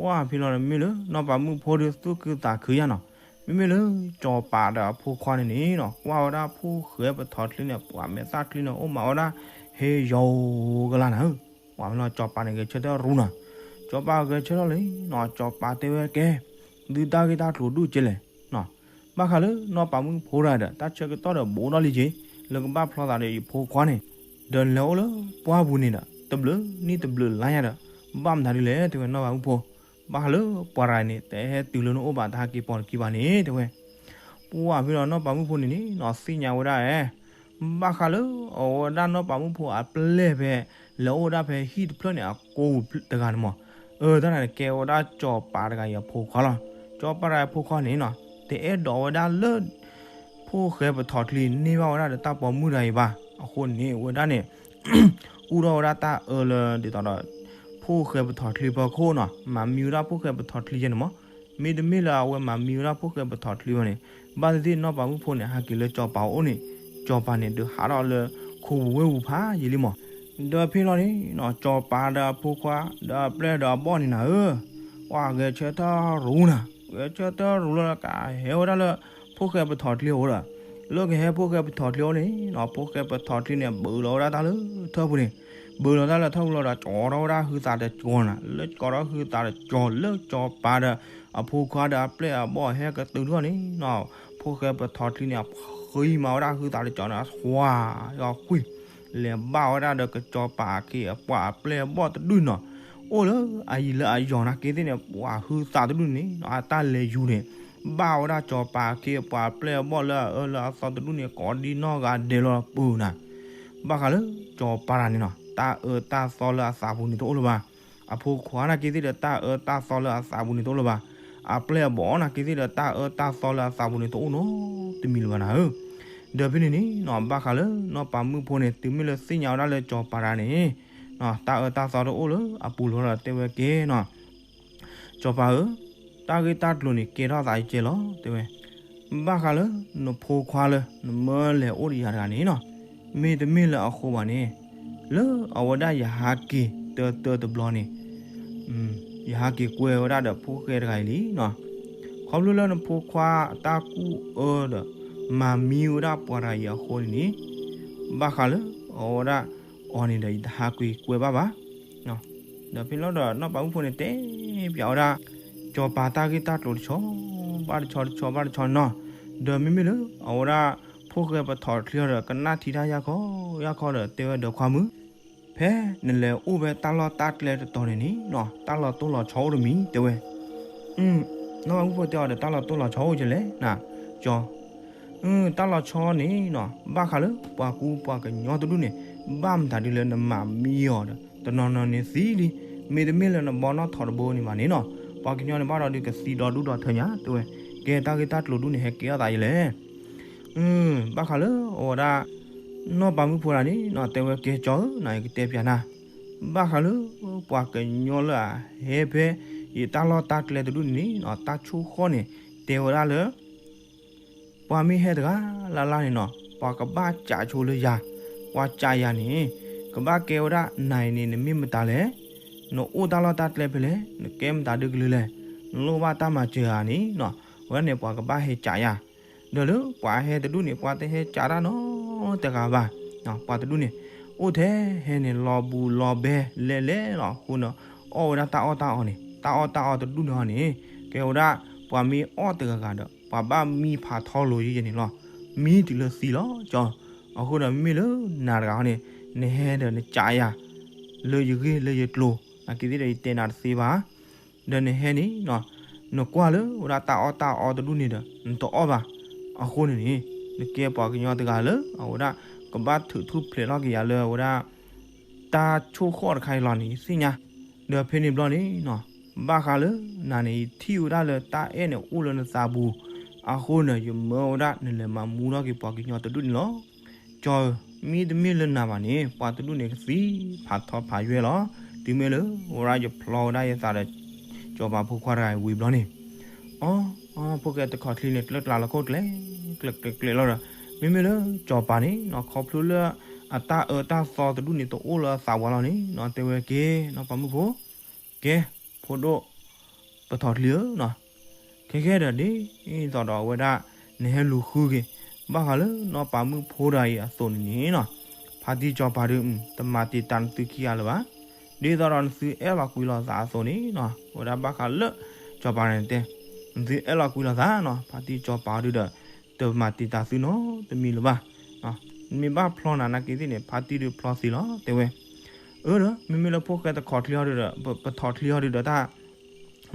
ဝဲဖဲလီၤမ့မ့ၢ်လၢနီၢ်ပၤမုၣ်ဖိဒုးသူၣ်ခုသးခုယါနီၤ မ့မ့ၢ်လၢစီၤပၤဒီးအဖိခွါန့ၣ်န့ၣ်နီၤ ကွၢ်ဝဲဒၣ်ဖိၣ်ဃဲပထီၣ်ချံန့ၣ် ပှၤမဲာ်သၣ်ချံန့ၣ် အိၣ်မးဝဲဒၣ် ဟဲယီၤကလါနၤဧၢ ပှၤမ့ၢ်လီၤစီၤပၤန့ၣ်ဂဲၤဆၢထၢၣ်ရူနၤ စီၤပၤဂဲၤဆၢထၢၣ်လံနီၤ စီၤပၤတဲဝဲကဲ သုတၢ်ဂ့ၢ်တၢ်ကျိၤဒူၣ်ကဲလဲၣ်နီၤ ဘၣ်ဃးလၢနီၢ်ပၤမုၣ်ဖိတဂၤဒီး တၢ်ဆၢကတီၢ်ဒီးဘူးထီၣ်လံက့ၤ လၢကဘၣ်ဖျီသးဒီးယဖိခွါန့ၣ် ဒီးလဲၤအိၣ်လၢပှၢ်ပူၤန့ၣ်ဒီး တဘျုးနံၣ်တဘျုးလါယါဒီး ဘၣ်မတၤဒ်လဲၣ် တဲဝဲနီၢ်ပၤမုၣ်ဖိ ဘၣ်ဃးလၢပှၤတဂၤအံၤန့ၣ် တဟဲတုၤလၢနအိၣ်ဘၣ် တဟးက့ၤပိာ်တခံဘၣ်န့ၣ် တဲဝဲ ပှၢ်ဖဲလီၤနီၢ်ပၤမုၣ်ဖိန့ၣ်န့ၣ်နီၤ သ့ၣ်ညါဝဲဒၣ်ဧဲ ဘၣ်ဃးလၢအဝဲဒၣ်နီၢ်ပၤမုၣ်ဖိအပျဲၢ်ဖဲ လဲၤအိၣ်ဝဲဒၣ်ဖဲဟံၣ်တဖျၢၣ်န့ၣ် အကိးပူၤတဂၤန့ၣ်မး အၢ တၢ်န့ၣ်ကဲဝဲဒၣ်စီၤပၤတဂၤအံၤအဖိခွါလီၤ. စီၤပၤတဂၤအဖိခွါန့ၣ်နီၤ တအဲၣ်ဒိးဝဲဒၣ်လၢ ဖိၣ်ဃဲပထီၣ်ချံန့ၢ်ဘၣ်ဝဲဒၣ်ဒီးတၢ်ပိာ်မုၣ်တဂၤအံၤဘၣ်. အဃိန့ၣ် အဝဲဒၣ်န့ၣ် ကူၣ်ထီၣ်ဝဲဒၣ်တၢ်အၢလၢဒ်သိးဒီး ဖိၣ်ဃဲပထီၣ်ချံဖီခိၣ်နီၤ မၤမံဝဲဒၣ်ဖိၣ်ဃဲပထီၣ်ချံယဲန့ၣ်မး. မ့တမ့ၢ်လၢအဝဲမၤမံဝဲဒၣ်ဖိၣ်ဃဲပထီၣ်ချံဘၣ်န့ၣ် ဘၣ်သ့ၣ်သ့ၣ်နီၢ်ပၤမုၣ်ဖိန့ၣ် ဟးက့ၤလၢစီၤပၤအအိၣ်န့ၣ် စီၤပၤန့ၣ်ဒုးဟးထီၣ်လၢခိပူၤဝ့ၢ်ပူၤဖးယံာ်လံမး. ဒီးဖဲလီၤန့ၣ်နီၤ စီၤပၤဒီးအဖိခွါ ဒီးအပျဲၢ်ဒီးအဘီၣ်န့ၣ်နၤဧၢ ပှၤဂဲၤဆၢထၢၣ်ရူနၤ ဂဲၤဆၢထၢၣ်ရူလီၤ ကဟဲဝဲဒၣ်လၢ ဖိၣ်ဃဲပထီၣ်ချံအအိၣ်ဒီး လၢကဟဲဖိၣ်ဃဲပထီၣ်ချံအအိၣ်န့ၣ်နီၤ ဖိၣ်ဃဲပထီၣ်ချံန့ၣ် ဘုးလီၤဝဲဒၣ်တၢ်လၢထၢၣ်ပူၤန့ၣ် ဘုးလီၤတၢ်လၢထၢၣ်ပူၤလီၤဒီး ကၠီထီၣ်ဝဲဒၣ်ဟုသးတကၠီနၤ လၢကၠီထီၣ်ဟုသးတကၠီ လၢကၠီပၤဒီးအပျဲၢ်အဘီၣ်ဟဲကတုၤထီၣ်န့ၣ်နီၤ ဖိၣ်ဃဲပထီၣ်ချံန့ၣ် အဃံမၤဝဲဒၣ်ဟုသးတကၠီန့ၣ် အသွါ အဃံ လဲၤဘၣ်ဝဲဒၣ်ဒီးကၠီပၤအခ့အပှၤအပျဲၢ်အဘီၣ်တဒူၣ်နီၤ အိၣ်လၢအယံၤလၢအယီၤနာ်က့သ့ၣ်န့ၣ် ပှၤဟုသးတဒူၣ်န့ၣ်နီၤ အတၢ်လဲၤယူၤန့ၣ် ဘၣ်ဝဲဒၣ်ကၠီပၤအခ့အပှၤအပျဲၢ်အဘီၣ်လၢအအၢလၢအသီတဒူၣ်န့ၣ် ကိးဒံနီၢ်ဂၤဒဲးလီၤပူၤနၤ ဘၣ်ဃးလၢကၠီပၤတဂၤန့ၣ်နီၤ တၢ်အၢတၢ်သီလၢအသးပူၤန့ၣ်တအိၣ်လၢၤဘၣ်. အဖိခွါနာ်က့သ့ၣ်ဒီးတၢ်အၢတၢ်သီလၢအသးပူၤန့ၣ်တအိၣ်လၢၤဘၣ်. အပျဲၢ်အဘီၣ်နာ်က့သ့ၣ်ဒီးတၢ်အၢတၢ်သီလၢအသးပူၤန့ၣ်တအိၣ်နီတမံၤလၢၤဘၣ်နၤဧၢ. ဒီးဖဲန့ၣ်န့ၣ်နီၤ ဘၣ်ဃးလၢနီၢ်ပၤမုၣ်ဖိန့ၣ် တုၤမ့ၢ်လၢသ့ၣ်ညါဝဲဒၣ်လၢကၠီပၤတဂၤန့ၣ် တၢ်အၢတၢ်သီတအိၣ်လၢအပူၤလီၤဒီးတဲဝဲကဲနီၤ ကၠီပၤဧၢ, တၢ်ဂ့ၢ်တၢ်ကျိၤန့ၣ် ကဲထီၣ်သးယကဲလီၤ တဲဝဲ. ဘၣ်ဃးလၢနဖိခွါလၢနမၢလဲၤအိၣ်ဒီးယၤတဂၤန့ၣ်နီၤ, မ့တမ့ၢ်လၢအဃိဘၣ်န့ၣ်, လၢအဝဲဒၣ်ယဟးက့ၤတၢတၢတဘျီန့ၣ်, ယဟးက့ၤကွဲဝဲဒၣ်ဒီးဖိၣ်ဃဲတဂၤအံၤလံနီၤ. ခီဖျိလၢနဖိခွါတၢ်ကူၣ်အၢဒီး မၤမံဝဲဒၣ်ပှၤတဂၤအံၤအဃိန့ၣ်န့ၣ်, ဘၣ်ဃးလၢအဝဲဒၣ်အီၤန့ၣ်ဒီး ယတဟးက့ၤကွဲဘၣ်ဘၣ် ဒီးဖဲန့ၣ်လီၤဒီးနီၢ်ပၤမုၣ်ဖိန့ၣ်တဲပၠးဝဲဒၣ် ကၠီၤပၤတၢ်ဂ့ၢ်တၢ်ကျိၤတဆီ, ဘၣ်တဆီတဆီဘၣ်တဆီနီၤ. ဒီးမ့မ့ၢ်လၢအဝဲဒၣ် ဖိၣ်ဃဲပထီၣ်ချ့အီၤဒီး ကနၣ်ထံတၢ်ယၢ်ခီယၢ်ခီဒီးတဲဝဲဒီးခွါမုၣ်, ဖဲနလဲၤအိၣ်ဖဲတၢ်လီၢ်တၢ်ကျဲတတီၤန့ၣ်န့ၣ်နီၤ, တၢ်လီၤတိၢ်လီၤဆီအိၣ်တမံၤ တဲဝဲ. နီၢ်ပၤမုၣ်ဖိတဲအီၤဒီး တၢ်လီၤတိၢ်လီၤဆီအိၣ်ကလဲၣ်နၤ, ကၠီၤ တၢ်လီၤဆီန့ၣ်နီၤ, ဘၣ်ဃးလၢပှၤကူပှၤကညီတဒူၣ်န့ၣ်, ဘၣ်မတၤဒ်လဲၣ်နမၤမံအီၤဒီး တနီၤနီၤန့ၣ်သံလံ, မ့တမ့ၢ်လၢနဘီနီၣ်ထိးတဘိန့ၣ်ဘၣ်န့ၣ်နီၤ, ပှၤကညီန့ၣ်ဘၣ်ဒီးဒုးကသံဒီဒူၣ်ဒီထၢညါ တဲဝဲ. ကဲတၢ်ဂ့ၢ်တၢ်ကျိၤဒူၣ်န့ၣ် ဟဲကဲထီၣ်သးယလဲၣ်. ဘၣ်ဃးလၢအဝဲဒၣ် နီၢ်ပၤမုၣ်ဖိဒၣ်န့ၣ်နီၤ, တဲဝဲကဲကၠီၤဧၢ, နကတဲပၠးနၤ, ဘၣ်ဃးလၢပှၤကညီလၢအဟဲဖဲ ယတၢ်လီၢ်တၢ်ကျဲတဒူၣ်န့ၣ်နီၤ, တၢ်ဆိၣ်ဃီၣ်န့ၣ် တဲဝဲဒၣ်လၢ ပှၤမ့ၢ်ဟဲတဂၤလၢ်လၢ်န့ၣ်နီၤ, ပှၤကဘၣ်ကးဆိလၢယၤ, ပှၤကးယၤန့ၣ် ကဘၣ်ကဲဝဲဒၣ်နၤအံၤန့ၣ် နမ့ၢ်မတၤလဲၣ်, နအိၣ်တၢ်လီၢ်တၢ်ကျဲဖဲလဲၣ်, နကဲမတၤဒုကလုာ်လဲၣ်, နလိၣ်ဘၣ်တၢ်မၤစၢၤဧါန့ၣ်နီၤ, အဝဲန့ၣ်ပှၤကဘၣ်ဟဲကးယၤ. ဒီးလၢပှၤဟဲတဒူၣ်န့ၣ် ပှၤတဟဲကးတၢ်နီတဂၤဘၣ်, ပှၤတဒူၣ်န့ၣ် အိၣ်ထဲဟဲန့ၣ် လီၤဘူၣ်လီၤဘဲလဲၤလဲၤလီၤအဃိန့ၣ်, အီၣ်ဝဲဒၣ်တၢ်အီၣ်တၢ်အီန့ၣ်, တၢ်အီၣ်တၢ်အီတဒူၣ်န့ၣ်ဟီန့ၣ်, ကဲဝဲဒၣ်ပှၤမ့ၢ်အီၣ်တဂၤဂၤဒီး ပှၤဘၣ်မံဖးထီလိာ်ယဲယဲန့ၣ်လီၤ. မံတုၤလၢသံလီၤကၠီၤ. အဃိဒီးမ့မ့ၢ်လၢနၤတဂၤဟီန့ၣ်, နဟဲဒီးနကးယၤ လၢယဂ့ၢ်လၢယကျိၤ, နာ်က့သ့ၣ်ဒီးယတဲနၤတသ့ဘၣ်. ဒီးနဟဲန့ၣ်နီၤ, နကွၢ်လၢဝဲဒၣ်တၢ်အီၣ်တၢ်အီတဒူၣ်န့ၣ်ဒီး နတအီၣ်ဘၣ်. အဃိန့ၣ်န့ၣ်, နကဲပှၤကညီတဂၤလၢအဝဲဒၣ် ကဘၣ်ထုးထူၣ်ဖျဲးထီၣ်က့ၤယၤလၢအဝဲဒၣ် တၢ်ဆိၣ်ဃီၣ်တခါအံၤလီၤန့ၣ် ယသ့ၣ်ညါ. ဒီးဖဲန့ၣ်ဘျီန့ၣ်နီၤ, ဘၣ်ဃးလၢနၤန့ၣ် ယထံၣ်ဝဲဒၣ်လၢတၢ်အဲၣ်န့ၣ်အိၣ်လၢနသးပူၤ, အဃိန့ၣ် ယမၢဝဲဒၣ်နလဲၤမၤမူထီၣ်က့ၤပှၤကညီတဒူၣ်န့ၣ်လီၤ. ကၠီဧၢ, မ့တမ့ၢ်လၢနၤဘၣ်န့ၣ် ပှၤတဒူၣ်န့ၣ်ကသံၣ်ဖးထီဖးယွဲၢ်လီၤ. တုၤမ့ၢ်လၢဝဲဒၣ်ယဖျီဝဲဒၣ်ယသးဒီး ကၠီၤပၤဖိခွါတဂၤအံၤဝံၤဘျီန့ၣ်, အီ အီ ဖိၣ်ဃဲတခီၣ်ချံန့ၣ် ကျၢကျါလီၤခိၣ်ကျဲ ကျဲကျဲကျဲလီၤဒီး, မ့မ့ၢ်လၢကၠီၤပၤန့ၣ်နီၤ ခီဖျိလၢ အတၢ်အၢတၢ်သီတဒူၣ်န့ၣ် တအိၣ်လၢအသးဝဲလီၤန့ၣ်နီၤ တဲဝဲက့ၤ နီၢ်ပၤမုၣ်ဖိ ကဲ ဖိဒိၣ် ပထီၣ်ချံဧၢနီၤ, ခဲကဲဒီး ဒ်သိးဒီးအဝဲဒၣ် နဟဲလူၤဃုက့ၤ ဘၣ်ဃးလၢနီၢ်ပၤမုၣ်ဖိတဂၤအံၤအသိးန့ၣ်န့ၣ်နီၤ, ဖါတံၢ်ကၠီၤပၤဒုး တမၤတံာ်တာ်နသုခံဂၤလၢၤဘၣ်. ဒ်သိးဒီးနသုအဲၣ်လီၤကွံလီၤသးအသိးန့ၣ်နီၤ, အဝဲဒၣ်ဘၣ်ဃးလၢ ကၠီၤပၤန့ၣ်တဲ နသုအဲၣ်လီၤကွံလီၤသးနီၤ ဖါတံၢ်ကၠီၤပၤဒုးဒီး တမၤတံာ်တာ်သုနီတမံၤလၢၤဘၣ်. နမ့ၢ်ဘၣ်ဖျီနၤနာ်က့သ့ၣ်န့ၣ် ဖါတံၢ်ဒုးဖျီသ့လီၤ တဲဝဲ. အၢဒီး မ့မ့ၢ်လၢဖိၣ်ဃဲတခီၣ်ချံဟီဒုးဒီး ပထီၣ်ချံဟီဒုးဒီးတၢ်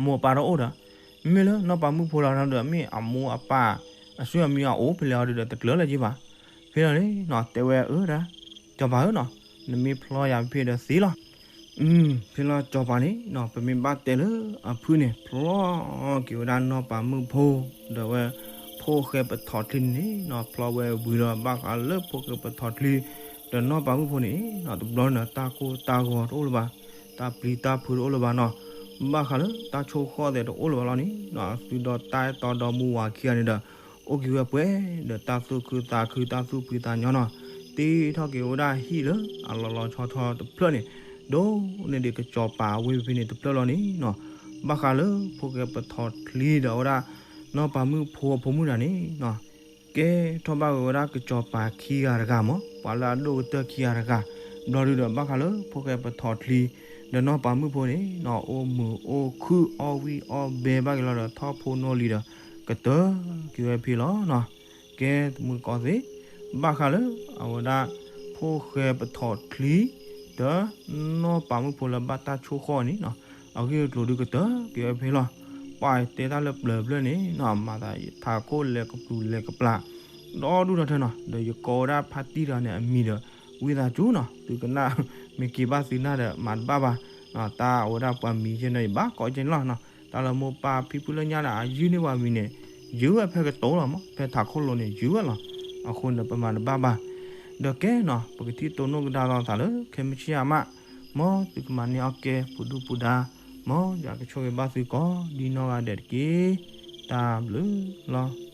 မိၢ်ပၢ်တအိၣ်ဒီး, မ့မ့ၢ်လၢနီၢ်ပၤမုၣ်ဖိလီၤဒီး မ့ၢ်အမိၢ်အပၢ် အဆွေအမျိုးအအိၣ်ဖဲလဲၣ်ဟီဒုးဒီး တကျၢၤလၢၤက့ၤဘၣ်. ဖဲလီၤန့ၣ်နီၤ တဲဝဲအၢဒၣ် ကၠီၤပၤဧၢနီၤ, နမ့ၢ်ဖျီယၤဖဲဒီးသ့လီၤ. ဖဲလီၤကၠီၤပၤန့ၣ်နီၤ ပမ့ၢ်ဘၣ်တဲလၢအဖုၣ်န့ၣ် ဖျီက့ၤဝဲဒၣ်နီၢ်ပၤမုၣ်ဖိ ဒီးဝဲ ဖိၣ်ဃဲပထီၣ်ချံန့ၣ်နီၤ ဖျီဝဲဝံၤဒီး ဘၣ်ဃးလၢဖိၣ်ဃဲပထီၣ်ချံ ဒီးနီၢ်ပၤမုၣ်ဖိန့ၣ်နီၤ တဘျီန့ၣ် တၢ်ကိၢ်တၢ်ဂီၤတအိၣ်လၢၤဘၣ်, တၢ်ပျံၤတၢ်ဖုးတအိၣ်လၢၤဘၣ်နီၤ, ဘၣ်ဃးလၢတၢ်ဆိၣ်ဃီၣ်သဲးတအိၣ်လၢၤဘၣ်လီၤန့ၣ်နီၤ အသုဒီးတၢ်အဲၣ်တီဒီမါဝၤခံဂၤန့ၣ်ဒီး အိၣ်က့ၤဝဲပှဲၤဒီးတၢ်သူၣ်ခုသးခု တၢ်သူၣ်ဖှံသးညီနီၤ, တ့ထီၣ်က့ၤဝဲဒၣ်ဟံၣ်လၢအလီၤလီၤဆီဆီတဖျၢၣ်န့ၣ် ဒိၣ်န့ၢ်ဒံးကစီၤပၤအဝ့ၢ်ဖဲန့ၣ်တဖျၢၣ်လီၤန့ၣ်နီၤ, ဘၣ်ဃးလၢဖိၣ်ဃဲပထီၣ်ချံဒီးဝဲဒၣ် နီၢ်ပၤမုၣ်ဖိအဖိမုၣ်တဂၤန့ၣ်နီၤ ကဲထီၣ်ဘၣ်ဝဲဒၣ်ကစီၤပၤခံဂၤတဂၤမး ပှၤလၢအဒိၣ်ကတၢၢ်ခံဂၤတဂၤ, ဘျီဒုဒီးဘၣ်ဃးလၢဖိၣ်ဃဲပထီၣ်ချံ ဒီးနီၢ်ပၤမုၣ်ဖိန့ၣ်နီၤ အိၣ်မုာ်အိၣ်ခုၣ်အီၣ်ဝံၣ်အီၣ်ဘဲဘၣ်က့ၤလီၤဒီးထီၣ်ဖိနီၢ်လံၤဒီး ကတၢၢ်က့ၤဝဲဖဲလီၤနီၤ, ကဲတမုၢ်ကီၢ်သ့ၣ် ဘၣ်ဃးလၢအဝဲဒၣ် ဖိၣ်ဃဲပထီၣ်ချံ ဒီးနီၢ်ပၤမုၣ်ဖိလၢဘၣ်တၢ်ဆိၣ်ဃီၣ်န့ၣ်နီၤ အဂ့ၢ်အကျိၤဒုကတၢၢ်က့ၤဝဲဖဲလီၤ, ပှၤတဲတၢ်လၢပျၢၤဖျၢၣ်န့ၣ်နီၤ မၤသးယထးခိၣ်လဲၤကပျူၤလဲၤကပျၢ် ဒီဒူၣ်ထီၣ်ထၢနီၤ ဒီးယကိးဝဲဒၣ်ဖါတံၢ်တဂၤန့ၣ်အမံၤဒီး ဝံသးစူၤနီၤ သုကနၣ် မ့ၢ်က့ၤဘၣ်သုနၢ်ဒီးမၤတဘၣ်ဘၣ်, တၢ်အဝဲဒၣ်ပှၤမံၤယဲနီၤ ယဘၣ်ကိးကဲန့ၣ်လီၤနီၤ, တၢ်လၢမိၢ်ပၢ်ဖံဖုလၢညါဒီး အယုၢ်န့ၢ်ပှၤမံၤန့ၣ် ယုၢ်ဝဲဖဲကတိၤလီၤမး ဖဲထးခိၣ်လိၤန့ၣ် ယုၢ်ဝဲလီၤ, အဃိန့ၣ် ပမၤတဘၣ်ဘၣ်, ဒီးကဲနီၤ ပကထံၣ်တိၢ်နီၣ်ကဒါလိာ်သးလၢ ခဲမုၢ်ဆ့ၣ်အါမး, မ်သုကမၤန့ၢ်အီၣ်ကဲ ပူၤဒူပူၤဒါ, မ်ယွၤကဆိၣ်ဂ့ၤဘၣ်သုကိးဒံနီၢ်ဂၤဒဲးတက့ၢ်, တၢ်ဘျုးလီၤ.